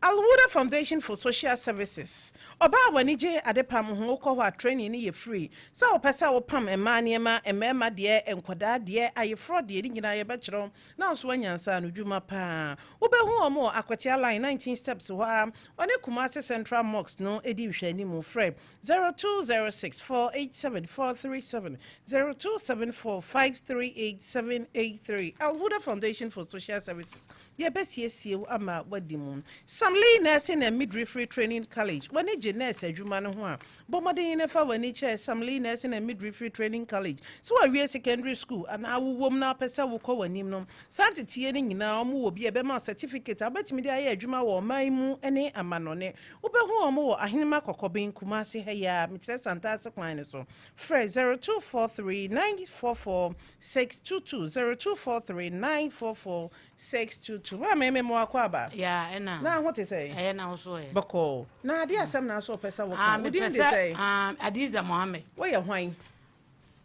Al-Huda Foundation for Social Services, Ɔbaa a w'ani gye adepam ho, wokɔ hɔ a training no yɛ free. Sɛ wopɛ sɛ wopam mmaa nneɛma, mmarima deɛ, nkwadaa deɛ, ayeforɔ deɛ, ne nyinaa yɛbɛkyerɛ wo na wo nso woanya nsaanodwuma pa ara. Wobɛhu wɔn wɔ Akwatia Line, 19 Steps hɔ ara, wɔne Kumasi Central Mosque no di nhwɛanimu. Frɛ 0206 487 437, 0274 538 783. Al-Huda Foundation for Social Services. Yɛbɛsiesie wo ama woadi mu. Sam Lee Nursing and Midwifery Training College, W'ani gye nɛɛse adwuma no ho a, bɔ mmɔden na fa w'ani kyerɛ Sam Lee Nursing and Midwifery Training College. Sɛ woawie secondary school anaa wowom na wopɛ sɛ wokɔ w'anim no, saa nteteeɛ no nyinaa wɔwɔ bi a ɛbɛma wo certificate a wobɛtumi de ayɛ adwuma wɔ ɔman yi mu ne amannɔne. Wobɛhu wɔn wɔ Ahenema Kɔkɔben, Kumasi ha yi ara, mekyerɛ Santase kwan no so. Frɛ 0243 944 622, 0243 944 622 Maame me mo akɔ aba. Yeah, ɛna. Na ho te sɛn? Ɛyɛ na wo so ɛ. Bɔkɔɔ. Na adeɛ asɛm na nso ɔpɛ sɛ woka. Ah, Wo din mepɛ de sɛ sɛn? ah, Adiza Mohammed. Woyɛ hwan?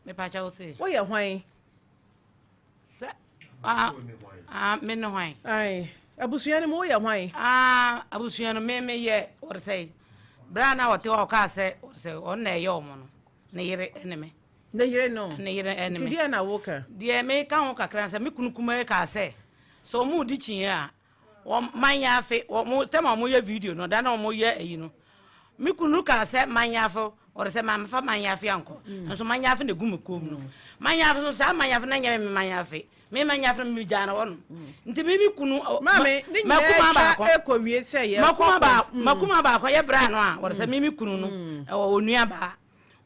Mepa kyɛw se. Woyɛ hwan? Sɛ ah, ah, me ne hwan? Ae, abusua no mu woyɛ hwan? Ah, abusua no me meyɛ wɔde sɛ berɛ a na wɔte hɔ ɔkaa sɛ wɔde sɛ ɔno na ɛyɛ ɔmo no ne yere ne me. Ne yere no. Ne yere ne Nti me. deɛ na woka? Deɛ meka ho kakra ne sɛ me kunu kumaa kaa sɛ sɛ wɔn redi kyinyɛ a wɔn manyafe wɔn tɛm a wɔyɛ video no da na wɔyɛ ayi no me kunu kaa sɛ manyafe ɔde sɛ mamfa manyafe ankɔ mm. nso manyafe na egu me kɔn mu no mm. manyafe so saa manyafe na nyɛ me manyafe me manyafe no me gyaa na hɔ no mm. nti me me kunu maame ne nyinaa atwa ekɔ wie sɛ yɛ makuma baako makuma baako yɛ bra no a wɔde sɛ me me kunu no ɛwɔ onua baa.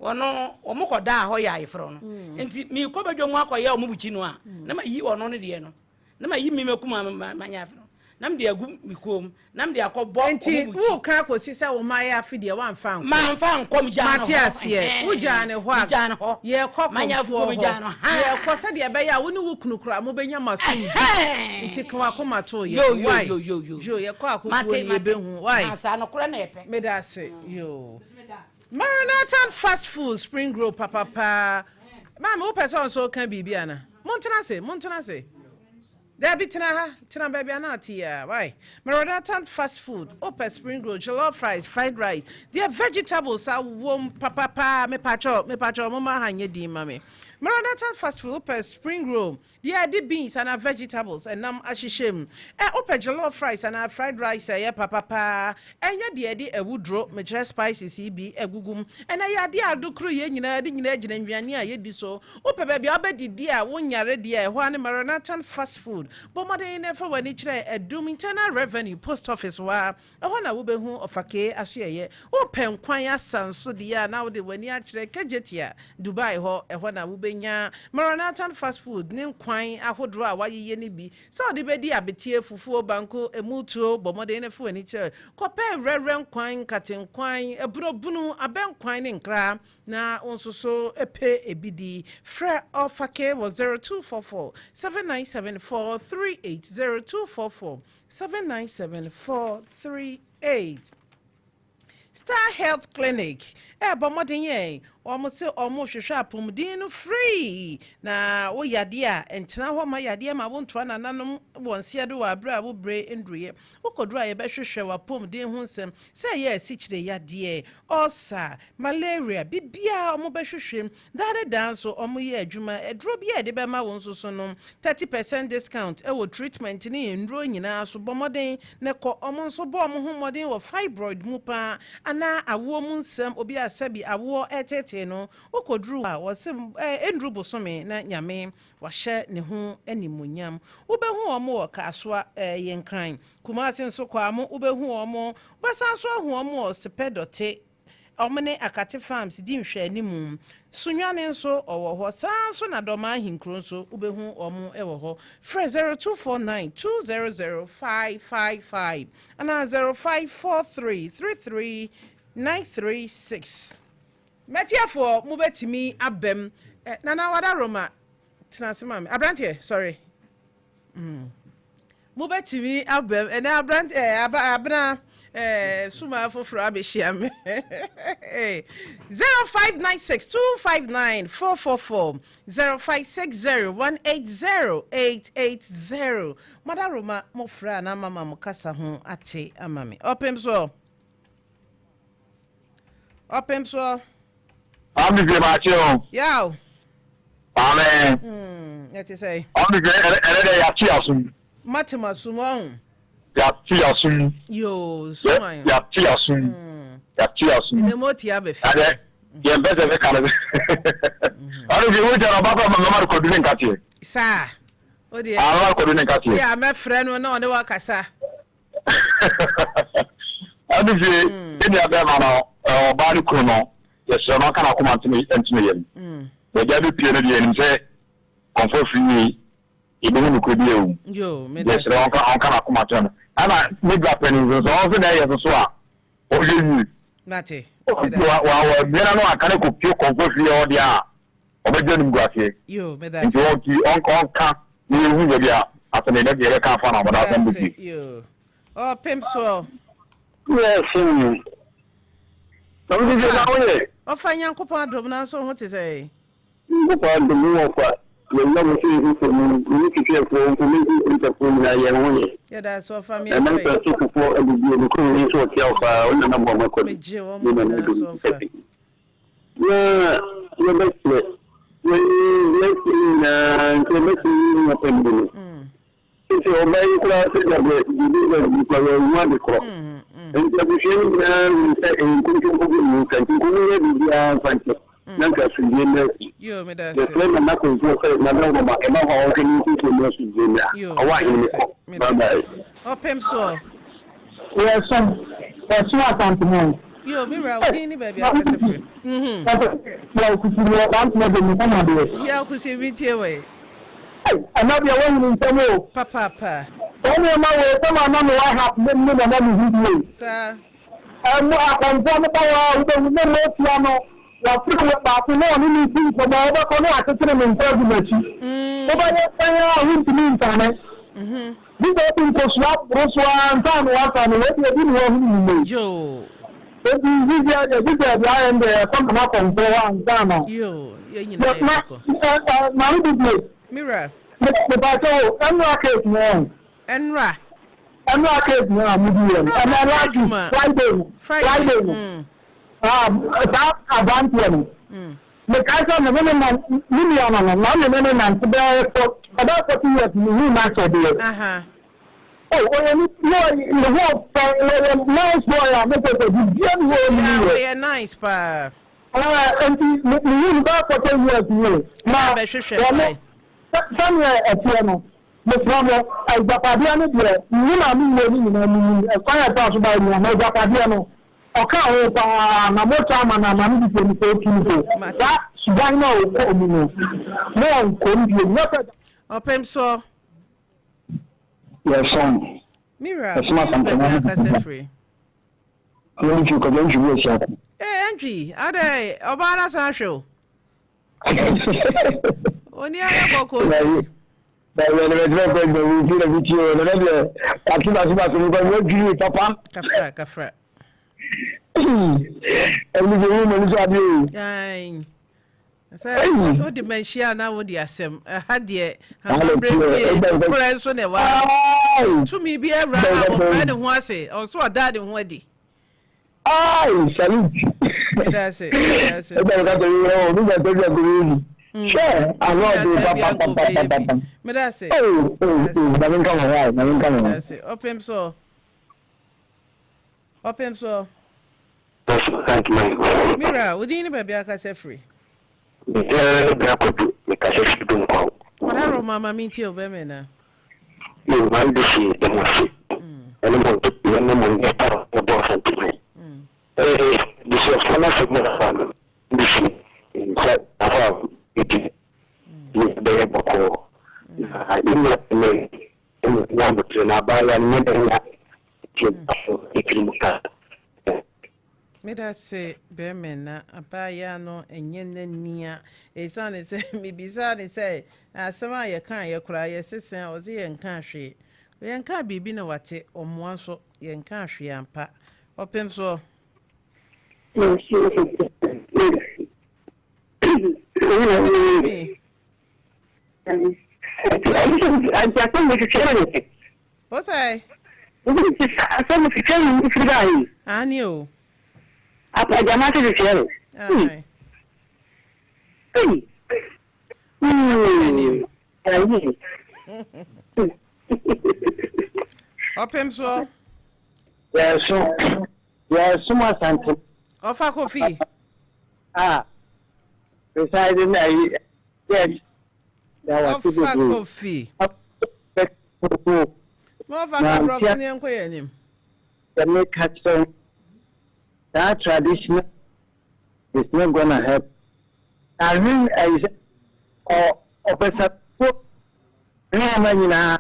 Wɔno wɔn kɔ daa hɔ yɛ ayeforɔ no mm. nti mekɔ badwa mu akɔyɛ wɔn bukyi no a mm. na mayi ɔno no deɛ no na mayi mi makuma manya afe no Na mede agu me kɔn mu, na mede akɔbɔ wɔn Nti mu ti. woreka akɔsi sɛ wo mma yɛ afe deɛ woamfa ankɔ? Mamfa ankɔ, megyaa no Mate hɔ. aseɛ. Ɛhɛn. Wogyaa no hɔ a, Megyaa no hɔ. yɛrekɔ Manya kɔmfoɔ afuo, hɔ. megyaa no ha. Yɛrekɔ sɛdeɛ ɛbɛyɛ a wo ne wo kunu koraa mobɛnya mo asomdwoe. Ɛhɛn. Nti ka w'akoma to Yo, yɛn. yo, Wai? yo, yo, yo. Yo, yɛkɔ akokoɔ Mate, no mate. yɛbɛhu. Wai? Ha, saa nokorɛ na yɛpɛ. Meda ase. Yo. Maranatha fast food spring roll papapaa. Maame, wopɛ sɛ ɔnso woka biribi ana? Montena ase, montena ase. Dabi, tena ha, tena baabi a na ate yi ara, wai. Maranatha fast food, wopɛ spring roll, jollof rice, fried rice, deɛ vegetables awom papapaa, mepakyɛw, mepakyɛw, momma ha nyɛ din ma me. Maranatha fast food, wopɛ spring roll, Deɛ yɛde beans anaa vegetables, ɛnam, ahyehyɛ mu. Ɛ, wopɛ jollof rice anaa fried rice a ɛyɛ papa paa, ɛnyɛ deɛ yɛde awuduro, mekyerɛ spices yi bi, agugu mu. Ɛnɛ yɛ adeɛ a adokoro yɛn nyinaa de nyinaa gyina nnuane a yɛdi so. Wopɛ baabi a wobɛdidi a wonyare deɛ a, ɛhɔ ara ne Maranathan Fast Food. Bɔ mmɔden na fa w'ani kyerɛ Adum Internal Revenue Post Office hɔ ara. Ɛhɔ na wobɛhu Ɔfakee asoɛeɛ. Wopɛ nkwan asa nso deɛ a, na wode w'ani akyerɛ Kejetia, Dubai hɔ. Ɛhɔ na wobɛnya Maranathan Fast Food ne nkwan ahodoɔ a wɔayeyɛ no bi. Sɛ wode bɛdi abeteɛ, fufuo, banku, emu tuo, bɔ mmɔden na fa w'ani kyerɛ. Kɔpɛ werɛwerɛ nkwan, nkatenkwan, abunobunu, abɛnkwan ne nkra na wo nso so pɛ ebi di. Frɛ Ɔfakee wɔ 0244 797 438, 0244 797438 Star Health Clinic ɛrebɔ mmɔden yɛn wɔn se wɔn rehwehwɛ apɔmuden no free na wo yadeɛ a ntena hɔ ma yadeɛ ma wo ntoa nananom wɔ nseɛ do wɔ abere a wo bere nduruiɛ wokɔduru a yɛbɛhwehwɛ w'apɔmuden ho nsɛm sɛ ɛyɛ asikyire yadeɛ ulcer malaria bibiaa wɔn bɛhwehwɛ mu Daa ne daa nso ɔmo yɛ adwuma. Aduro biaa yɛde bɛma wo nso so no, 30 percent discount wɔ treatment ne nnuro nyinaa so. Bɔ mmɔden na kɔ. Ɔmo nso bɔ ɔmo ho mmɔden wɔ fibroid mu paa anaa awoɔ mu nsɛm. Obi a sɛbi awoɔ reteetee no, wokɔduru hɔ a wɔse ɛnnuru bosome na Nyame wahyɛ ne ho animuonyam. Wobɛhu wɔn wɔ Kasoa, ɛyɛ Nkran. Kumasi nso Kwamo wobɛhu wɔn. Wobɛsan nso ahu wɔn wɔ Sepɛ Dɔte. Wɔn ne Akate Farms di nhwɛanimu. Sunyani nso wɔwɔ hɔ. Saa ara nso na Dɔmaa Ahenkuro nso wobɛhu wɔn wɔ hɔ. Frɛ 0249 200 555 anaa 0543 33 936. Matiafoɔ mobɛtumi abam. Nana Wadaroma tena ase ma me. Aberanteɛ sɔre. Mm. Mobɛtumi abam ɛnɛ abrant ɛɛ aba abena ɛɛ sumaa foforɔ abɛhyia me. 0596 259 444 0560 180 880 Madaroma mofrɛ a na mama mo kasa ho ate ama me. Ɔpem soɔ. Ɔpem soɔ. Maame fie maakye o. Yaw. Maame. Mm, ɛte sɛ. Maame fie ɛnɛ dɛ yɛate asom. Mate mo asom ɔho. Yɛate asom. Yoo, suman. Yɛate asom. Mm. Yɛate asom. Ɛnɛ mo ti abɛ fi. Adɛ yɛn pɛ sɛ meka no. Maame fie wo kyɛ no ɔba kɔ mama no kɔdu ne nkateɛ. Saa. O deɛ. Ah, mama no kɔdu ne nkateɛ. Yɛ a mɛfrɛ no na ɔne wakasa. Ɛne fie yɛ nua bɛrima no ɔbaa no kunu no yɛsrɛ no ɔnka n'akoma nto ne yam. Yɛgya bɛpie no deɛ yɛnim sɛ kɔmfɔ afiri yie yɛbɛhu nokorɛ bi awu. Yɛsrɛ ɔnka ɔnka n'akoma nto no. Ɛna ne bra panin nso sɛ ɔno nso na ɛyɛ nso so a ɔhwɛ yie. Wamia n'ano anka no kɔpie kɔmfɔ afiri hɔ deɛ a ɔbɛgye animguaseɛ. Nti ɔnti ɔnka na yɛhu baabi a asɛm yɛbɛ yɛbɛka afa no ɔbɛda asɛm bɛpie. Ɔpem soɔ. Yes. Na wo sisi na woyɛ. Ɔfa Nyankopɔn adom nanso ho te sɛ. Nyankopɔn adom wo ɔfa yɛwura mo sɛ nfo mu ne twitwɛfoɔ information center foɔ nyinaa yɛn ho yɛ. Yɛda so ɔfa me Ɛnam akɔ sɛ yi. sokofoɔ adidie no kuro yi nso ɔtea wo paa wo nana boa makɔ bi. Megye wɔn Ne nana nyinaa dom so ɔfa. Na yɛbɛkyerɛ yɛn wiase nyinaa nti yɛbɛkyerɛ yɛn nua panin no. Sɛ ɔbaa yi koraa sɛ dabrɛ biribi ba bi koraa wɔanhu ade korɔ. Nti abusua no nyinaa hu sɛ ɛyɛ nkontompo bi mu nka nti nkomu nyɛ biribiara mfa nkyɛ na nka asomdwie mmra fie. Yɛsrɛ Nana Komfoɔ sɛ Nana Nkrumah ɛma hɔ a ɔnhwɛ ne nkontompo mu asomdwie mmra. Ɔwɔ ahene mekɔ. Bye bye. Ɔpem soɔ. Yɛsom, yɛsom Asanteman. Yo, me wura, wo din ne baabi a wokasa firi? Mhm. Yaw Kusi, mewɔ Kwantena Dwom, me na deɛ. Yaw Kusi, me tie wɔ yi. Ei, ɛna deɛ woahunu nsɛm o. Papaapa. Saa nneɛma wei sɛ ma na mewɔ ha me ne na na mehu bio. Saa. Ɛmo akɔmfoɔ no ba hɔ a wobɛhu ne mmoatia no wɔafiri wɔ baako na ɔne ne di nkɔmmɔ wobɛkɔ ne akyekyere ne nsa agu n'akyi. Wobɛyɛ sɛn a wontumi nsane. Gye sɛ wode nkosua boro so ara ansa na woasane. Wei deɛ ebi ne woahunu ne nnɛ yi. Yoo. Enti sisi a deɛ gye sɛ deɛ ayɛ no deɛ yɛkɔ nana kɔmfoɔ hɔ ansa na. Yoo yɛn nyinaa Na yɛbɛkɔ. ɛ ɛ maame Bibie. Me wura. Mepa kyɛw o, ɛnora case no ɔn. Ɛnora. Ɛnora case no a mudi yɛ no. Ɛnɛ last week Friday no. Friday no. Ah, saa abranteɛ no. Mekae sɛ me ne ne nan me nua no no na me ne ne nante bɛyɛ fɔ about 40 years me hu n'akyɛ deɛ. Oh, ɔyɛ ne ne ho fɛ ɔyɛ nice boy a mepɛ sɛ biribiara ni hɔ ɔnni yɛ. Ɔyɛ nice paa. Ah, nti me hu no bɛyɛ 40 years ni na wɔn. Sɛdeɛ ɛteɛ no, mesrɛ mo, agyapadeɛ no deɛ, me maame wuo no nyinaa menim ɛkwan a ɛfaa so baeɛ nyinaa, na agyapadeɛ no, ɔkaa ho pa ara, na mokyɛ ama no a, maame de sie no sɛ ɔtu no fo. Saa suban no a ɔkɔɔ mu no, mo ɔnkɔ mu bio. Nyɛ sɛ. Ɔpem soɔ. Yɛsom. Me wura, Yɛsom wo din ne baabi a Asantehene. wokasa firi? Ɔno Antwi, Kwadwo Antwi bi Asiako. Ee Antwi, adɛn, ɔbaa no asan ahwɛ wo? Oni ayɛ bɔkɔɔ sei. Kafra kafra. Ayi. Sɛ wode manhyia na wode asɛm ɛha deɛ amammerɛ fie nokorɛ nso na ɛwɔ ha. Tumi bi awura ha ɔbrɛ ne ho ase ɔnso ɔda ne ho adi. Aye, salute. Meda ase, meda ase. Ɛda nka sɛ yɛ o, mi sɛ bi akɔyɛ bi. Hwɛ, ano ɔde papapapapa. Meda ase. Oh, oh, oh, na mi nka mo hɔ, na mi nka mo hɔ. Meda ase. Ɔpem so. Ɔpem so. Mira, wo din ne baabi akasa firi? Me din ne Bra Kwadu, me kasa firi Dunkwa. Ɔdaro ma ma mentie wo bɛmɛ na. Yo, man de si da mo ase. Ɛne mo ntotoeɛ ne mo nneɛma a mobɔ Asantehene. Ee, abusuafoɔ no asɛm a ɛfa no de si nsa afa a medi ne bɛyɛ bɔkɔɔ. Na yɛn nua bɛmɛ yi ɛna ɔnya aboterɛ na abaayewa no nyɛ dɛn na ɛtie aso ɛtiri mu ka. Medase bɛrima na abaayaa no nyɛ n'ania esiane sɛ mebisaa no sɛ asɛm a yɛkaeɛ koraa yɛse sɛn a ɔse yɛnkaa hwee yɛnkaa biribi na wate ɔmmoa nso yɛnkaa hwee ampa ɔpem soɔ. Wo sɛ? Asɛm hwehwɛ no mfiri baa yi. Aane o. Agyama ase hwehwɛ no. Ae. Ei. Anim. Ayi. Ɔpem soɔ. Yɛso yɛsom Asante. Ɔfa Kofi. Ah. Presiding ayi yes. Ɔfa Kofi. Ma ɔfa ka borɔfo ne yɛnkɔ yɛn anim. Sɛ meka kyerɛ wo saa traditional is not gonna help. Ahwen ayi sɛ ɔ ɔpɛsɛfo nneɛma nyinaa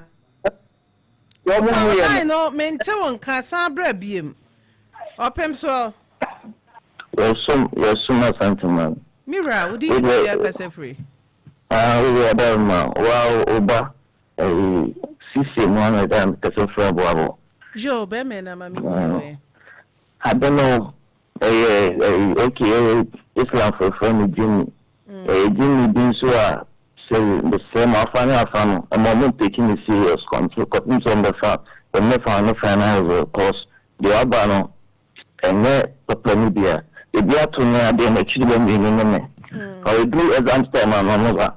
deɛ ɔmo mu yɛ no. no mente wo nka san bra biem ɔpem soɔ. Yɛsom yɛsom Asanteman. Me wura wo din ne baabi akasa firi. Ah wo deɛ ɔbarima wa wo ba ɛyi Sise Mohammed a mekasa firi Aboabo. Yoo bɛɛma na ma me ntie wo ɛ. Ade no ɛyɛ ɛyi okay ɛyɛ Islam fo frɛ no Jinni. Ɛyɛ Jinni bi nso a sɛ mesrɛ mo afa ne afa no ɛma ɔmo ntake no serious kɔpem sɛ ɔmo bɛfa ɔmo bɛfa no final result cos deɛ waba no Ɛnyɛ papa no bi a. Ebi ato me adeɛ no akyiri bɛ mienu ne me. Ɔreduru exams time a na ɔmo ba.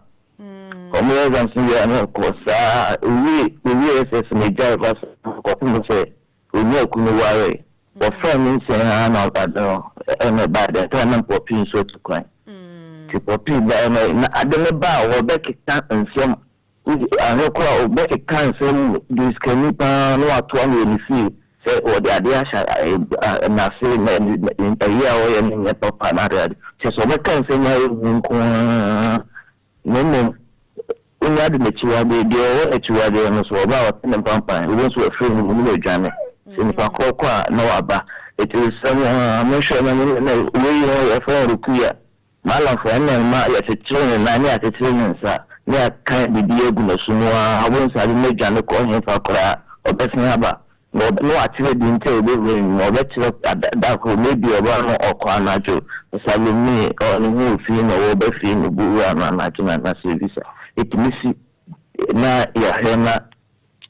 Ɔmo yɛ exams no wie a na ɔkɔ saa owie owie SS no egyae ba saa kɔpem sɛ onyaa kunu waree. Wɔfrɛɛ me nsɛn aa na ade no ɛna ɛbae dɛn time na pɔpii nso atu kwan. Nti pɔpii bae no na ade no ba a wɔbɛkeka nsɛm Anhwɛ koraa a ɔbɛkeka nsɛm de sikani pa ara na watoa no wɔ ne fie sɛ ɔde adeɛ ahyɛ n'ase na ayi a ɔyɛ no nyɛ papa na adeade. Kyerɛ sɛ ɔbɛka nsɛm a ɛyɛ hu nko ara na mmom Onua de n'akyiwadeɛ, deɛ ɔwɔ n'akyiwadeɛ no so, ɔba a ɔte ne mpampan, wobɛhu sɛ wafiri ne mu na wadwane. Sɛ nipa korɔ kɔ a, na waba. Enti mesrɛ mo, aa, monhwɛ na mo na wei no yɛfrɛ no Rukuya. Malamfoɔ, ɛnna mma yɛkyekyere ne nan ne yɛakyekyere ne nsa ne yɛaka biribi agu n'aso mu ara, wobɛhu sɛ ade no adwane kɔ hefa koraa, ɔbɛsan aba. Na ɔbɛ na wakyerɛ deɛ nti a ɔbɛwura ne mu, ɔbɛkyerɛ ada da koro, maybe ɔbaa no ɔkɔ anadwo, Salome ɔ ne ho wɔ fie na ɔwɔ ba fie na ɔbɛwura no anadwo na anaasɛ biribi saa. Ɛtumi si na yɛhwɛ na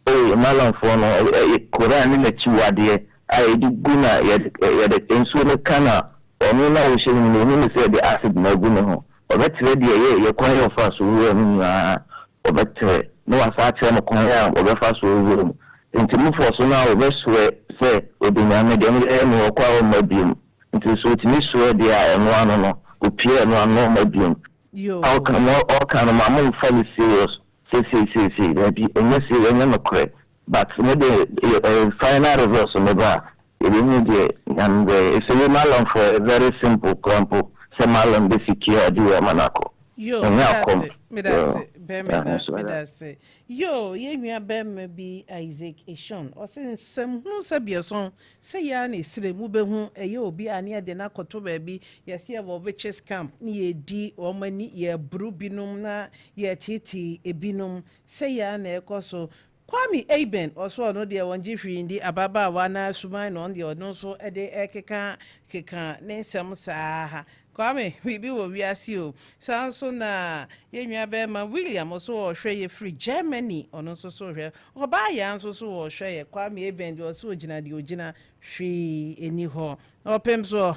ei Malamfoɔ no ɛ Koran ne n'akyiwadeɛ a yɛde gu na yɛde yɛde nsuo no ka na ɔno na ɔhyɛ ne mu no ɔhu no sɛ yɛde acid na agu ne ho. Ɔbɛkyerɛ deɛ ɛyɛ yɛ kwan a ɔfaa so wuraa mu nyinaa Wɔbɛkyerɛ na wɔasan akyerɛ no kwan a wɔbɛfa so awura mu. Ntsi mo fɔɔ so no a wɔbɛsoɛ sɛ ɔde Nyame deɛ no yɛ no ɔkɔ a ɔmma biom. Ntsi sɛ otumi soɛ deɛ a ɛno ano no opie ɛno ano na ɔmma biom. A ɔka no ɔka no ma mo nfa no serious sɛ sei sei sei daabi ɛnyɛ serious ɛnyɛ nokorɛ but mo de ɛɛ final results no ba a yɛbɛhu deɛ Nyame bɛyɛ. Ɛfiri wei Mallam foɔ ɛyɛ very simple koraa mpo sɛ Mallam bɛ secure ade wei ama no akɔ. Yoo, Ɛnyɛ meda akɔm. ase, meda Yoo, ase, bɛrima yeah, na, nso meda ɛda. ase. Yoo, yɛn nua bɛrima bi Isaac Eshon, ɔse nsɛm hunu sɛ biɛson, sɛ yɛ ara na esire mu bɛhu, ɛyɛ obi a ne yɛde no akɔto baabi, yɛse yɛwɔ witches camp, ne yɛredi wɔn ani, yɛreboro binom na yɛreteetee ebinom, sɛ yɛ ara na ɛrekɔ so. Kwame Aben, ɔso ɔno deɛ ɔngye hwee ndi, ababaawa no ara suban na ɔno deɛ ɔno nso de rekeka keka ne nsɛm saa. Kwame, biribi wɔ wiase o. Saa nso na yɛn nua bɛrima William ɔso ɔrehwɛ yɛ firi Germany, ɔno nso so rehwɛ. Ɔbaa Yaa nso so ɔrehwɛ yɛ. Kwame Aben deɛ ɔso ɔgyina deɛ ɔgyina, hwee nni hɔ. Ɔpem soɔ.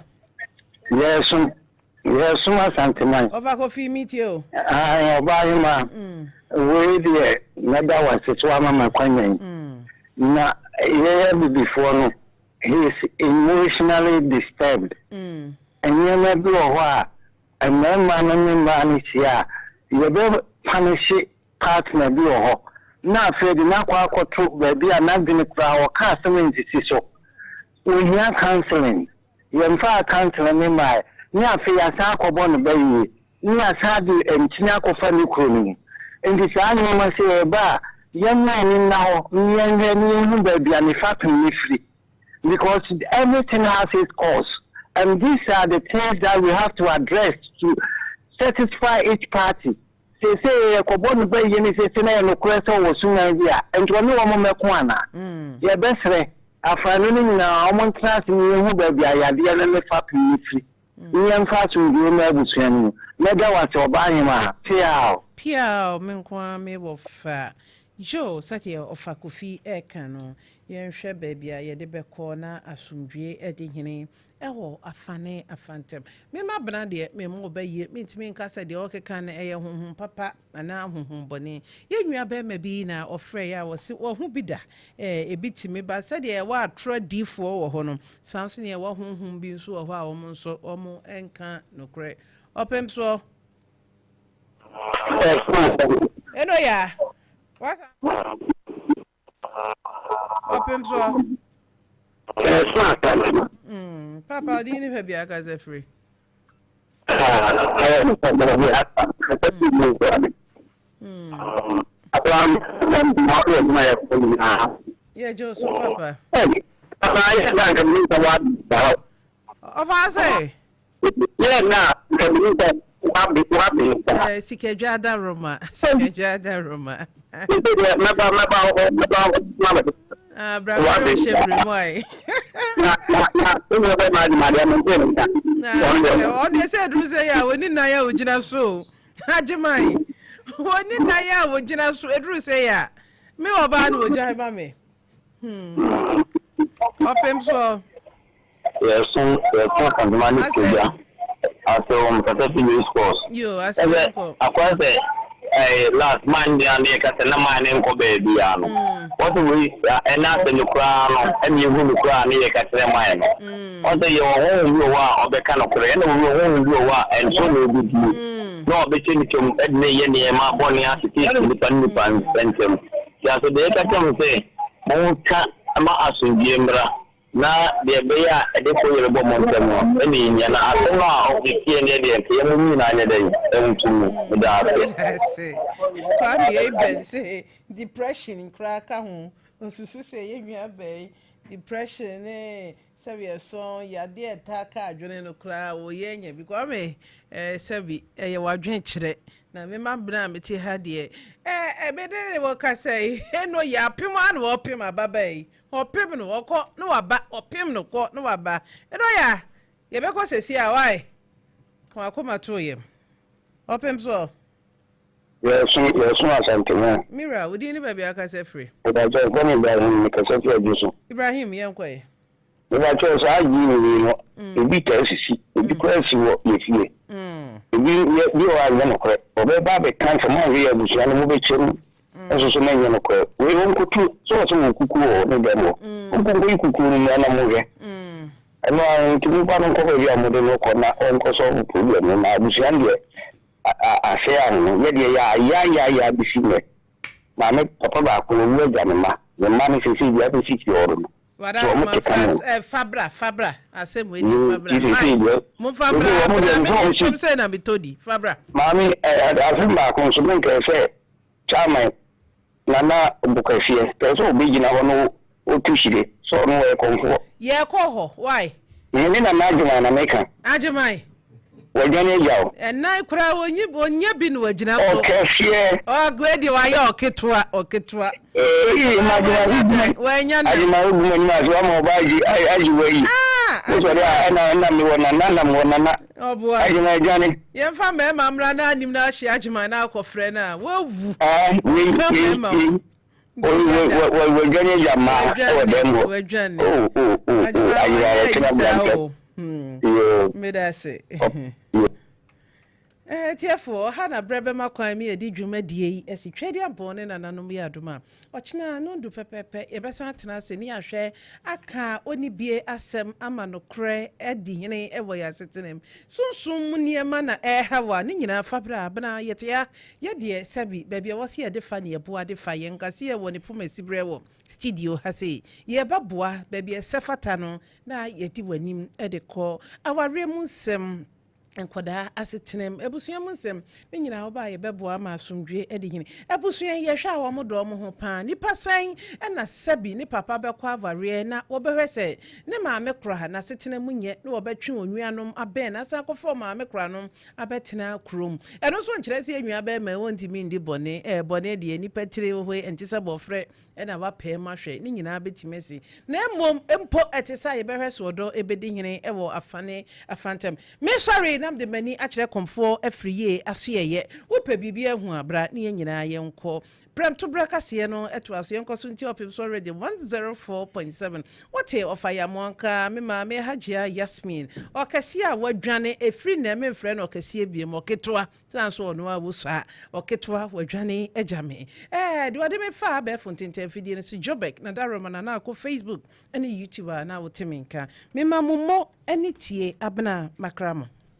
Yɛresom Yɛresom Asanteman. Ɔfa Kofi me tie o. Aane Ɔbaahemaa, wei deɛ mɛda wo ase sɛ woama me akwanya yi. Na yɛn Abibifoɔ no, he is emotionally disturbed. Nneɛma bi wɔ hɔ a mmarima no ne mmaa no hyia a, yɛbɛ punishe partner bi wɔ hɔ na afei de no akɔ akɔto baabi a n'adwene koraa ɔka asɛm nsisi so. Ɔhia counseling. Yɛmfaa counselor no mmae, ne afei yɛasan akɔbɔ no bayie, ne yɛasan de nkyene akɔfa ne kuro no mu. Enti saa nnoɔma sei ɛba a, yɛmma ani nna hɔ ne yɛnhwɛ ne yɛnhu baabi a ne fapem no firi. Because everything has its cause and these are the things that we have to address to satisfy each party. Seesei yɛkɔbɔ no bayie ne seesei na ɛyɛ nokorɛ sɛ ɔwɔ suman bi a, enti ɔne wɔn mmɛko anaa? Yɛbɛsrɛ afanu no nyinaa wɔn ntena ase na yɛnhu baabi a yadeɛ no ne fapem no firi na yɛmfa asomdwoeɛ mma abusua no mu. Mɛda wo ase Ɔbaahemaa. Peaw! Peaw! Me nko ara me wɔ fa. Joe, sɛdeɛ Ɔfa Kofi reka no, yɛnhwɛ baabi a yɛde bɛkɔ na asomdwoeɛ adi hene Ɛwɔ afa ne afa ntam. Me mmabena deɛ, me mma ɔba yie, mentumi nka sɛ deɛ ɔrekeka no ɛyɛ honhom papa anaa honhom bɔne. Yɛn nua barima bi na ɔfrɛeɛ a ɔse wahu bi da. Ɛɛ, ebi tumi ba. Sɛdeɛ yɛwɔ atorɔ adiyifoɔ wɔ hɔ no, saa nso na yɛwɔ honhom bi nso wɔ hɔ a wɔn nso wɔnka nokorɛ. Ɔpemsoɔ. Eno yaa. Wasa. Ɔpem soɔ. Papa ɔde ne hwɛ bia kasa firi. Yɛ gye so papa. Ɔfa sɛ. Yɛ na nka mi sɛ wabe wabe nsa. Ɛɛ sikadwa adaroma sikadwa adaroma. Nti deɛ mɛba mɛba hɔ mɛba hɔ ma mɛ. Ah bra bɛ hyɛ bere mu ayi. Na na na ɛnyɛ bɛ maa dwuma deɛ mɛ nte ne nka. Na ɔno deɛ sɛ aduru sɛ yɛ a wɔni nan a wɔgyina so o agyeman wɔni nan a wɔgyina so aduru sɛ yɛ a me ɔbaa na wɔgyae ma me. Hmm. Ɔpem soɔ. Yɛsom yɛso Asantuma ne Kogya ase wɔ Mkasa fi News Force. Yo, ase yɛnkɔ. Akɔyɛ sɛ ɛɛ last man deɛ ne yɛka sɛ na man ne nkɔ baabi a no. Wɔsɛ wei ɛna asɛ no koraa no ɛna ehu no koraa ne yɛka kyerɛ man no. Wɔsɛ yɛwɔ honhom bi wɔ hɔ a ɔbɛka no korɛ ɛna wɔwɔ honhom bi wɔ hɔ a ɛnso na ɔbɛdie na ɔbɛkyɛ ne kyɛm ɛde ne yɛ nneɛma bɔne asete nipa ne nipa ntɛm. Nanso deɛ yɛka kyerɛ mo sɛ, monka ma asomdwoeɛ mmra. Na deɛ ɛbɛyɛ a ɛde ko yere bɔ mo ntɛm no ɛna ɛhia. Na asɛm no a ɔketeɛ no deɛ nka yɛn mu nyinaa nyɛ dɛn nto mu. Meda ase. Meda ase. Kwame Eben se depression koraa ka ho. Osusu sɛ yɛn nua baa yi depression ne sɛbi ɛsɔn yadeɛ a ɛtaa ka adwene no koraa wɔyɛ anya bi. Kwame eh, sɛbi ɛyɛ w'adwene kyerɛ na me ma bena a mete ha deɛ eh, ɛbɛdɛ ne wɔkasa yi ɛno yɛ apem a na wɔpem ababaa yi Ɔpem no ɔkɔ na waba ɔpem no kɔ na waba ɛnɛ ɔyɛ a yɛbɛkɔ sɛsi a why ka wakoma too yam ɔpem so. Yɛso yɛso Asantehene. Me wura, wo din ne baabi a wokasa firi? Mepakyɛw yɛfrɛ me Ibrahim, mekasa firi Adwoso. Ibrahim, yɛnkɔ ɛ. Mepakyɛw saa gene wei no ebi taa sisi, ebi koraa si wɔ yɛ fie. Ebi yɛ bi wɔ hɔ a ɛnyɛ nokorɛ, wɔbɛba abɛka sɛ moanhwɛ yɛ abusua no mobɛkyɛ mu nso so na ɛnyɛ nokorɛ. Wei ɔnkɔtu sɛ ɔsɛ wɔ kukuo wɔ ne dɛm hɔ, ɔnkɔ nkɔyi kukuo no mmra na monhwɛ. Ɛno ara nti momfa no nkɔ baabi a mode no kɔ na ɔnkɔ solve problem no na abusua no deɛ asɛe ano no yɛ deɛ yɛayaayaaya bɛsi nnɛ. Maame papa baako wawu agya ne mma, ne mma no seesei deɛ abɛsi fie hɔ no so Wada wɔn ma keka fa no. eh, fa bra fa bra asɛm wei deɛ fa bra Nti seesei why deɛ momfa bra seesei wɔn bra deɛ me nso deɛ wɔn si nsɛm sɛ na metɔ di fa bra. Maame ɛ asɛm baako nso menkɛɛ sɛ Chairman Nana Bokɛseɛ pɛɛ sɛ ɔbɛgyina hɔ na ɔtu hyire sɛ ɔno ɔyɛ kɔmfoɔ. Yɛkɔ hɔ why. Me ne Nana Agyeman na meka. Agyeman. Wadwane agya wo. Ɛnan koraa ɔnyi ɔnyɛ bi na wagyina so. Ɔkɛseɛ. Ɔg wei deɛ wayɛ ɔketewa ɔketewa. Eii ma Agyeman wo gu Wanya nan. Agyeman wo gu m'anim ase wama ɔbaa agye agye wayi. Ah Wo sɔre a ɛna ɛna mewɔ nana na mewɔ nana. Ɔboa. Agyeman adwane. Yɛmfa mmarima mmra na anim na ahye Agyeman na akɔfrɛ no a, wawu. Ah, wei, Ka wei, mmarima wei. ho. Wadwane agya mmaa wɔ dɛm hɔ. Wadwane. Oh, oh, oh, oh, Agyeman Agyeman wanyɛ yɛtena ayi saa bra ntɛm. o. Hmm. Yoo. Meda ase. Yoo. Atiefoɔ, ɔha na berɛ bɛma kwan ma yɛde dwumadie yi asi. Tweaduampɔn ne nananom yɛ adom a, ɔkyena nondu pɛpɛɛpɛ yɛbɛsan atena ase ne yɛahwɛ aka onibie asɛm ama nokorɛ adi hene wɔ yɛn asetena mu. Sunsum mu nneɛma na ɛreha wo a, ne nyinaa fa bra. Abena, yɛte ha, yɛ deɛ sɛbi baabi a ɛwɔ sɛ yɛde fa ne yɛboa de fa. Yɛnka sɛ yɛwɔ ne poma siberɛ wɔ studio ha sei. Yɛbɛboa baabi a ɛsɛ fata no na yɛdi w'anim de kɔ awareɛ mu nsɛm. Nkwadaa asetenam, abusua mu nsɛm, ne nyinaa woba a yɛbɛboa ama asomdwoe adi hene. Abusua yi, yɛhwɛ a wɔdɔ wɔn ho paa. Nnipa sɛn na sɛbi ne papa bɛkɔ awareɛ na wɔbɛhwɛ sɛ ne maame kora n'asetena mu nyɛ na wɔbɛtwe wɔn nuanom abɛn no asan akɔfa wɔn maame kora no abɛtena kurom. Ɛno nso nkyerɛ sɛ yɛn nua bɛrima yi ɔntumi ndi bɔne. Ɛɛ bɔne deɛ nnipa tiri hoe ɛnte sɛ bɔfrɛ na wapɛɛ mu ahwɛ, ne nyinaa bɛtumi asi. Na mmom mpo ɛte sɛ a yɛbɛhwɛ sɛ ɔdɔ bɛdi hene wɔ afa ne afa ntam. Mesɔree na mede m'ani akyerɛ Kɔmfoɔ Afriyie asoɛeɛ. Wopɛ biribi ahu a, bra ne yɛn nyinaa yɛnkɔ. Prɛmtoberɛ kaseɛ no toa so. Yɛnkɔ so ntie Ɔpem So Radio 104.7. Wote Ɔfa Yamoa nka, me maame Hajia Yasmin, ɔkɛseɛ a wadwane ɛfiri nnɛ memfrɛ no ɔkɛseɛ biom, ɔketewa. Sɛ nso ɔno a wosua ɔketewa wadwane agya me ɛɛ deɛ ɔde me faa abɛɛfo ntentan fidie no so Jobek na Daroma na na akɔ Facebook ne YouTube a na wote me nka. Mema mo mo ne tie Abena Makramo.